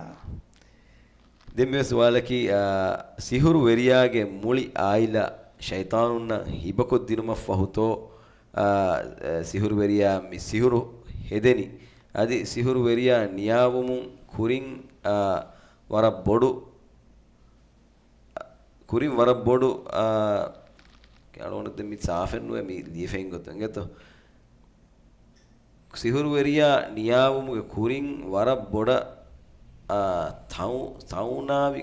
ދެން މި ސުވާލަކީ، އާ، ސިހުރު ވެރިޔާގެ މުޅި އާއިލާ ޝައިޠާނުންނަށް ހިބަކޮށްދިނުމަށްފަހުތޯ، އާ، އަ، ސިހުރު ވެރިޔާ މި ސިހުރު ހެދެނީ؟ އަދި ސިހުރު ވެރިޔާ ނިޔާވުމުން ކުރިން، އާ، ވަރަށް ބޮޑު ކުރިން ވަރަށް ބޮޑު، އާ، އަޅުގަނޑު ދެން މި ސާފެއް ނުވޭ މި ލިޔެފައިން ގޮތުން އިނގޭތޯ. ސިހުރުވެރިޔާ ނިޔާވުމުގެ ކުރިން ވަރަށް ބޮޑަށް، އާ، ތައު-، ތައުނާވި،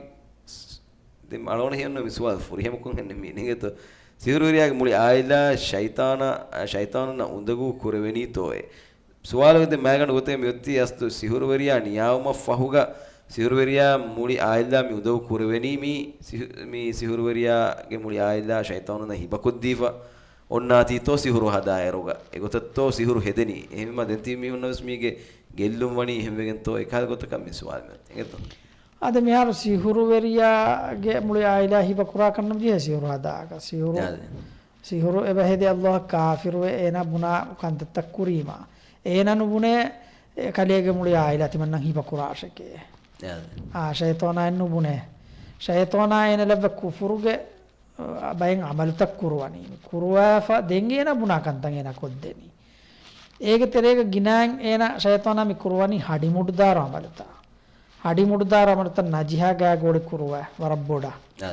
ދެން އަޅުގަނޑަށް ހިޔެއްނުވޭ މި ސުވާލު ފުރިހަމަކޮށް އެންމެ މި އިނގޭތޯ. ސިހުރުވެރިޔާގެ މުޅި އާއިލާ ޝައިޠާނާ، ޝައިޠާނުންނަށް އުނދަގޫ ކުރެވެނީތޯއޭ؟ ސުވާލުގެ ދެން މައިގަނޑު ގޮތެއް މިއޮތީ އަސްލު ސިހުރުވެރިޔާ ނިޔާވުމަށް ފަހުގަ ސިހުރުވެރިޔާ މުޅި އާއިލާ މި އުނދަގޫ ކުރެވެނީ މި ސިހު-، މި ސިހުރުވެރިޔާގެ މުޅި އާއިލާ ޝައިޠާނުންނަށް ހިބަކޮށްދީފަ އޮންނާތީތޯ ސިހުރު ހަދާއިރުގަ އެގޮތަށްތޯ ސިހުރު ހެދެނީ؟ އެހެންވީމަ ދެން ތި މީހުންނަށް ވެސް މީގެ ގެއްލުން ވަނީ އެހެންވެގެންތޯ އެކަހަލަ ގޮތަކަށް މި ސުވާލު މިއޮތީ އިނގޭތޯ. އާދެ، މިހާރު ސިހުރުވެރިޔާގެ މުޅި އާއިލާ ހިބަކުރާކަށް ނަމަ ޖެހޭ ސިހުރު ހަދާކަށް. ސިހުރު، އާދެ. ސިހުރު އެބަ ހެދި ﷲ އަށް ކާފިރުވެ އޭނާ ބުނާ ކަންތައްތައް ކުރީމަ. އޭނާ ނުބުނޭ އެ ކަލޭގެ މުޅި އާއިލާ ތިމަންނަން ހިބަކުރާށެކޭ. އާދެ. އާ، ޝައިޠާނާއެއް ނުބުނޭ. ޝައިޠާނާ އޭނަ ލައްވަ ކުފުރުގެ، އާ، ބައެއް އަމަލުތައް ކުރުވަނީ. ކުރުވާފަ ދެން އޭނަ ބުނާ ކަންތައް އޭނަ ކޮށްދެނީ. އޭގެ ތެރޭގަ ގިނައިން އޭނަ ޝައިޠާނާ މި ކުރުވަނީ ހަޑި މުޑުދާރު އަމަލުތައް. ހަޑި މުޑުދާރު އަމަލުތައް ނަޖިހާ ގާގޮޅި ކުރުވާ ވަރަށް ބޮޑަށް. އާ.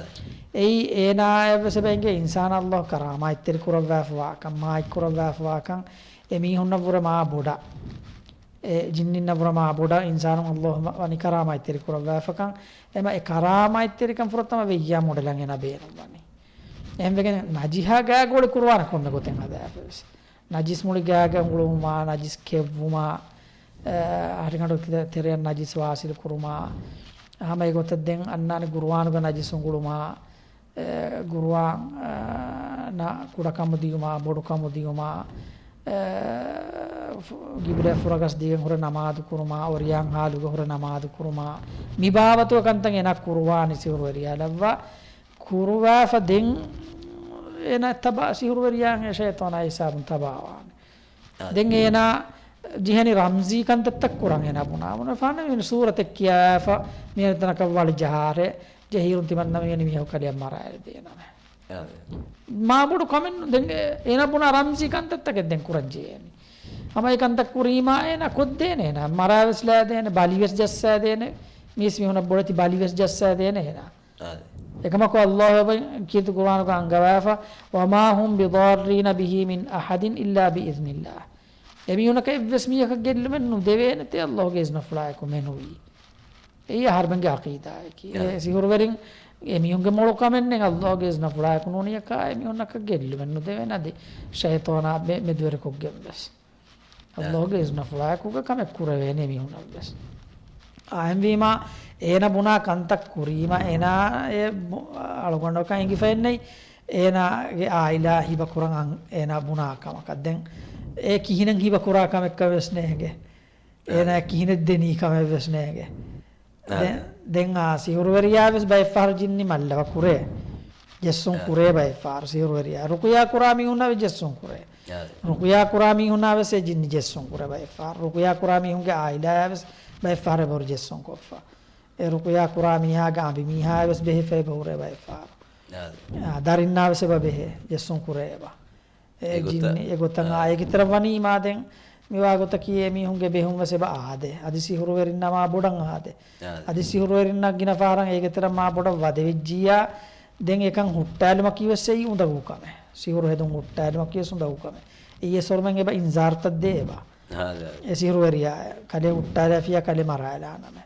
އެއީ އޭނާއަށްވެސް އެބަ އެނގޭ އިންސާނާ ﷲ ކަރާމާތްތެރި ކުރައްވާފަވާކަން، މާތް ކުރައްވާފަވާކަން، އެ މީހުންނަށްވުރެ މާ ބޮޑަށް. އެ ޖިންނިންނަށްވުރެ މާ ބޮޑަށް އިންސާނުން ﷲ ވަނި ކަރާމާތްތެރި ކުރައްވާފަކަން، އެމަ އެ ކަރާމާތްތެރިކަން ފުރަތަމަ ވެއްޔާ މޮޑެލަށް އޭނާ ބޭނުންވަނީ. އެހެންވެގެން ނަޖިހާ ގާގޮޅި ކުރުވާނެ ކޮންމެ ގޮތެއް ހަދާފަވެސް. ނަޖިސް މުޅި ގާގަ އުނގުޅުވުމާ، ނަޖިސް ކެއްވުމާ، އަ، ހަށިގަނޑު ތެ-، ތެރެއަށް ނަޖިސް ވާސިލު ކުރުމާ، ހަމަ އެގޮތަށް ދެން އަންނާނެ ގުރުއާނުގަ ނަޖިސް އުނގުޅުމާ، އެ، ގުރުއާން، އެ، ނަ ކުޑަކަމު ދިޔުމާ، ބޮޑުކަމު ދިޔުމާ، އެ، ފު-، ގިބުލަ ފުރަގަސް ދީގެން ހުރެ ނަމާދު ކުރުމާ، އޮރިޔާން ހާލުގަ ހުރެ ނަމާދު ކުރުމާ، މި ބާވަތުގެ ކަންތައް އޭނާ ކުރުވާނީ ސިހުރުވެރިޔާ ލައްވާ. ކުރުވާފަ ދެން އޭނާ ތަބާ، ސިހުރުވެރިޔާ ޝައިޠާނާ ހިސާބުން ތަބާވާނެ. އާ. ދެން އޭނާ ޖެހެނީ ރަމްޒީ ކަންތައްތައް ކުރަން އޭނާ ބުނާ. ބުނާ ފާނަ މި ސޫރަތެއް ކިޔާފަ، މި ތަނަކަށް ވަޅި ޖަހާރެ، ޖެހިއިރުން ތިމަންނަ މިވެނި މީހަކު ކަލެއަށް މަރާލަދޭނަމޭ. އާ. މާބޮޑު ކަމެއް ނޫން. ދެން އޭނާ ބުނާ ރަމްޒީ ކަންތައްތަކެއް ދެން ކުރަން ޖެހޭނީ. ހަމަ އެ ކަންތައް ކުރީމާ އޭނާ ކޮށްދޭނެ އޭނާ. މަރާވެސް ލައިދޭނެ، ބަލިވެސް ޖައްސައިދޭނެ. މީސް މީހުނަށް ބޮޑެތި ބަލިވެސް ޖައްސައިދޭނެ އޭނާ. އާދެ. އެކަމަކު ﷲ އެބަ ކީރިތި ޤުރުއާނުގަ އަންގަވާފަ، "وما هم بضارين به من أحد إلا بإذن الله." އެމީހުންނަކަށް އެއްވެސް މީހަކަށް ގެއްލުމެއް ނުދެވޭނެތޭ ﷲގެ އިޒްނަފުޅާއެކު މެނުވީ. އެއީ އަހަރުމެންގެ ޢަޤީދާއަކީ. އެ އާ. ސިހުރުވެރިން އެމީހުންގެ މޮޅު ކަމެއް ނެތް، ﷲގެ އިޒްނަފުޅާއެކު ނޫނިއްޔާ އެމީހުންނަކަށް ގެއްލުމެއް ނުދެވޭނެ އަދި ޝައިޠާނާ މެ-، މެދުވެރިކޮށްގެން ވެސް. އައްލާހުގެ އިޒުނަފުޅާއެކުގަ ކަމެއް ކުރެވޭނެ މީހުންނަށްވެސް. އާއެންވީމާ، އޭނަ ބުނާ ކަންތައް ކުރީމަ، އޭނާ އެ ބު-، އަޅުގަނޑަކަށް އެނގިފައެއްނެތް، އޭނާގެ އާއިލާ ހިބަކުރަން އަން-، އޭނާ ބުނާ ކަމަކަށް. ދެން އެ ކިހިނެއް ހިބަކުރާ ކަމެއްކަވެސް ނޭނގެ. އޭނާ އާ. ކިހިނެއް ދެނީ ކަމެއްވެސް ނޭނގެ. ދެން، ދެން އާ ސިހުރުވެރިޔާވެސް ބައެއްފަހަރު ޖިންނި މައްލަވަ ކުރޭ. ޖެއްސުން އާ. ކުރޭ ބައެއްފަހަރު ސިހުރުވެރިޔާ. ރުޤުޔާ ކުރާ މީހުންނާވެސް ޖެއްސުން ކުރޭ. އާ. ރުޤުޔާ ކުރާ މީހުންނާވެސް އެ ޖިންނި ޖެއްސުން ކުރޭ ބައެއްފަހަރު. ރުޤުޔާ ކުރާ މީހުންގެ އާއިލާޔާވެސް ބައެއްފަހަރު އެބަހުރި ޖެއްސުން ކޮށްފަ. އެ ރުޤުޔާ ކުރާ މީހާގެ އަނބިމީހާޔާވެސް ބެހިފަ އެބަހުރޭ ބައެއްފަހަރު. އާ. އާ، ދަރިންނާވެސް އެބަ ބެހޭ، ޖެއްސުން ކުރޭ އެބަ. އެ އެގޮތަށް، ޖިންނި، އެގޮތަށް އާ. އާ، އޭގެ ތެރެއަށް ވަނީމާ ދެން މިވާ ގޮތަކީ އެމީހުންގެ ބެހުން ވެސް އެބަ އާދޭ. އަދި ސިހުރުވެރިންނާ މާ ބޮޑަށް އާދޭ. އާ. އަދި ސިހުރުވެރިންނަށް ގިނަ ފަހަރަށް އޭގެ ތެރެއަށް މާ ބޮޑަށް ވަދެވެއްޖިއްޔާ، ދެން އެކަން ހުއްޓާލުމަކީ ވެސް އެއީ އުނދަގޫ ކަމެއް. ސިހުރު ހެދުން ހުއްޓާލުމަކީ ވެސް އުނދަގޫ ކަމެއް. އެއީ އެ ސޮރުމެން އެބަ އިންޒާރުތައް ދޭ އެބަ. އާ، އާ. އެ ސިހުރުވެރިޔާ ކަލޭ ހުއްޓާލާފިޔާ ކަލޭ މަރާލާނަމޭ.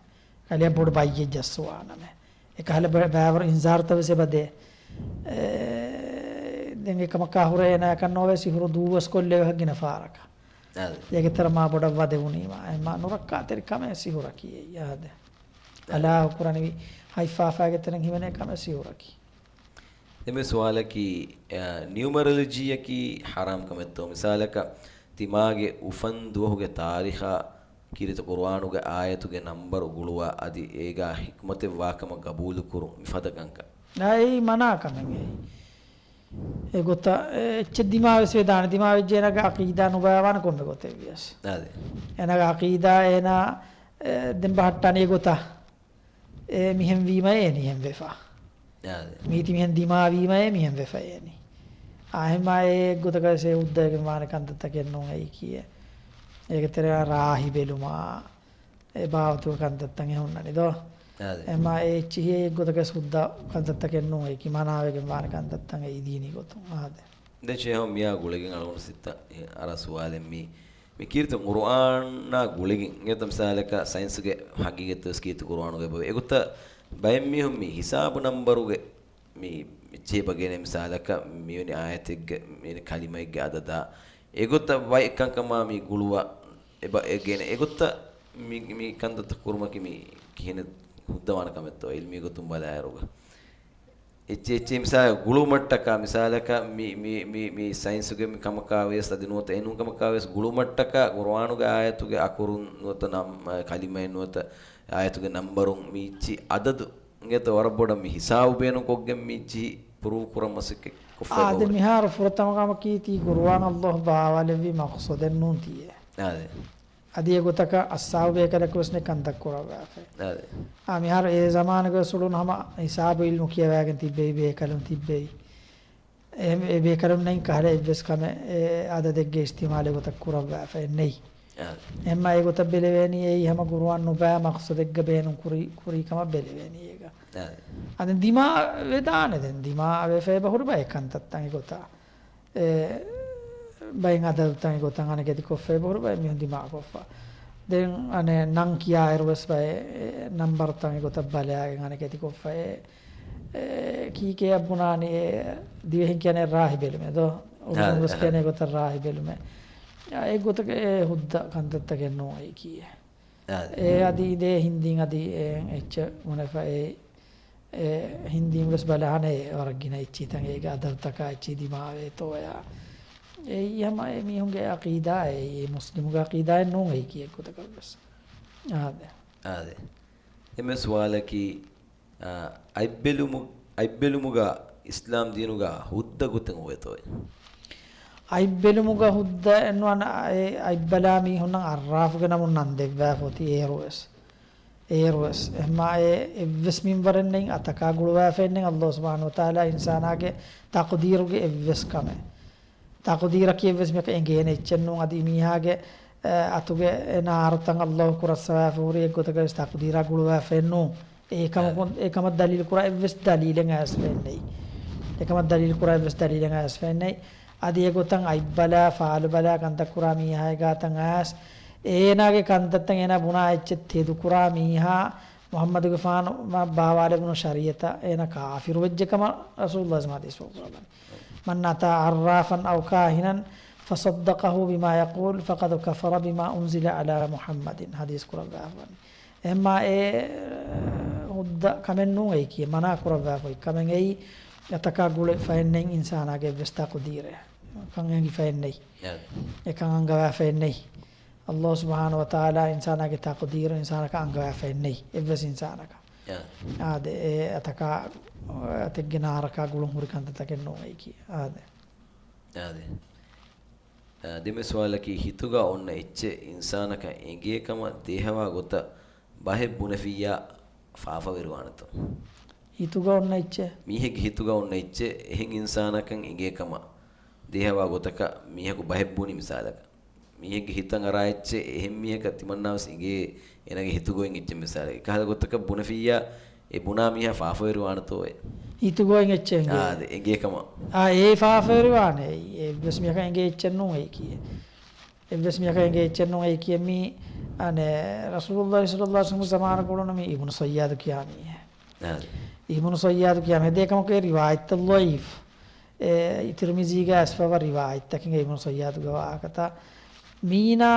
ކަލޭ ބޮޑު ބައްޔެއް ޖައްސުވާނަމޭ. އެކަހަލަ ބަ-، ބައިވަރު އިންޒާރުތައް ވެސް އެބަ ދޭ. އެ، ދެން އެކަމަކާ ހުރެ އޭނާއަކަށް ނޯވޭ ސިހުރު ދޫވެސް ކޮށްލެވޭ ގިނަ ފަހަރަކަށް. އާދެ. އޭގެ ތެރެ މާ ބޮޑަށް ވަދެވުނީމާ. އެމާ ނުރައްކާތެރި ކަމެއް ސިހުރަކީ އެއީ. އާދެ. އާދެ. އަލާހު ކުރަނިވި ހަތްފާފާގެ ތެރެއިން ހިމެނޭ ކަމެއް ސިހުރަކީ. ދެން މި ސުވާލަކީ، އަ، ނިއުމަރޮލޮޖީއަކީ ޙަރާމް ކަމެއްތޯ؟ މިސާލަކަށް ތިމާގެ އުފަން ދުވަހުގެ ތާރީޚާ ކީރިތި ޤުރުއާނުގެ އާޔަތުގެ ނަންބަރު ގުޅުވާ އަދި އޭގާ ޙިކްމަތެއް ވާކަމަށް ގަބޫލުކުރުން މިފަދަ ކަންކަން. އާ، އެއީ މަނާ ކަމެއް އެއީ. އެގޮތަށް އެ އެއްޗެއް ދިމާވެސް ވެދާނެ. ދިމާވެއްޖެ އޭނާގެ ޢަޤީދާ ނުބައިވާނެ ކޮންމެ ގޮތެއް ވިޔަސް. އާދެ. އޭނާގެ ޢަޤީދާ އޭނާ، އެ، ދެން ބަހައްޓާނެ އެގޮތަށް. އެ މިހެން ވީމަ އޭނި ހެން ވެފަ. އާދެ. މީތި މިހެން ދިމާވީމަ އޭ މިހެން ވެފަ އޭނި. އާ، އެހެންމާ އެ އެއްގޮތަކަށް ވެސް އެ ހުއްދައިގެން ވާނެ ކަންތައްތަކެއް ނޫން އެއީކީއެއް. އޭގެ ތެރެއަށް ރާހި ބެލުމާ، އެ ބާވަތުގެ ކަންތައްތައް އެ ހުންނަނީ ދޯ. އާދެ. އެހެންމާ އެ އެއްޗިހި އެއްގޮތަކަށް ވެސް ހުއްދަ ކަންތައްތަކެއް ނޫން އެއީކީ މަނާވެގެން ވާނެ ކަންތައްތައް އެއީ ދީނީ ގޮތުން. އާދެ. ދެން ޝޭހު މިއާ ގުޅިގެން އަޅުގަނޑު ސިއްތަ އަރާ ސުވާލެއް މީ. މި ކީރިތި ޤުރުއާނާ ގުޅިގެން އިނގޭތަ މިސާލަކަށް ސައިންސުގެ ހަގީގަތް ވެސް ކީރިތި ޤުރުއާނުގައި އެބަވޭ. އެގޮތަށް ބައެއް މީހުން މި ހިސާބު ނަންބަރުގެ މި އެއްޗެހި އެބަ ގޭނެ މިސާލަކަށް މިވެނި އާޔަތެއްގެ މިވެނި ކަލިމައެއްގެ އަދަދާ އެގޮތަށް ވައި ކަންކަމާ މި ގުޅުވާ އެބަ އެ ގޭނެ. އެގޮތަށް މި، މި ކަންތައްތައް ކުރުމަކީ މި ކިހިނެއް ހުއްދަވާނެ ކަމެއްތޯ އިލްމީ ގޮތުން ބަލާއިރުގަ؟ އެއްޗެއް އެއްޗެއް މިސާލަށް ގުޅުމަށްޓަކާ، މިސާލަކަށް މި، މި، މި، މި ސައިންސުގެ މި ކަމަކާ ވިޔަސް އަދި ނުވަތަ އެނޫން ކަމަކާ ވިޔަސް ގުޅުމަށްޓަކާ ޤުރުއާނުގެ އާޔަތުގެ އަކުރުން ނުވަތަ ނަމް-، ކަލިމައެއް ނުވަތަ އާޔަތުގެ ނަންބަރުން މި އެއްޗިހި އަދަދު އިނގޭތޯ ވަރަށް ބޮޑަށް މި ހިސާބު ބޭނުންކޮށްގެން މި އެއްޗިހި ޕްރޫވް ކުރަން މަސައްކަތް ކޮށްފައި އާދެ، ބަހުރި. މިހާރު ފުރަތަމަ ކަމަކީ ތީ ޤުރުއާން އައްލާހު ބާވާލެއްވީ މަޤްޞަދެއް ނޫން ތީއޭ. އާދެ. އަދި އެގޮތަކަށް އައްސާބު ބޭކަލަކު ވެސް ނެތް ކަންތައް ކުރައްވާފައި. އާދެ. އާ، މިހާރު އެ ޒަމާނުގެ އުސޫލުން ހަމަ ހިސާބު އިލްމު ކިޔަވައިގެން ތިއްބެވި ބޭކަލުން ތިއްބެވި. އެ، އެ ބޭކަލުންނަށް ކަހަލަ އެއްވެސް ކަމެއް އެ އަދަދެއްގެ އިސްތިޢުމާލެއް ގޮތަށް ކުރައްވާފައެއް ނެތް. އާ. އެހެންމާ އެގޮތަށް ބެލެވޭނީ އެއީ ހަމަ ޤުރުއާން ނުބައި މަޤްޞަދެއްގަ ބޭނުން ކުރި، ކުރީ ކަމަށް ބެލެވޭނީ އޭގަ. އާ. އަދި ދިމާވެދާނެ ދެން. ދިމާވެފަ އެބަ ހުރި ބައެއް ކަންތައްތައް އެގޮތަށް. އެ، ބައެއް އަދަދުތައް އެގޮތަށް އަނެކެތި ކޮށްފަ އެބަ ހުރި ބައެއް މީހުން ދިމާވެފަ. ދެން އަނެއް ނަން ކިޔާއިރު ވެސް ބައެއް، އެ، ނަންބަރުތައް އެގޮތަށް ބަލާގެން އަނެކެތި ކޮށްފަ އެ، އެ، ކީކޭއަށް ބުނާނީ އެ، ދިވެހިން ކިޔަނީ ރާހި ބެލުމޭ ދޯ؟ އާ، އުރުދުން ވެސް އާ. ކިޔަނީ އެގޮތަށް ރާހި ބެލުމޭ. އާ، އެ ގޮތަކަށް އެ ހުއްދަ ކަންތައްތަކެއް ނޫން އެއީކީއެއް. އާ. އެ އަދި އިނދޭ ހިންދީން އަދި އެ އެއްޗެއް ބުނެފަ އެ، އެ ހިންދީން ވެސް ބަލާނެ ވަރަށް ގިނަ އެއްޗިތައް އޭގެ އަދަދުތަކާ އެއްޗި ދިމާވޭތޯޔާ. އެއީ ހަމަ އެ މީހުންގެ އަޤީދާ، އެ މުސްލިމުގެ އަޤީދާއެއް ނޫން އެއީ ކިއެއްގޮތަކަށް ވެސް. އާދެ. އާދެ. އެންމެ ސުވާލަކީ، އާ، އަތްބެލުމު-، އަތްބެލުމުގަ އިސްލާމް ދީނުގަ ހުއްދަ ގޮތެއް އޮވޭތޯއޭ؟ އަތްބެލުމުގަ ހުއްދަ އެއްނުވާނެ، އެ އަތްބަލާ މީހުންނަށް އައްރާފުގެ ނަމުން ނަން ދެއްވާފަ އޮތީ އޭރު ވެސް. އޭރުވެސް އެހެންމާ އެ އެއްވެސް މިންވަރެއް ނެތް، އަތަކާ ގުޅުވާފައެއް ނެތް. އައްލާހު ސުބްޙާނަހު ވަތަޢާލާ އިންސާނާގެ ތަޤުދީރުގެ އެއްވެސް ކަމެއް، ތަޤުދީރަކީ އެއްވެސް މީހަކަށް އެނގޭނެ އެއްޗެއް ނޫން. އަދި މީހާގެ، އެ، އަތުގެ އެ ނާރުތައް އައްލާހު ކުރައްސަވާފަ ހުރި އެއްގޮތަކަށް ވެސް ތަޤުދީރާ ގުޅުވާފައެއް ނޫން. އެކަމަކުން، އެކަމަށް ދަލީލު ކުރާ އެއްވެސް ދަލީލެއް އައިސްފައެއް ނެތް. އެކަމަށް ދަލީލު ކުރާ އެއްވެސް ދަލީލެއް އައިސްފައެއް ނެތް. އަދި އެގޮތަށް އަތްބަލާ، ފާލުބަލާ ކަންތައް ކުރާ މީހާގެ ގާތަށް އައިސް، އޭނާގެ ކަންތައްތައް އޭނާ ބުނާ އެއްޗެއް ތެދުކުރާ މީހާ، މުޙައްމަދުގެފާނު ބާވާލެވުނު ޝަރީޢަތަށް އޭނާ ކާފިރު ވެއްޖެ ކަމަށް ރަސޫލުﷲ ޙަދީޘްފުޅު ކުރައްވަނީ. من أتى عرافا أو كاهنا فصدقه بما يقول فقد كفر بما أنزل على محمد. ޙަދީޘް ކުރައްވާފަވަނީ. އެހެންމާ އެ ހުއްދަ ކަމެއް ނޫން އެއީކީ، މަނާ ކުރައްވާފައި ކަމެއް އެއީ، އަތަކާ ގުޅި ފައެއް ނެތް އިންސާނާގެ އެއްވެސް ތަޤުދީރެއް. ކަން އެނގިފައެއް ނެތް. އެކަން އަންގަވާފައެއް ނެތް. އައްލާހު ސުބްޙާނަހު ވަތަޢާލާ އިންސާނާގެ ތަޤުދީރު އިންސާނަކަށް އަންގަވާފައެއް ނެތް. އެއްވެސް އިންސާނަކަށް. އާދެ، އެ އަތަކާ، އަތެއްގެ ނާރަކާ ގުޅުން ހުރި ކަންތައްތަކެއް ނޫން އެއީކީ. އާދެ. އާދެ. އާ، ދެންމެ ސުވާލަކީ، ހިތުގަ އޮންނަ އެއްޗެއް އިންސާނަކަށް އެނގޭ ކަމަށް ދޭހަވާ ގޮތަށް ބަހެއް ބުނެފިއްޔާ ފާފަވެރިވާނެތޯ؟ ހިތުގަ އޮންނަ އެއްޗެއް؟ މީހެއްގެ ހިތުގަ އޮންނަ އެއްޗެއް އެހެން އިންސާނަކަށް އެނގޭ ކަމަށް ދޭހަވާ ގޮތަކަށް މީހަކު ބަހެއް ބުނި މިސާލަކަށް. މީހެއްގެ ހިތަށް އަރާ އެއްޗެއް އެހެން މީހަކަށް ތިމަންނާވެސް އެނގޭ އޭނާގެ ހިތުގައި އެއްޗެއް މިސާލަކަށް. އެކަހަލަ ގޮތަކަށް ބުނެފިއްޔާ އެ ބުނާ މީހާ ފާފަވެރިވާނެތޯއޭ؟ ހިތުގައި އެއްޗެއް އެނގޭ. އާ، އެ އެނގޭ ކަމަށް. އާ، އެ ފާފަވެރިވާނެ. އެއީ އެއްވެސް މީހަކަށް އެނގޭ އެއްޗެއް ނޫން އެއީކީ. އެއްވެސް މީހަކަށް އެނގޭ އެއްޗެއް ނޫން އެއީކީ. މީ، އަނެއް، ރަސޫލުﷲ ޞައްލަﷲ ޢަލައިހި ވަސައްލަމް ޒަމާނަކު އުޅުނު މީ އިބްނު ޞައްޔާދު ކިޔާ މީހެއް. އާ. އިބްނު ޞައްޔާދު ކިޔާ މީހެއް. އެކަމަކު އެ ރިވާޔަތްތައް ޟަޢީފު. އެ ތިރްމިޒީގަ އައިސްފަވާ ރިވާޔަތްތަކެއް އިބްނު ޞައްޔާދުގެ ވާހަކަތައް. މީނާ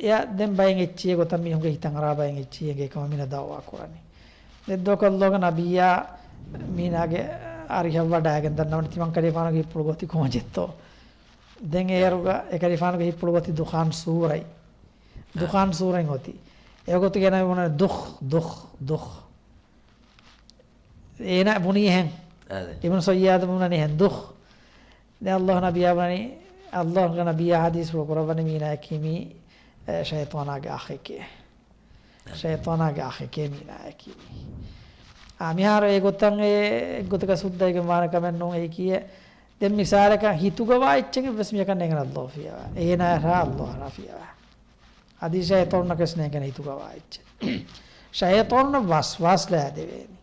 އެ ދެން ބައެއް އެއްޗިހި ގޮތަށް މީހުންގެ ހިތަށް އަރާ ބައެއް އެއްޗިހި އެނގޭ ކަމަށް މީނާ ދަޢުވާ ކުރަނީ. އެއްދުވަހަކު ﷲގެ ނަބިއްޔާ މީނާގެ އަރިހަށް ވަޑައިގެން ދަންނަވަނީ ތިމަން ކަލޭފާނުގެ ހިތްޕުޅުގަ އޮތީ ކޮން އެއްޗެއްތޯ؟ ދެން އޭރުގަ އެކަލޭފާނުގެ ހިތްޕުޅުގަ އޮތީ ދުޚާން ސޫރަތް. ދުޚާން ސޫރަތް އޮތީ. އެގޮތުގަ އޭނާ ބުނަނީ ދުޚް، ދުޚް، ދުޚް. އޭނާ ބުނީ އެހެން. އާދެ. އިބްނު ޞައްޔާދު ބުނަނީ އެހެން ދުޚް. ދެން ﷲ ނަބިއްޔާ ބުނަނީ، ﷲގެ ނަބިއްޔާ ޙަދީޘްފުޅު ކުރައްވަނީ މީނާއަކީ މީ، އެ، ޝައިޠާނާގެ އަޚެކޭ. ޝައިޠާނާގެ އަޚެކޭ މީނާއަކީ މީ. އާ، މިހާރު އެގޮތަށް އެ، އެއްގޮތަކަށް ސުއްދައިގެން ވާނެ ކަމެއް ނޫން އެއީކީ. ދެން މިސާލަކަށް ހިތުގަ ވާ އެއްޗެއް އެއްވެސް މީހަކަށް ނޭނގެނެ ﷲ ފިޔަވާ. އޭނާއަށް ރާ ﷲއަށް ރާ ފިޔަވާ. އަދި ޝައިޠާނުންނަކަށް ނޭނގެނެ ހިތުގަ ވާ އެއްޗެއް. ޝައިޠާނުންނަށް ވަސްވާސް ލާދެވޭނީ.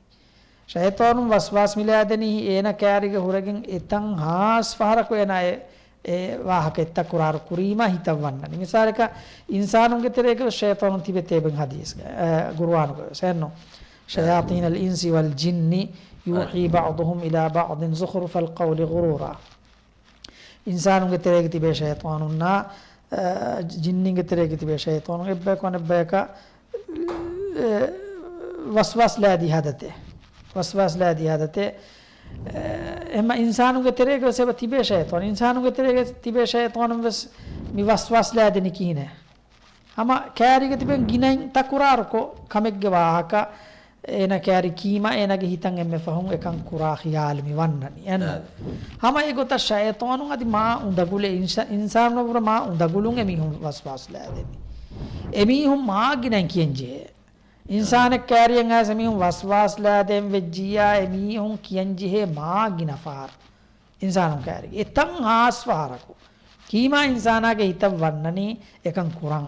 ޝައިޠާނުން ވަސްވާސް މިލާދެނީ އޭނަ ކާރިގަ ހުރެގެން އެތަން ހާސް ފަހަރަކު އޭނާ އެ، އެ ވާހަކަ އެއްތަކުރާރު ކުރީމާ ހިތަށް ވަންނަނީ. މިސާލަކަށް އިންސާނުންގެ ތެރޭގަ ޝައިޠާނުން ތިބޭ ތޭބެން ޙަދީޘްގަ، އެ، ޤުރުއާނުގަ ވެސް އެއްނު. شياطين الإنس والجن يوحي بعضهم إلى بعض زخرف القول غرورا. އިންސާނުންގެ ތެރޭގަ ތިބޭ ޝައިޠާނުންނާ، އަ، ޖިންނިންގެ ތެރޭގަ ތިބޭ ޝައިޠާނުން އެއްބަޔަކު އަނެއްބަޔަކަށް، އެ، ވަސްވާސް ލާދީ ހަދަތޭ. ވަސްވާސް ލާދީ ހަދަތޭ. އެ، އެމަ އިންސާނުންގެ ތެރޭގަ ވެސް އެބަ ތިބޭ ޝައިޠާނު. އިންސާނުންގެ ތެރޭގަ ތިބޭ ޝައިޠާނުން ވެސް މި ވަސްވާސް ލާދެނީ ކިހިނެއް؟ ހަމަ ކާރީގަ ތިބެން ގިނައިން ތަކުރާރުކޮށް ކަމެއްގެ ވާހަކަ އޭނަ ކާރި ކީމާ އޭނަގެ ހިތަށް އެންމެ ފަހުން އެކަން ކުރާ ޚިޔާލު މި ވަންނަނީ. އެން؟ އާ. ހަމަ އެގޮތަށް ޝައިޠާނުން އަދި މާ އުނދަގުލެއް އިންސާ-، އިންސާނުންނަށްވުރެ މާ އުނދަގުލުން އެމީހުން ވަސްވާސް ލާދެނީ. އެމީހުން މާ ގިނައިން ކިޔަން ޖެހޭ. އާ. އިންސާނެއް ކާރިއަށް އައިސް އެމީހުން ވަސްވާސް ލާދޭން ވެއްޖިއްޔާ އެމީހުން ކިޔަން ޖެހޭ މާ ގިނަ ފަހަރު. އިންސާނުން ކާރި. އެތަން ހާސް ފަހަރަކު. ކީމާ އިންސާނާގެ ހިތަށް ވަންނަނީ އެކަން ކުރަން.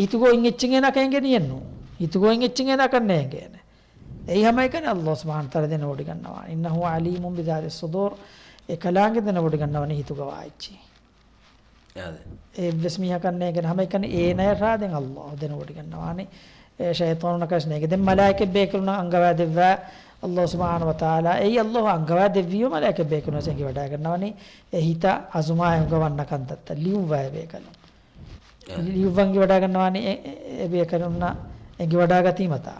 ހިތުގައި އޮތް އެއްޗެއް އޭނާ އެނގެނީއެއްނު. ހިތުގައި އޮތް އެއްޗެއް އޭނާ ނޭނގޭނެ. އެއީ ހަމައެކަނި ﷲ ސުބްޙާނަހޫ ވަތަޢާލާ ދެނެވޮޑިގަންނަވާނެ. إنه عليم بذات الصدور. އެ ކަލާނގެ ދެނެވޮޑިގަންނަވަނީ ހިތުގަ ވާ އެއްޗިހި. އާދެ. އެއްވެސް މީހަކަށް ނޭނގެނެ ހަމައެކަނި އޭނާއަށް ރާ ދެން ﷲ ދެނެވޮޑިގަންނަވާނެ. އެ ޝައިޠާނުންނަކަށް ނޭނގެ. ދެން މަލާއިކަތް ބޭކަލުންނަށް އަންގަވާ ދެއްވާ ﷲ ސުބްޙާނަހޫ ވަތަޢާލާ. އެއީ ﷲ އަންގަވާ ދެއްވީމަ މަލާއިކަތް ބޭކަލުންނަށް އެނގިވަޑައިގަންނަވަނީ. އެ ހިތަށް އަޒުމާ އެނގިވަންނަ ކަންތައްތައް ލިޔުއްވާ އެ ބޭކަލުން. އާ. ލިޔުއްވަން އެނގިވަޑައިގަންނަވާނީ އެ، އެ، އެ ބޭކަލުންނަށް އެނގިވަޑައިގަތީމަތާ.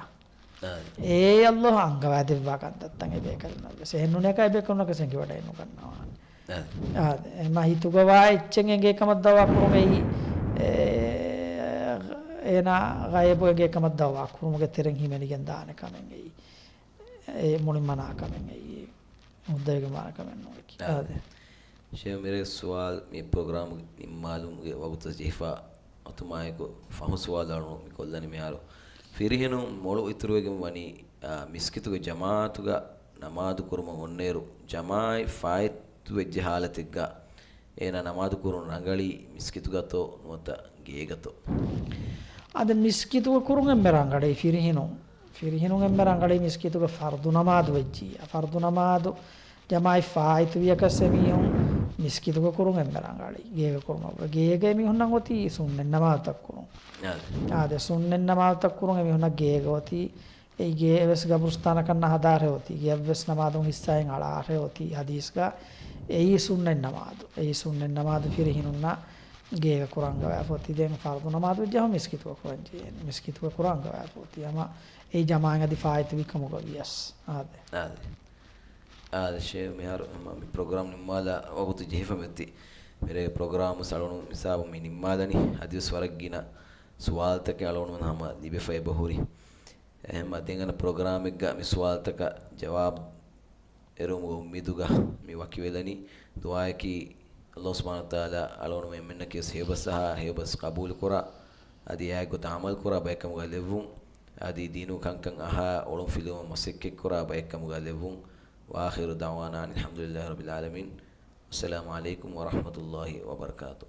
އާ. އޭ ﷲ އަންގަވާދެއްވާ ކަންތައްތައް އެބޭކަލުންނަށްވެސް. އެހެންނޫނޭކަ އެބޭކަލުންނަކަށް އެނގިވަޑައެއް ނުގަންނަވާނެ. އާ. އާ، އެމަ ހިތުގަވާ އެއްޗެއް އެނގޭ ކަމަށް ދައުވާ ކުރުމައި، އޭ، އޭނާ ޣައިބު އެނގޭ ކަމަށް ދައުވާ ކުރުމުގެ ތެރެއިން ހިމެނިގެން ދާނެ ކަމެއް އެއީ. އެ މުޅިން މަނާ ކަމެއް އެއީ. ހުއްދަވެގެން ވާނެ ކަމެއް ނޫން. އާ. އާދެ. ޝޭ މިރޭ ސުވާލު މި ޕްރޮގްރާމް ނިންމާލުމުގެ ވަގުތަށް ޖެހިފަ އޮތުމާއެކު ފަހު ސުވާލު އަޅުން މި ކޮށްލަނީ މިހާރު. ފިރިހެނުން މޮޅު އިތުރުވެގެން ވަނީ، އާ، މިސްކިތުގެ ޖަމާޢަތުގަ ނަމާދު ކުރުމަށް އޮންނައިރު، ޖަމާޢަތް ފާއިތުވެއްޖެ ޙާލަތެއްގަ އޭނާ ނަމާދު ކުރުން ރަނގަޅީ މިސްކިތުގަތޯ ނުވަތަ ގޭގަތޯ؟ އާދެ، މިސްކިތުގަ ކުރުން އެންމެ ރަނގަޅީ ފިރިހެނުން. ފިރިހެނުން އެންމެ ރަނގަޅީ މިސްކިތުގަ ފަރުޟު ނަމާދު ވެއްޖިއްޔާ. ފަރުޟު ނަމާދު ޖަމާޢަތް ފާއިތުވިޔަކަސް އެމީހުން މިސްކިތުގަ ކުރުން އެންމެ ރަނގަޅީ. ގޭގަ ކުރުމަށްވުރެ. ގޭގަ އެމީހުންނަށް އޮތީ ސުންނަތް ނަމާދުތައް ކުރުން. އާދެ. އާދެ، ސުންނަތް ނަމާދުތައް ކުރުން އެމީހުންނަށް ގޭގަ އޮތީ. އެއީ ގޭ އެވެސް ގަބުރުސްތާނަކަށް ނަހަދާށޭ އޮތީ. ގެއަށްވެސް ނަމާދުން ހިއްސާއިން އަޅާށޭ އޮތީ. ހަދީސްގަ އެއީ ސުންނަތް ނަމާދު. އެއީ ސުންނަތް ނަމާދު ފިރިހެނުންނަށް ގޭގަ ކުރަން އަންގަވާފަ އޮތީ. ދެން ފަރުޟު ނަމާދު ވެއްޖެ ހަމަ މިސްކިތުގަ ކުރަން ޖެހޭނެ. މިސްކިތުގަ ކުރަން އަންގަވާފަ އޮތީ. ހަމަ އެއީ ޖަމާޢަތް އަދި ފާއިތުވި ކަމުގަ ވިޔަސް. އާދެ. އާދެ. އާދެ، ޝޭ މިހާރު ހަމަ މި ޕްރޮގްރާމް ނިންމާލާ ވަގުތު ޖެހިފަ މިއޮތީ. މިރޭ ޕްރޮގްރާމް ސަޅުނު މިސާބު މި ނިންމާލަނީ. އަދިވެސް ވަރަށް ގިނަ ސުވާލުތަކެއް އަޅުގަނޑުމެން ހަމަ ލިބިފަ އެބަހުރި. އެހެން މަތިންގަނޑު ޕްރޮގްރާމެއްގަ މި ސުވާލުތަކަށް ޖަވާބު އެރުމުގެ އުއްމީދުގަ މި ވަކިވެލަނީ. ދުޢާއަކީ ﷲ ސުބްޙާނަހޫ ވަތަޢާލާ އަޅުގަނޑުމެން އެންމެންނަކީވެސް ހެޔޮބަސް އަހާ، ހެޔޮބަސް ޤަބޫލުކުރާ، އަދި އެއާއެއްގޮތަށް ޢަމަލުކުރާ ބައެއްކަމުގަ ލެއްވުން، އަދި ދީނު ކަންކަން އަހާ އޮޅުންފިލުވުމަށް މަސައްކަތްކުރާ ބައެއްކަމުގަ ލެއްވުން. وآخر دعوانا أن الحمد لله رب العالمين. السلام عليكم ورحمة الله وبركاته.